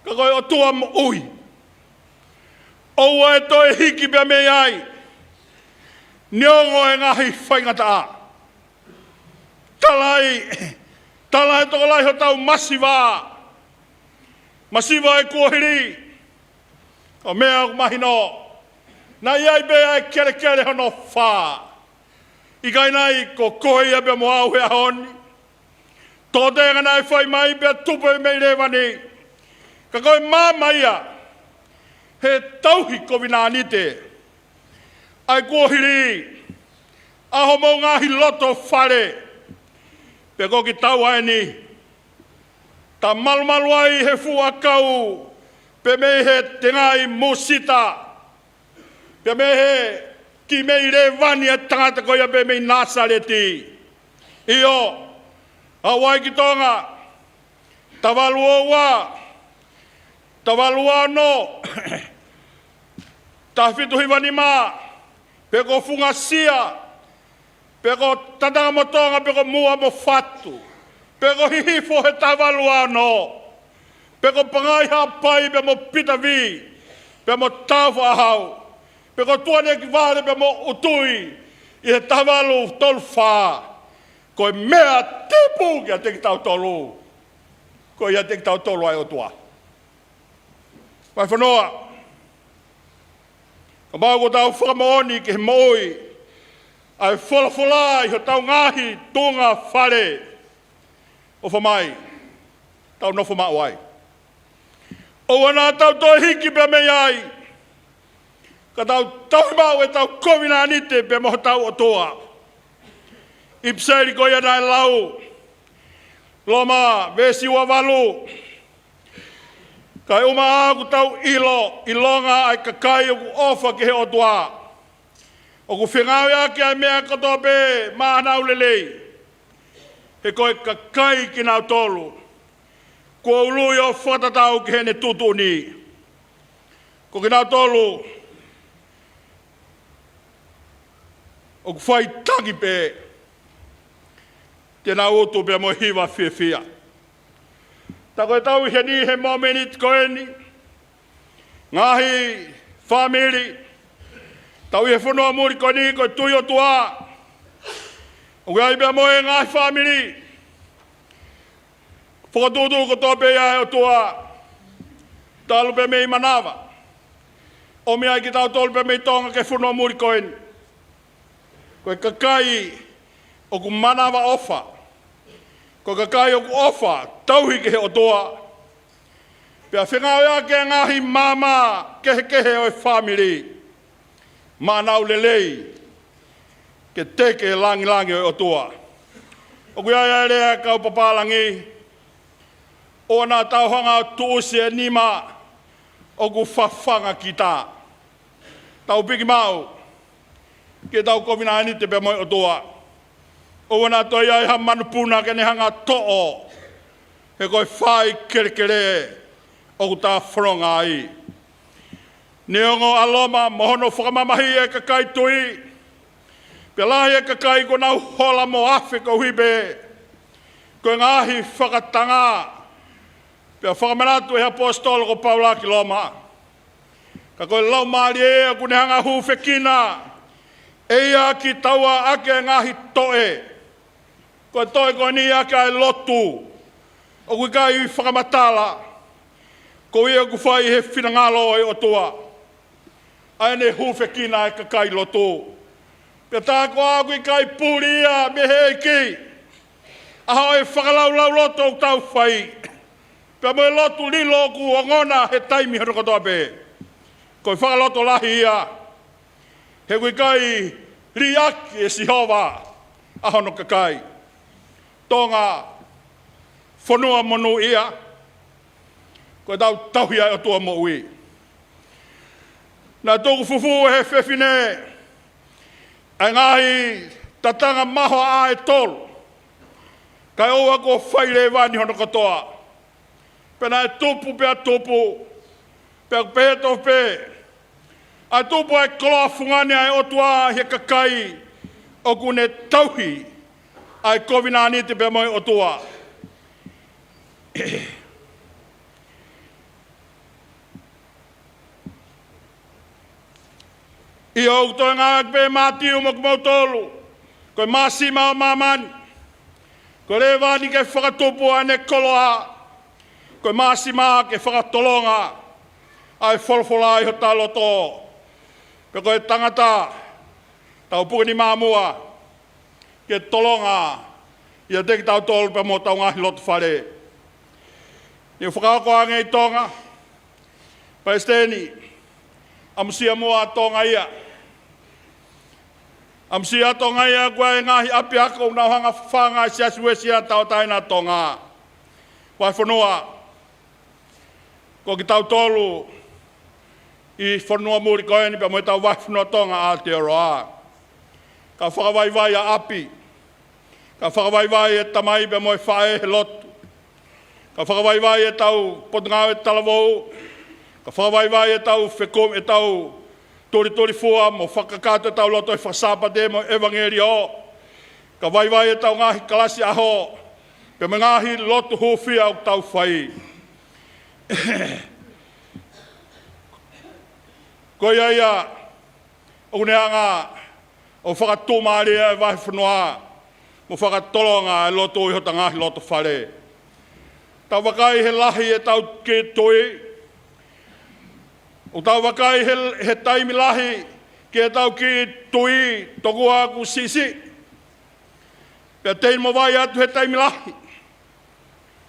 Ka ko e ʻOtua moʻui, ʻoua ʻe toe hiki pea mei ai. Neongo e ngaahi faingataʻa. Tala ai, tala ʻe he tokolahi hotau masiva. Masiva e kuohili. Ko e meʻa ʻoku mahino, naʻe ʻi ai pē ʻa e kelekele hono fā. ʻIkai nai ko koe ia pea mo au he ʻaho ni? Tōtenga naʻe fai mai pea tupu ʻa e mei lēvani. Ka ko e maama ia he tauhi kovinānite ʻa e kuohili, ʻa homou ngaahi loto fale. Pea ko kitaua eni, ta malumalu ai he fuʻu ʻakau, pea mei he tengaʻi mūsita, pea mei he kiʻi mei lēvani ʻa e tangata ko ia pea mei Nāsaleti. ʻIo, aʻu ai ki Tonga, taha valu ua ua, taha valu ua ono, taha fitu hiva nima, pe ko Fungasia, pe ko Tatanga mo Tonga, pe ko Muʻa mo Fatu, pe ko Hihifo he taha valu ua ono, pe ko Pangai Haʻapai pea mo Pita Vī, pea mo Tāufaʻāhau, pe ko Tuʻanekivale pea mo ʻUtui ʻi he taha valu tolu fā. Ko e meʻa tipu kiate kitautolu, ko ia kiate kitautolu ʻa e ʻOtua. Vahefonua, kapau ʻoku tau fakamoʻoni ki he moʻui ʻa e folofola ʻi hotau ngaahi tuʻunga fale, ʻofa mai, tau nofo maʻu ai. ʻOua naʻa tau toe hiki pea mei ai, ka tau tauhi maʻu ʻetau kovinānite pea mo hotau ʻOtua. ʻIpiseli ko ia naʻe lau, Loma, veesi ua valu. Kae ʻumaʻā ʻoku tau ʻilo, ʻilonga ʻa e kakai ʻoku ʻofa ki he ʻOtua, ʻoku fengāueʻaki ʻa e meʻa kotoa pē maʻa honau lelei. He ko e kakai kinautolu kuo ului ʻo fakatatau ki heʻene tuʻutuʻuni. Ko kinautolu ʻoku fai tangi pē, te nau utu pea mo e hiva fiefia. Ta ko e tau ʻi heni he momeniti ko eni, ngaahi fāmili, tau ʻi he fonua muli ko eni ko e Tui ʻOtua. ʻOku ʻi ai pea mo e ngaahi fāmili, fokotuʻutuʻu kotoa pē ia ʻe he ʻOtua, talu pē mei manava. ʻOmi ai kitautolu pē mei Tonga ki he fonua muli ko eni. Ko e kakai ʻoku manavaʻofa. Ko e kakai ʻoku ʻofa, tauhi ki he ʻOtua. Pea fengāueʻaki e ngaahi maama kehekehe ʻo e fāmili maʻa honau lelei, ke teke e langilangi ʻo e ʻOtua. ʻOku ʻi ai ʻa e lea ʻa e kau papālangi, ʻoua naʻa tau hanga ʻo tuʻusi e nima ʻoku fafanga kita. Tau piki maʻu ki heʻetau kovinānite pea mo e ʻOtua. ʻOua naʻa toe ʻi ai ha manupuna ke ne hanga ʻo toʻo, he ko e fai kelekele ʻoku ta fononga ai. Neongo ʻa Loma mo hono fakamamahiʻi e kakai tui, pea lahi e kakai kuo nau hola mo afe koeʻuhi pē ko e ngaahi fakatanga, pea fakamanatu ʻe he ʻaposetolo ko Paula ki Loma. Ka ko e Laumālie ia ʻoku ne hanga ʻo hūfekina ʻe ia kitaua ʻaki e ngaahi toʻe. Ko e toe ko eni ʻa e lotu ʻoku ʻikai fakamatala, ko ia ʻoku fai he finangalo ʻo e ʻOtua ʻa ʻene hūfekina e kakai lotu. Pea tā ko ā ʻoku ʻikai puli ia mei he ʻEiki, ʻa hoʻo fakalaulauloto ʻoku tau fai, pea mo e lotu lilo ʻoku ongona he taimi hono kotoa pē, ko e fakalotolahi ia, he ʻoku ʻikai liʻaki ʻe Sihova ʻa hono kakai. Tonga, fonua monūʻia, ko ʻetau tauhi ʻa e ʻOtua moʻui. Naʻe tuku fufū ʻe he fefine ʻa e ngaahi tatanga mahoaʻa ʻe tolu, kae ʻoua kuo fai lēvani hono kotoa. Pea naʻe tupu pea tupu, pea pehē tofu pē, ʻa e tupu ʻa e koloa fungani ʻa e ʻOtua ʻi he kakai ʻoku ne tauhi ʻa e kovinānite pea mo e ʻOtua. ʻIo, ʻoku toe ngāueʻaki pē ʻe Mātiu mo kimoutolu ko e māsima ʻo māmani, ko e lēvani ke fakatupu ʻa ʻene koloa, ko e māsima ke fakatolonga ʻa e folofola ʻi hotau loto. Pea ko e tangata, tau puke nima muʻa ke tolonga ʻiate kitautolu pea mo hotau ngaahi lotofale. Ne u fakahoko ange ʻi Tonga, Palesiteni, ʻamusia muʻa Tonga ia. ʻAmusia Tonga ia, ko e ngaahi ʻapiako ʻoku nau hanga ʻo fafanga e Siasi Uēsiliana Tauʻatāina ʻo Tonga. Vahefonua, ko kitautolu ʻi he fonua muli ko eni pea mo ʻetau vahefonua Tonga ʻa Aotearoa, ka fakavaivai ʻa ʻapi, ka fakavaivai e tamai pea mo e faʻē he lotu, ka fakavaivai ʻetau potungāue talavou, ka fakavaivai ʻetau feku-, ʻetau tulitulifua mo fakakakato ʻetau loto ʻi he fakasāpate mo e ʻevangeliō, ka vaivai ʻetau ngaahi kalasi ʻaho, pea mo e ngaahi lotu hūfia ʻoku tau fai. Ko ia ia ʻoku ne hanga ʻo fakatumālie ʻa e vahefonua mo fakatolonga ʻa e lotu ʻi hotau ngaahi lotofale. Tau vakai he lahi ʻetau kiʻi tui. ʻOku tau vakai he, he taimi lahi ki heʻetau kiʻi tui, tokua ʻoku siʻisiʻi. Pea teʻeki mo vai atu he taimi lahi.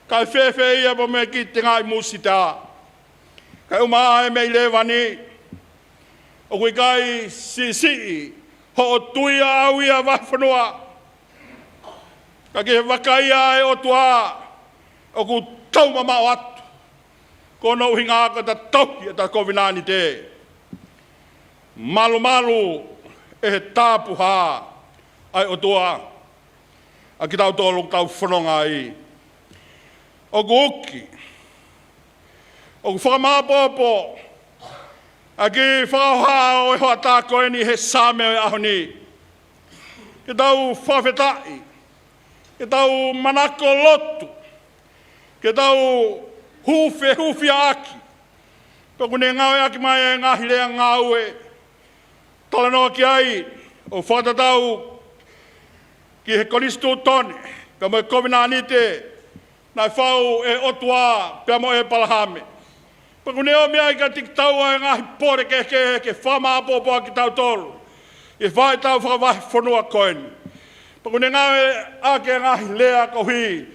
Kae fēfē ia pea mo e kiʻi tengaʻi musita? Kae ʻumaʻā e meʻi lēvani. ʻOku ʻikai siʻisiʻi hoʻo tui ʻaʻau ia vahefonua. Ka ki he vakai ʻa e ʻOtua, ʻoku tau mamaʻo atu. Ko hono ʻuhinga ko ʻeta tauhi ʻeta kovinānite. Malumalu ʻe he tāpuhā ʻa e ʻOtua ʻa kitautolu ʻoku tau fononga ai. ʻOku uki, ʻoku fakamāʻopoʻopo ʻa e kiʻi fakahohaʻa ʻo e hoʻatā ko eni he Saame ʻo e ʻaho ni. Ke tau fakafetaʻi, ke tau manako lotu, ke tau hūfia, hūfiaʻaki. Pea ʻoku ne ngāueʻaki mai e ngaahi lea ngāue, talanoa ki ai, ʻo fakatatau ki he konisitūtone, pea mo e kovinānite naʻe fai ʻe he ʻOtua pea mo ʻĒpalahame. Pea ʻoku ne ʻomi ai kiate kitaua e ngaahi pole kehekehe ke fakamāʻopoʻopo ʻaki kitautolu ʻi he faʻahitau fakavahefonua ko eni. Pea ʻoku ne ngāueʻaki e ngaahi lea koeʻuhi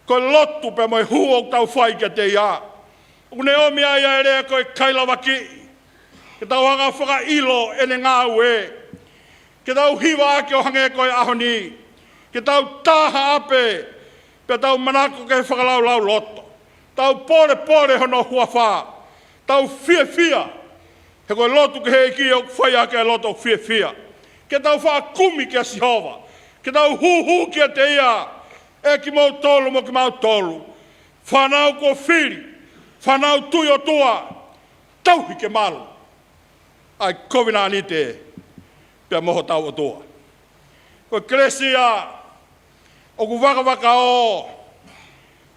ko e lotu pea mo e hū ʻoku tau fai kiate ia. ʻOku ne ʻomi ai ʻa e lea ko e kailavakiʻi, ke tau hanga ʻo fakaʻilo ʻene ngāue. Ke tau hivaʻaki ʻo hangē ko e ʻaho ni, ke tau tā ha ʻapi, pea tau manako ke fakalaulauloto, tau polepole hono huafa, tau fiefia, he ko e lotu ki he ʻEiki ʻoku fai ʻaki e loto fiefia. Ke tau faʻa kumi kia Sihova, ke tau hūhū kiate ia, ʻe kimoutolu mo kimautolu, fānau kuo fili, fānau tui ʻOtua, tauhi ke malu ʻa e kovinānite pea mo hotau ʻOtua. Ko e kelesi ia ʻoku vakavakaō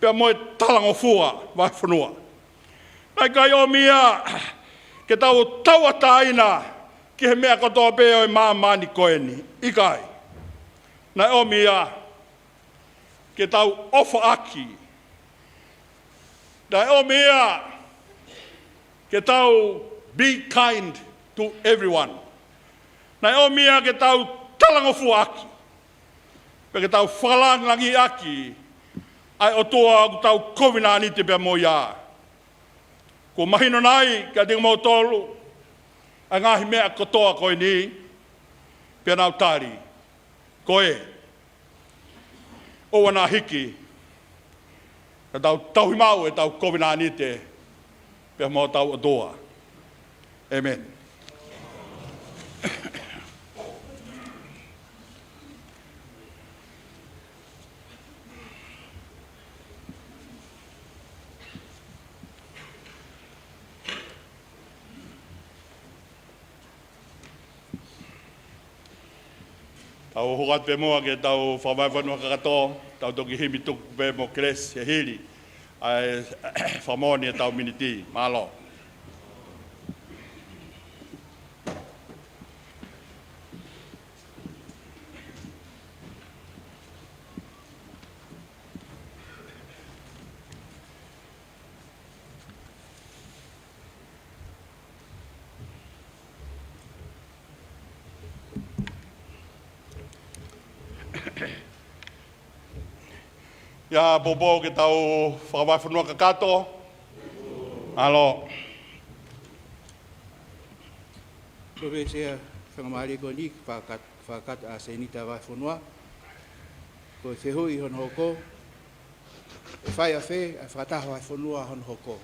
pea mo e talangofua vahefonua. Naʻe ʻikai ʻomi ia ke tau tauʻatāina ki he meʻa kotoa pē ʻo e māmani ko eni. ʻIkai. Naʻe ʻomi ia ke tau ʻofaʻaki. Naʻe ʻomi ia ke tau be kind to everyone. Naʻe ʻomi ia ke tau talangofuaʻaki. Pea ke tau fakalāngilangiʻaki ʻa e ʻOtua ʻoku tau kovinānite pea mo ia. Kuo mahino nai kiate kimoutolu ʻa e ngaahi meʻa kotoa ko eni? Pea nau tali, ko ē. ʻOua naʻa hiki, ka tau tauhi maʻu ʻetau kovinānite pea mo hotau ʻOtua. ʻĒmeni. Tau hoko atu pē muʻa ki heʻetau fakavahefonua kakato, tau toki himi tuku pē mo Kelesi he hili ʻa e fakamoʻoni ʻetau miniti. Mālō. ʻIo, poupou ki heʻetau fakavahefonua kakato. Mālō. Ko e sea fakamālie ko eni, fakakat-, fakakakato ʻa e Senita Vahefonua. Ko e fehuʻi hono hoko, ʻe fai ʻafē ʻa e fakataha vahefonua hono hoko?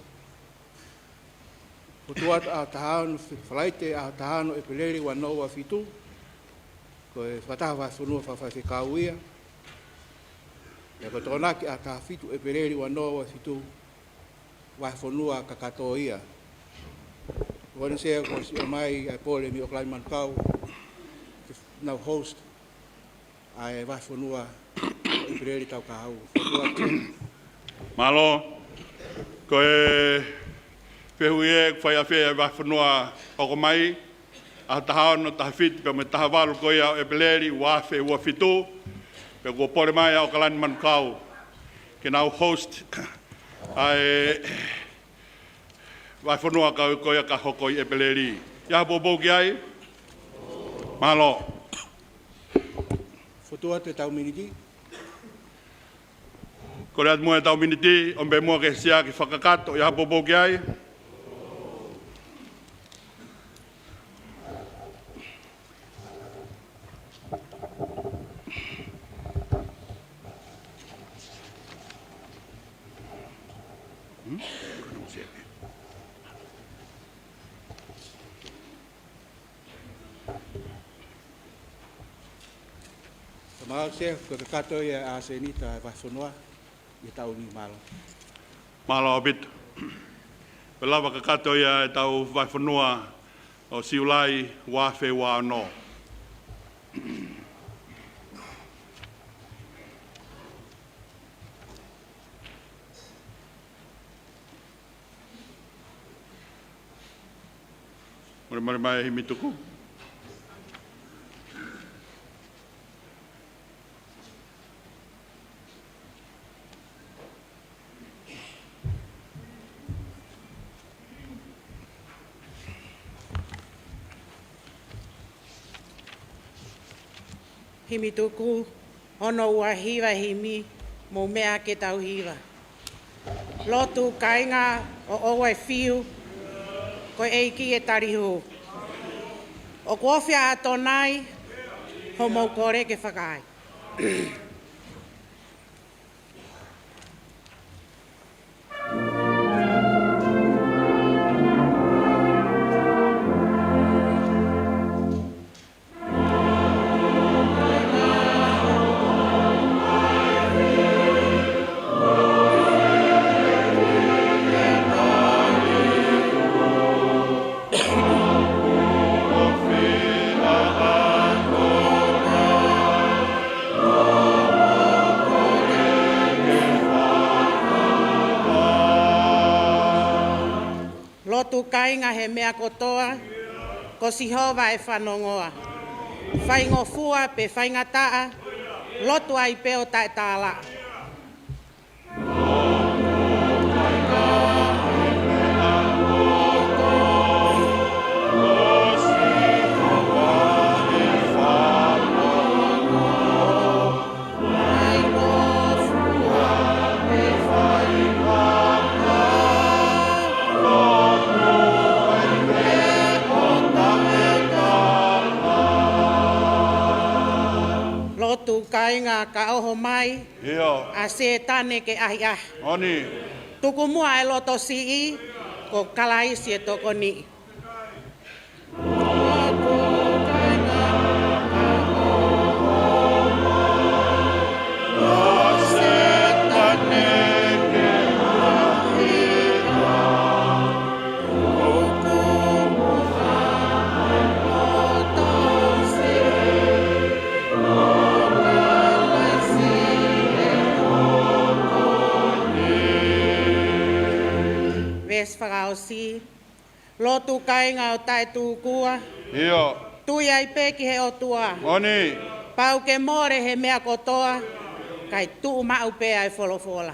Fokotuʻu atu ʻaho taha ono, Falaite ʻaho taha ono ʻEpeleli ua noa ua fitu, ko e fakataha vahefonua fakafaifekau ia. Pea ko e Tokonaki ʻaho taha fitu ʻEpeleli ua noa ua fitu, vahefonua kakato ia. Ko eni sea kuo ʻosi ʻomai ʻa e pole mei ʻAokalani Manukau, ke nau host ʻa e vahefonua ʻEpeleli tau kahaʻu. Mālō. Ko e fehuʻi ē, ʻe fai ʻafē ʻa e vahefonua hoko mai, ʻaho taha ono, taha fitu, pea mo e taha valu ko ia ʻo ʻEpeleli ua afe ua fitu, pea kuo pole mai ʻa ʻAokalani Manukau ke nau host ʻa e vahefonua ka ko ia ka hoko ʻi ʻEpeleli. ʻI ai ha poupou ki ai? Mālō. Fokotuʻu atu ʻetau miniti. Kole atu muʻa ʻetau miniti, ʻomi pē muʻa ki he sea ke fakakakato, ʻi ai ha poupou ki ai? Ka mau sea, ko e kakato ia ʻa e Senita Vahefonua ʻi he taʻu ni. Mālō. Mālō ʻaupito. Ko e lava kakato ia ʻetau vahefonua ʻo Siulai ua afe ua ono. Mole, mole mai himi tuku. Himi tuku, ono ua hiva himi, mou meʻa ke tau hiva. Lotu kāinga, ʻoua ʻe fiu, ko e ʻEiki ʻe tali hū. ʻOku ofi ʻa ʻAtonai, hoʻomou kole ke fakaai. Lotu kāinga he meʻa kotoa, ko Sihova ʻe fanongoa. Faingofua pe faingataʻa, lotu ai pē ʻo taʻetālaʻa. kāinga, ka ʻoho mai ʻa Sētane ke ʻahiʻahi. Tuku muʻa e loto siʻi, ko Kalaisi e tokoni. Veesi fakaʻosi. Lotu, kāinga, ʻo taʻetūkua. Tui ai pē ki he ʻOtua. Pau ke mole he meʻa kotoa, kae tuʻu maʻu pē ʻa e folofola.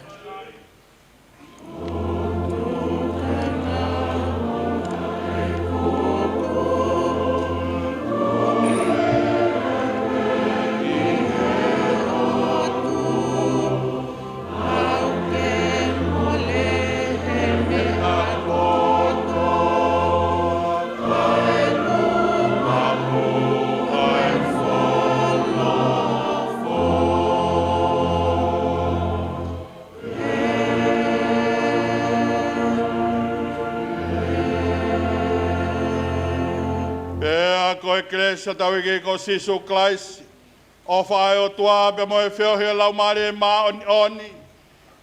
Pea ko e kelesi ʻa hotau ʻEiki ko Sīsū Kalaisi, ʻofa ʻa e ʻOtua pea mo e feohi ʻa e Laumālie Māʻoniʻoni,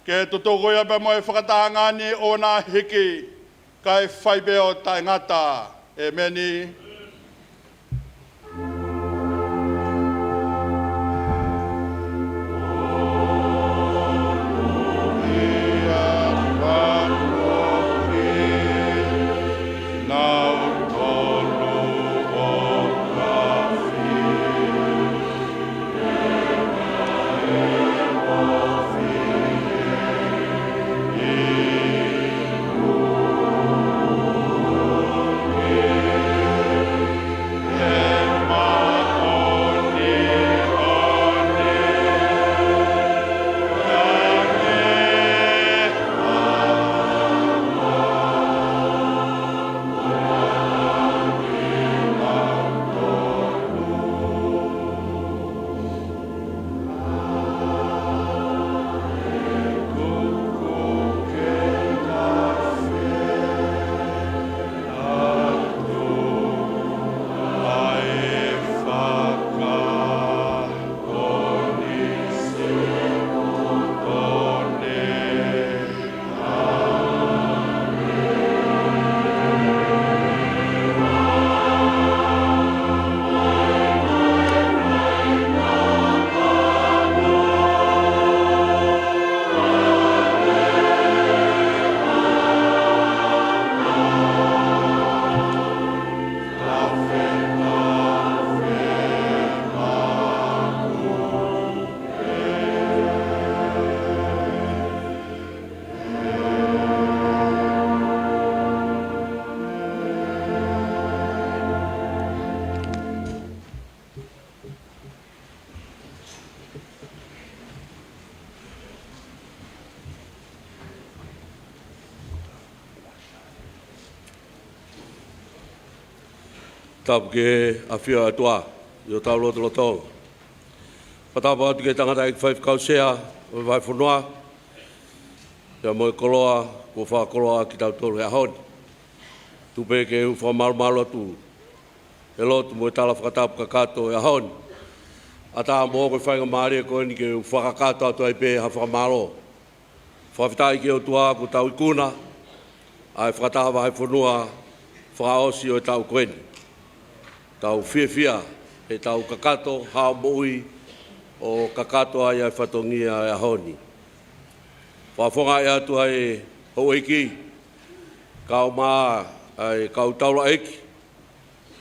ke tutuku ia pea mo e fakatahaʻanga ni ʻo na hiki, kae fai pē ʻo taʻengata. ʻEmeni. Tapu ki he ʻafio ʻa e ʻOtua ʻi hotau lotolotonga. Fakatapu atu ki he tangataʻeiki faifekau sea ʻo e vahefonua, pea mo e koloa kuo fakakoloa kitautolu he ʻaho ni. Tuku pē ke u fakamalumalu atu he lotu mo e tala fakatapu kakato he ʻaho ni. ʻAtā mo hoko e faingamālie ko eni ke u fakakakato atu ai pē ha fakamālō. Fakafetaʻi ki he ʻOtua kuo tau ikuna ʻa e fakataha vahefonua fakaʻosi ʻo e taʻu ko eni. Tau fiefia he tau kakato hao moʻui ʻo kakato ai ʻa e fatongia he ʻaho ni. Fakafofongaʻi atu ʻa e houʻeiki, kaeʻumaʻā ʻa e kau taulaʻeiki,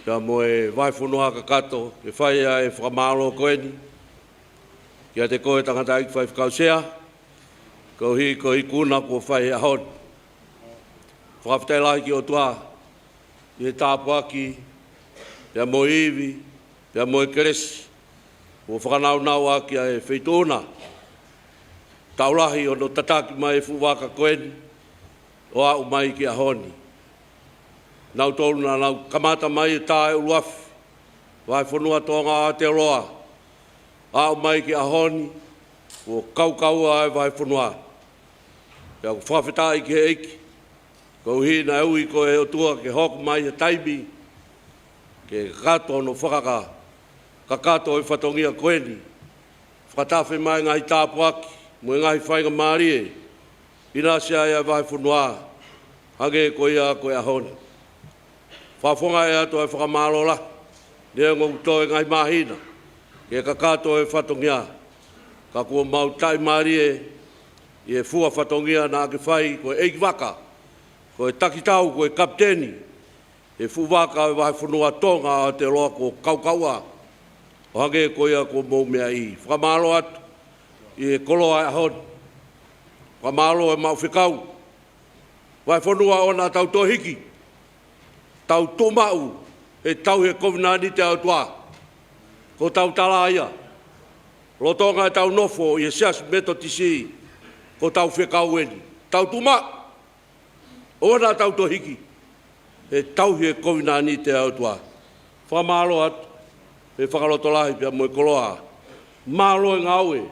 pea mo e vahefonua kakato, ke fai ʻa e fakamālō ko eni kiate koe tangataʻeiki faifekau sea, koeʻuhi ko e ikuna kuo fai he ʻaho ni. Fakafetaʻi lahi ki he ʻOtua ʻi he tāpuaki, pea mo e ivi, pea mo e kelesi kuo fakanaunau ʻaki ʻa e feituʻu na. Taʻu lahi hono tataki mai e fuʻu vaka ko eni ʻo aʻu mai ki he ʻaho ni. Nautolu naʻa nau kamata mai ʻo tā e ʻuluafi, Vahefonua Tonga ʻo Aotearoa, Aʻu mai ki he ʻaho ni, kuo kaukaua e vahefonua. Pea ʻoku fakafetaʻi ki he ʻEiki, koeʻuhi naʻe ui koe ʻe he ʻOtua ke hoko mai he taimi ke kakato hono fakaka-, kakato e fatongia ko eni. Fakatafe mai e ngaahi tāpuaki mo e ngaahi faingamālie ʻi he ʻinasi ai ʻa e vahefonua, hangē ko ia ko e ʻaho ni. Fakafofongaʻi atu ʻa e fakamālō lahi, neongo ʻoku toe ngaahi māhina ke kakato e fatongia, ka kuo mau taʻimālie ʻi he fua fatongia naʻa ke fai ko e ʻeikivaka, ko e takitau, ko e kapiteni he fuʻu vaka ʻo e vahefonua Tonga ʻo Aotearoa kuo kaukaua, ʻo hangē ko ia kuo mou meaʻi. Fakamālō atu ʻi he koloa e ʻaho ni. Fakamālō e maʻu fekau. Vahefonua, ʻoua naʻa tau toe hiki. Tau tuʻu maʻu he tauhi e kovinānite ʻa e ʻOtua. Ko hotau tala ia. Lolotonga ʻetau nofo ʻi he Siasi Metotisi, ko hotau fekau eni. Tau tuʻu maʻu. ʻOua naʻa tau toe hiki he tauhi e kovinānite ʻa e ʻOtua. Fakamālō atu he fakalotolahi pea mo e koloa. Mālō e ngāue.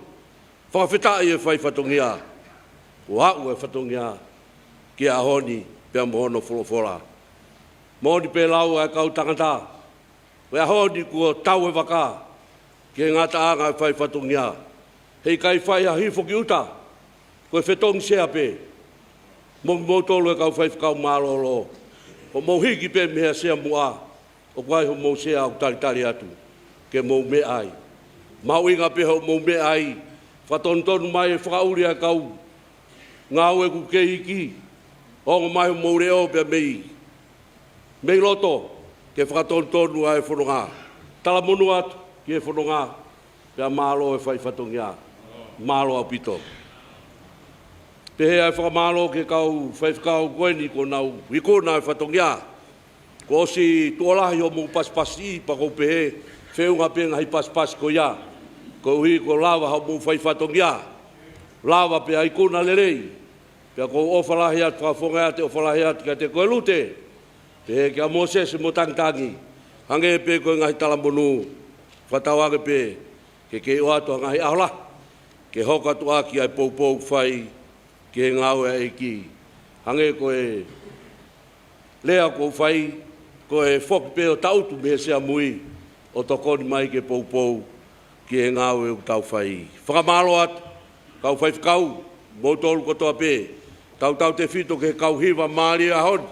Fakafetaʻi e fai fatongia. Kuo aʻu e fatongia ki he ʻaho ni pea mo hono folofola. Moʻoni pē lau ʻa e kau tangata, ko e ʻaho ni kuo tau e vaka ki he ngataʻanga e fai fatongia. Heʻikai fai ha hifo ki ʻuta, ko e fetongi sea pē. Mo kimoutolu e kau faifekau mālōlō, hoʻomou hiki pē mei ha sea muʻa, ʻoku ʻi ai hoʻomou sea ʻoku talitali atu ke mou meʻa ai. Mahuʻinga pē hoʻomou meʻa ai. Fakatonutonu mai e fakaʻuli ʻa e kau ngāue ʻoku kei iiki. Ongo mai hoʻomou leʻo pea mei, mei loto ke fakatonutonu ʻa e fononga. Talamonū atu ki he fononga, pea mālō e fai fatongia. Mālō ʻaupito. Pehē ʻa e fakamālō ki he kau faifekau ko eni kuo nau ikuna e fatongia. Kuo ʻosi tuʻo lahi hoʻomou pasipasi, pea ʻoku ou pehē, feʻunga pē ngaahi pasipasi ko ia, koeʻuhi kuo lava hoʻomou fai fatongia. Lava pē ʻa e ikuna lelei. Pea ʻoku ou ʻofa lahi atu, fakafofongaʻi atu e ʻofa lahi atu kiate koe Lute, pehē kia Mōsese mo Tangitangi, hangē pē ko e ngaahi talamonū, fakatauange pē ke kei ʻoatu ha ngaahi ʻaho lahi ke hoko atu ʻaki ʻa e poupou fai ki he ngāue ʻa e ʻEiki. Hangē ko e lea kuo u fai, ko e foki pē ʻo taʻutu mei he sea mui ʻo tokoni mai ke poupou ki he ngāue ʻoku tau fai. Fakamālō atu kau faifekau, moutolu kotoa pē, tautautefito ki he kau hiva mālie ʻo e ʻaho ni,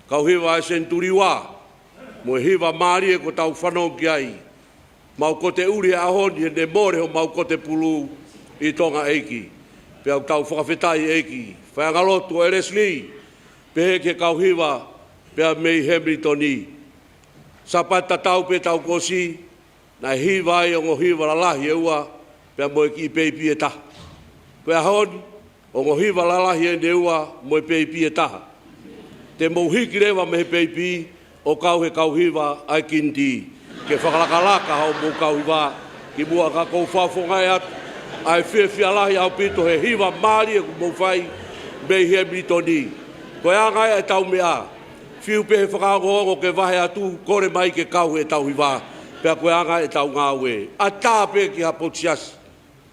kau hiva ʻa e senituli ua, mo e hiva mālie kuo tau fanongo ki ai. Mau kote ʻuli he ʻaho ni he ne mole homau kote pulu ʻi Tonga ʻEiki. Pea ʻoku tau fakafetaʻi ʻEiki. Faiʻanga lotu ʻo ʻElesili, pehē ki he kau hiva pea mei Hemilitoni. Sāpate tatau pē taʻu kuo ʻosi, naʻe hiva ai ongo hiva lalahi ʻe ua pea mo e kiʻi peipi ʻe taha. Ko e ʻaho ni, ongo hiva lalahi eni ʻe ua mo e peipi ʻe taha. Te mou hiki leva mei he peipi ʻo kau he kau hiva ʻa e kinitī. Ke fakalakalaka hoʻomou kau hiva kimuʻa, ka ʻoku ou fakafofongaʻi atu ʻa e fiefia lahi ʻaupito he hiva mālie kuo mou fai mei Hemilitoni. Ko e anga ia ʻetau meʻa. Fiu pē he fakaongoongo ke vahe atu, kole mai ke kau heʻetau hiva. Pea ko e anga ia ʻetau ngāue. ʻAtā pē ki ha potu siasi,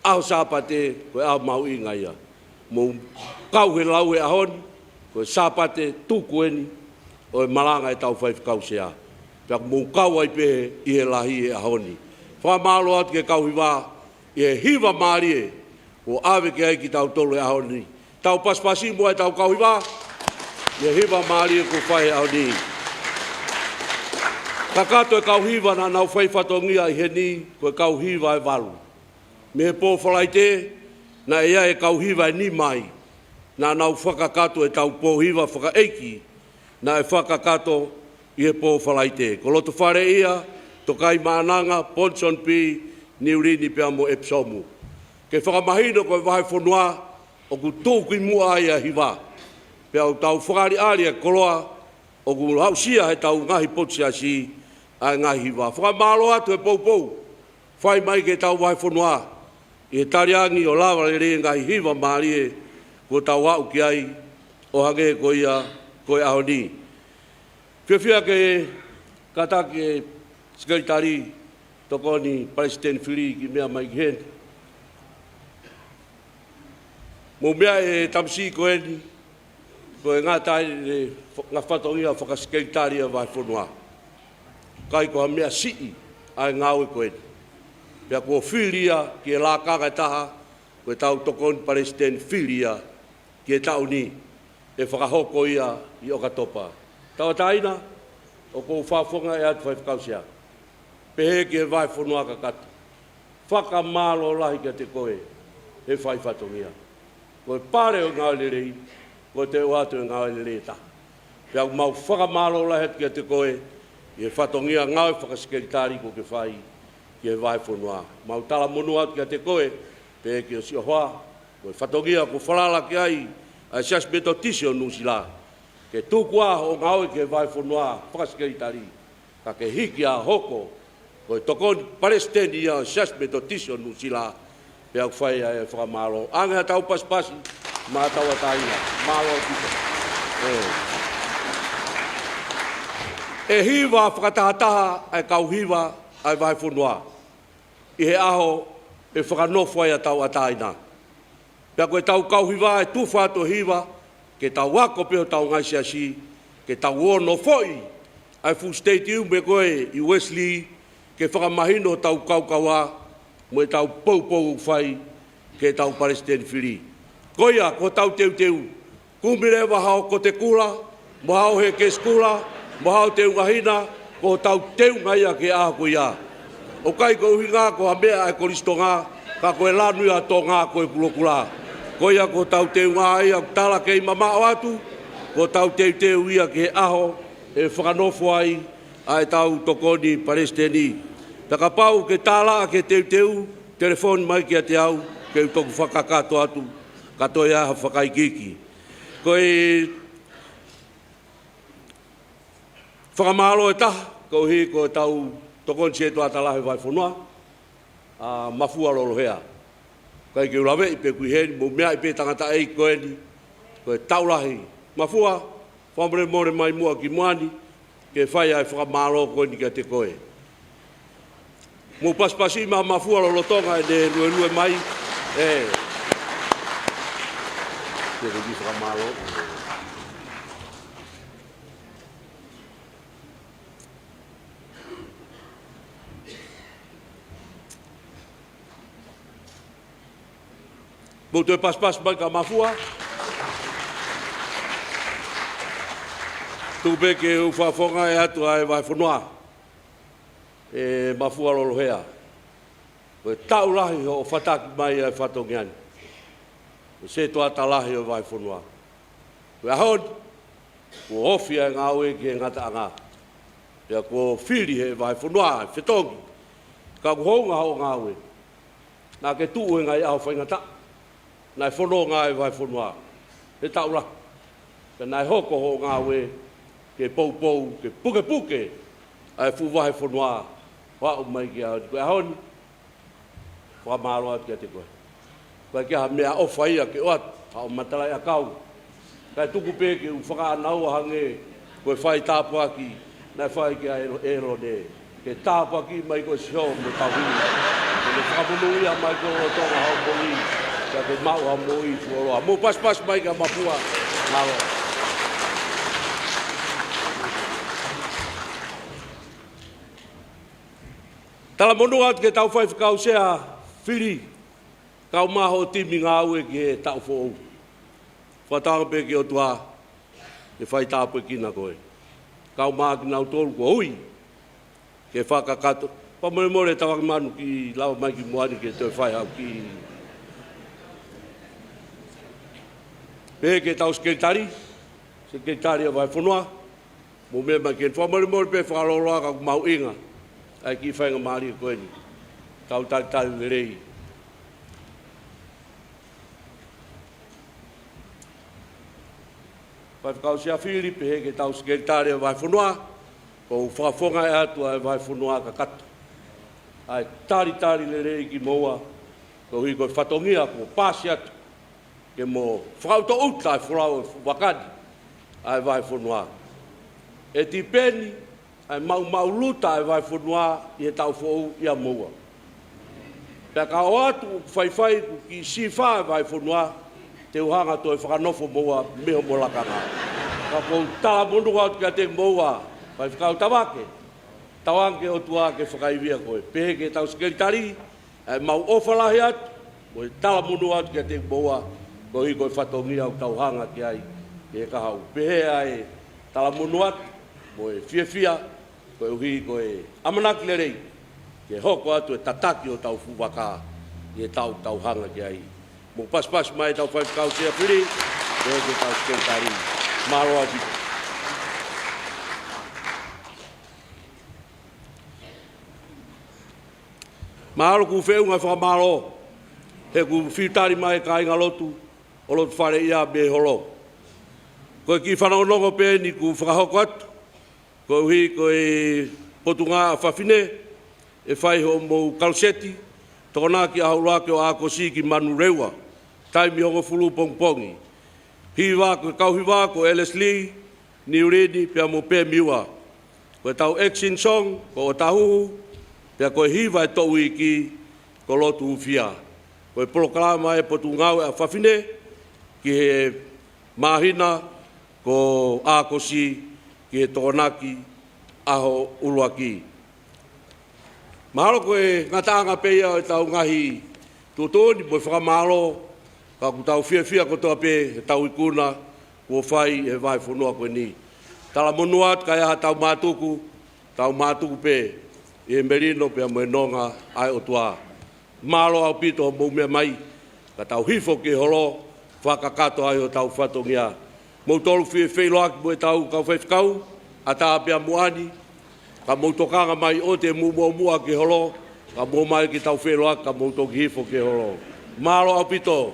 ʻaho Sāpate ko e ʻaho mahuʻinga ia. Mou kau he lau he ʻaho ni, ko e Sāpate tuku eni ʻo e malanga ʻetau faifekau sea. Pea ʻoku mou kau ai pē ʻi he lahi e ʻaho ni. Fakamālō atu ki he kau hiva ʻi he hiva mālie kuo ʻave ki ai kitautolu he ʻaho ni. Tau pasipasi muʻa ʻetau kau hiva ʻi he hiva mālie kuo fai he ʻaho ni. Kakato e kau hiva naʻa nau fai fatongia ʻi heni, ko e kau hiva ʻe valu. Mei he pō Falaite, naʻe ʻi ai e kau hiva ʻe nima ai naʻa nau fakakakato ʻetau pō hiva fakaʻeiki naʻe fakakakato ʻi he pō Falaite. Ko Lotofaleʻia, Tokaimaʻananga, Ponsonby, Niulini pea mo ʻEpisomu. Ke fakamahino ko e vahefonua ʻoku tuku ki muʻa ai ʻa e hiva. Pea ʻoku tau fakaʻaliʻali e koloa ʻoku aʻusia heʻetau ngaahi potu siasi ʻa e ngaahi hiva. Fakamālō atu he poupou fai mai ki heʻetau vahefonua ʻi he taliangi ʻo lava lelei e ngaahi hiva mālie kuo tau aʻu ki ai, ʻo hangē ko ia ko e ʻaho ni. Fiefia ke kātaki e Sekelitali Tokoni Palesiteni Fili ke meʻa mai ki heni. Mou meaʻi e tamasiʻi ko eni, ko e ngata ai e fo-, ngaahi fatongia fakasekelitali ʻa e vahefonua. ʻIkai ko ha meʻa siʻi ʻa e ngāue ko eni. Pea kuo fili ia ki he lakanga ʻe taha, ko ʻetau Tokoni Palesiteni Fili ia ki he taʻu ni, ʻe fakahoko ia ʻi ʻOkatopa. Tauʻatāina, ʻoku ou fakafofongaʻi atu Faifekau Sea, pehē ki he vahefonua kakato. Fakamālō lahi kiate koe he fai fatongia. Ko e pale ʻo e ngāue lelei, ko e toe ʻoatu e ngāue lelei ʻe taha. Pea ʻoku mau fakamālō lahi atu kiate koe ʻi he fatongia ngāue fakasekelitali kuo ke fai ki he vahefonua. Mau talamonū atu kiate koe, pehē ki ho siʻi hoa, ko e fatongia kuo falala ki ai ʻa e Siasi Metotisi ʻo Nuʻusila, ke tuku ā hoʻo ngāue ki he vahefonua fakasekelitali, ka ke hiki ā ʻo hoko ko e Tokoni Palesiteni ia ʻo e Siasi Metotisi ʻo Nuʻusila, pea ʻoku fai ai e fakamālō. Ange haʻatau pasipasi maʻa tauʻatāina. Mālō ʻaupito. ʻE. ʻE hiva fakatahataha ʻa e kau hiva ʻa e vahefonua ʻi he ʻaho ʻe fakanofo ai ʻa tauʻatāina. Pea ko ʻetau kau hiva ʻe tufa atu e hiva, ke tau ako pē hotau ngaahi siasi, ke tau ō ʻo nofoʻi ʻa e fuʻu siteitiume ko ē ʻi Uesilī, ke fakamahino hotau kaukaua mo ʻetau poupou ʻoku fai ki heʻetau Palesiteni Fili. Ko ia, ko hotau teuteu, kumi leva haʻo kote kula, mo haʻo hekesi kula, mo haʻo teunga hina, ko hotau teunga ia ki he ʻaho ko ia. ʻOku ʻikai ko e ʻuhinga ko ha meʻa ʻa e kolisi Tonga, ka ko e lanu ia ʻo Tonga ko e kulokula. Ko ia ko hotau teunga ia ʻoku tala kei mamaʻo atu, ko hotau teuteu ia ki he ʻaho ʻe fakanofo ai ʻa ʻetau Tokoni Palesiteni. Pea kapau ʻoku ke tālaʻa ki he teuteu, telefoni mai kiate au, ke u toki fakakakato atu, ka toe ʻi ai ha fakaikiiki. Ko e fakamālō ʻe taha, koeʻuhi ko ʻetau Tokoni Setuata Lahi ʻo e Vahefonua, ʻa Mafua Lolohea. ʻIkai ke u laveʻi pē ʻoku ʻi heni, mou meaʻi pē tangataʻeiki ko eni, ko e taʻu lahi. Mafua, fakamolemole mai muʻa ki muʻa ni, ke fai ʻa e fakamālō ko eni kiate koe. Mou pasipasi maʻa Mafua lolotonga ʻene luelue mai. ʻE. Ke ke fakamālō. Mou toe pasipasi mai kia Mafua. Tuku pē ke u fakafofongaʻi atu ʻa e vahefonua. ʻE Mafua Lolohea. Ko e taʻu lahi hoʻo fataki mai ʻa e fatongia ni. Ko e Setuata Lahi ʻo e Vahefonua. Ko e ʻaho ni, kuo ofi ʻa e ngāue ki he ngataʻanga. Pea kuo fili ʻe he vahefonua e fetongi. Ka kuo hounga hoʻo ngāue. Naʻa ke tuʻu he ngaahi ʻaho faingataʻa. Naʻe fononga ʻa e vahefonua he taʻu lahi. Pea naʻe hoko hoʻo ngāue ke poupou, ke pukepuke ʻa e fuʻu vahefonua ʻo aʻu mai ki he ʻaho ni. Ko e ʻaho ni, fakamālō atu kiate koe. ʻOku ʻikai ke ʻi ai ha meʻaʻofa ia ke ʻoatu, haʻo matalaʻiʻakau. Kae tuku pē ke u fakaʻānaua hangē ko e fai tāpuaki naʻe fai kia ʻElo-, ʻElone. Ke tāpuakiʻi mai koe siʻo mo tauhi. Ke ne fakamonūʻia mai koe ʻo Tonga hoʻo moʻui. Kae ke maʻu ha moʻui fuoloa. Mou pasipasi mai kia Mafua. Mālō. Talamonū atu ki heʻetau Faifekau Sea Fili, kae ʻumaʻā hoʻo timi ngāue ki he taʻu foʻou. Fakatauange pē ki he ʻOtua ke fai tāpuekina koe. Kae ʻumaʻā kinautolu kuo ui ke fakakakato. Fakamolemole Tavangimanu, ke lava mai ki muʻa ni ke toe fai haʻo kiʻi. Pehē ki heʻetau sekelitali, sekelitali ʻo e vahefonua. Mou meʻa mai ke fakamolemole pē fakalōloa ka ʻoku mahuʻinga ʻa e kiʻi faingamālie ko eni. Tau talitali lelei. Faifekau Sea Fili, pehē ki heʻetau sekelitali ʻo e vahefonua, ʻoku ou fakafofongaʻi atu ʻa e vahefonua kakato. ʻA e talitali lelei kimoua, koeʻuhi ko e fatongia kuo pasi atu. Ke mo fakaʻutoʻuta e folau ʻo e fuʻu vaka ni ʻa e vahefonua. ʻE tipeni ʻa e maʻumaʻuluta ʻa e vahefonua ʻi he taʻu foʻou ʻia moua. Pea ka ʻoatu ʻoku faifai ʻoku kiʻi sifā e vahefonua, te u hanga toe fakanofo moua mei homo lakanga. Ka ʻoku ou talamonū atu kiate kimoua, Faifekau Tavake, tauange ki he ʻOtua ke fakaivia koe. Pehē ki heʻetau sekelitali, ʻa e mau ʻofa lahi atu, mo e talamonū atu kiate kimoua, koeʻuhi ko e fatongia ʻoku tau hanga ki ai, ki he kahaʻu. Pehē ʻa e talamonū atu, mo e fiefia, koeʻuhi ko e ʻamanaki lelei, ke hoko atu e tataki ʻo hotau fuʻu vaka, ʻi he taʻu ʻoku tau hanga ki ai. Mou pasipasi mai ʻetau Faifekau Sea Fili, pehē ki heʻetau sekelitali. Mālō ʻaupito. Mahalo ʻoku feʻunga e fakamālō, he ʻoku fiu tali mai e kāingalotu ʻo Lotofale ia mei he holo. Ko e kiʻi fanongonongo pē eni ʻoku fakahoko atu, koeʻuhi ko e Potungāue ʻa Fafine, ʻe fai hoʻomou kaluseti, Tokonaki ʻaho ʻuluaki ʻo ʻAokosi ki Manurewa, taimi hongofulu pongipongi. Hiva ko e kau hiva ko ʻElesi Lī, Niulini, pea mo Pemiua. Ko ʻetau action song, ko ʻOtahuhu, pea ko e hiva ʻe toʻu iiki, ko Lotu Hūfia. Ko e polokalama ʻa e Potungāue ʻa Fafine, ki he māhina, ko ʻAokosi, ki he Tokonaki ʻaho ʻuluaki. Mahalo ko e ngataʻanga pē ia ʻo ʻetau ngaahi tuʻutuʻuni mo e fakamālō, ka ʻoku tau fiefia kotoa pē he tau ikuna kuo fai he vahefonua ko eni. Talamonū atu ka ʻi ai haʻatau mātuku, tau mātuku pē ʻi he melino pea mo e nonga ʻa e ʻOtua. Mālō ʻaupito hoʻomou meʻa mai, ka tau hifo ki he holo, fakakakato ai hotau fatongia. Mou tolu fie feʻiloaki mo ʻetau kau faifekau, ʻatā pea mo ʻani, ka mou tokanga mai ʻoua te mou muʻomuʻa ki he holo, ka mou ō mai ke tau feʻiloaki, ka mou toki hifo ki he holo. Mālō ʻaupito.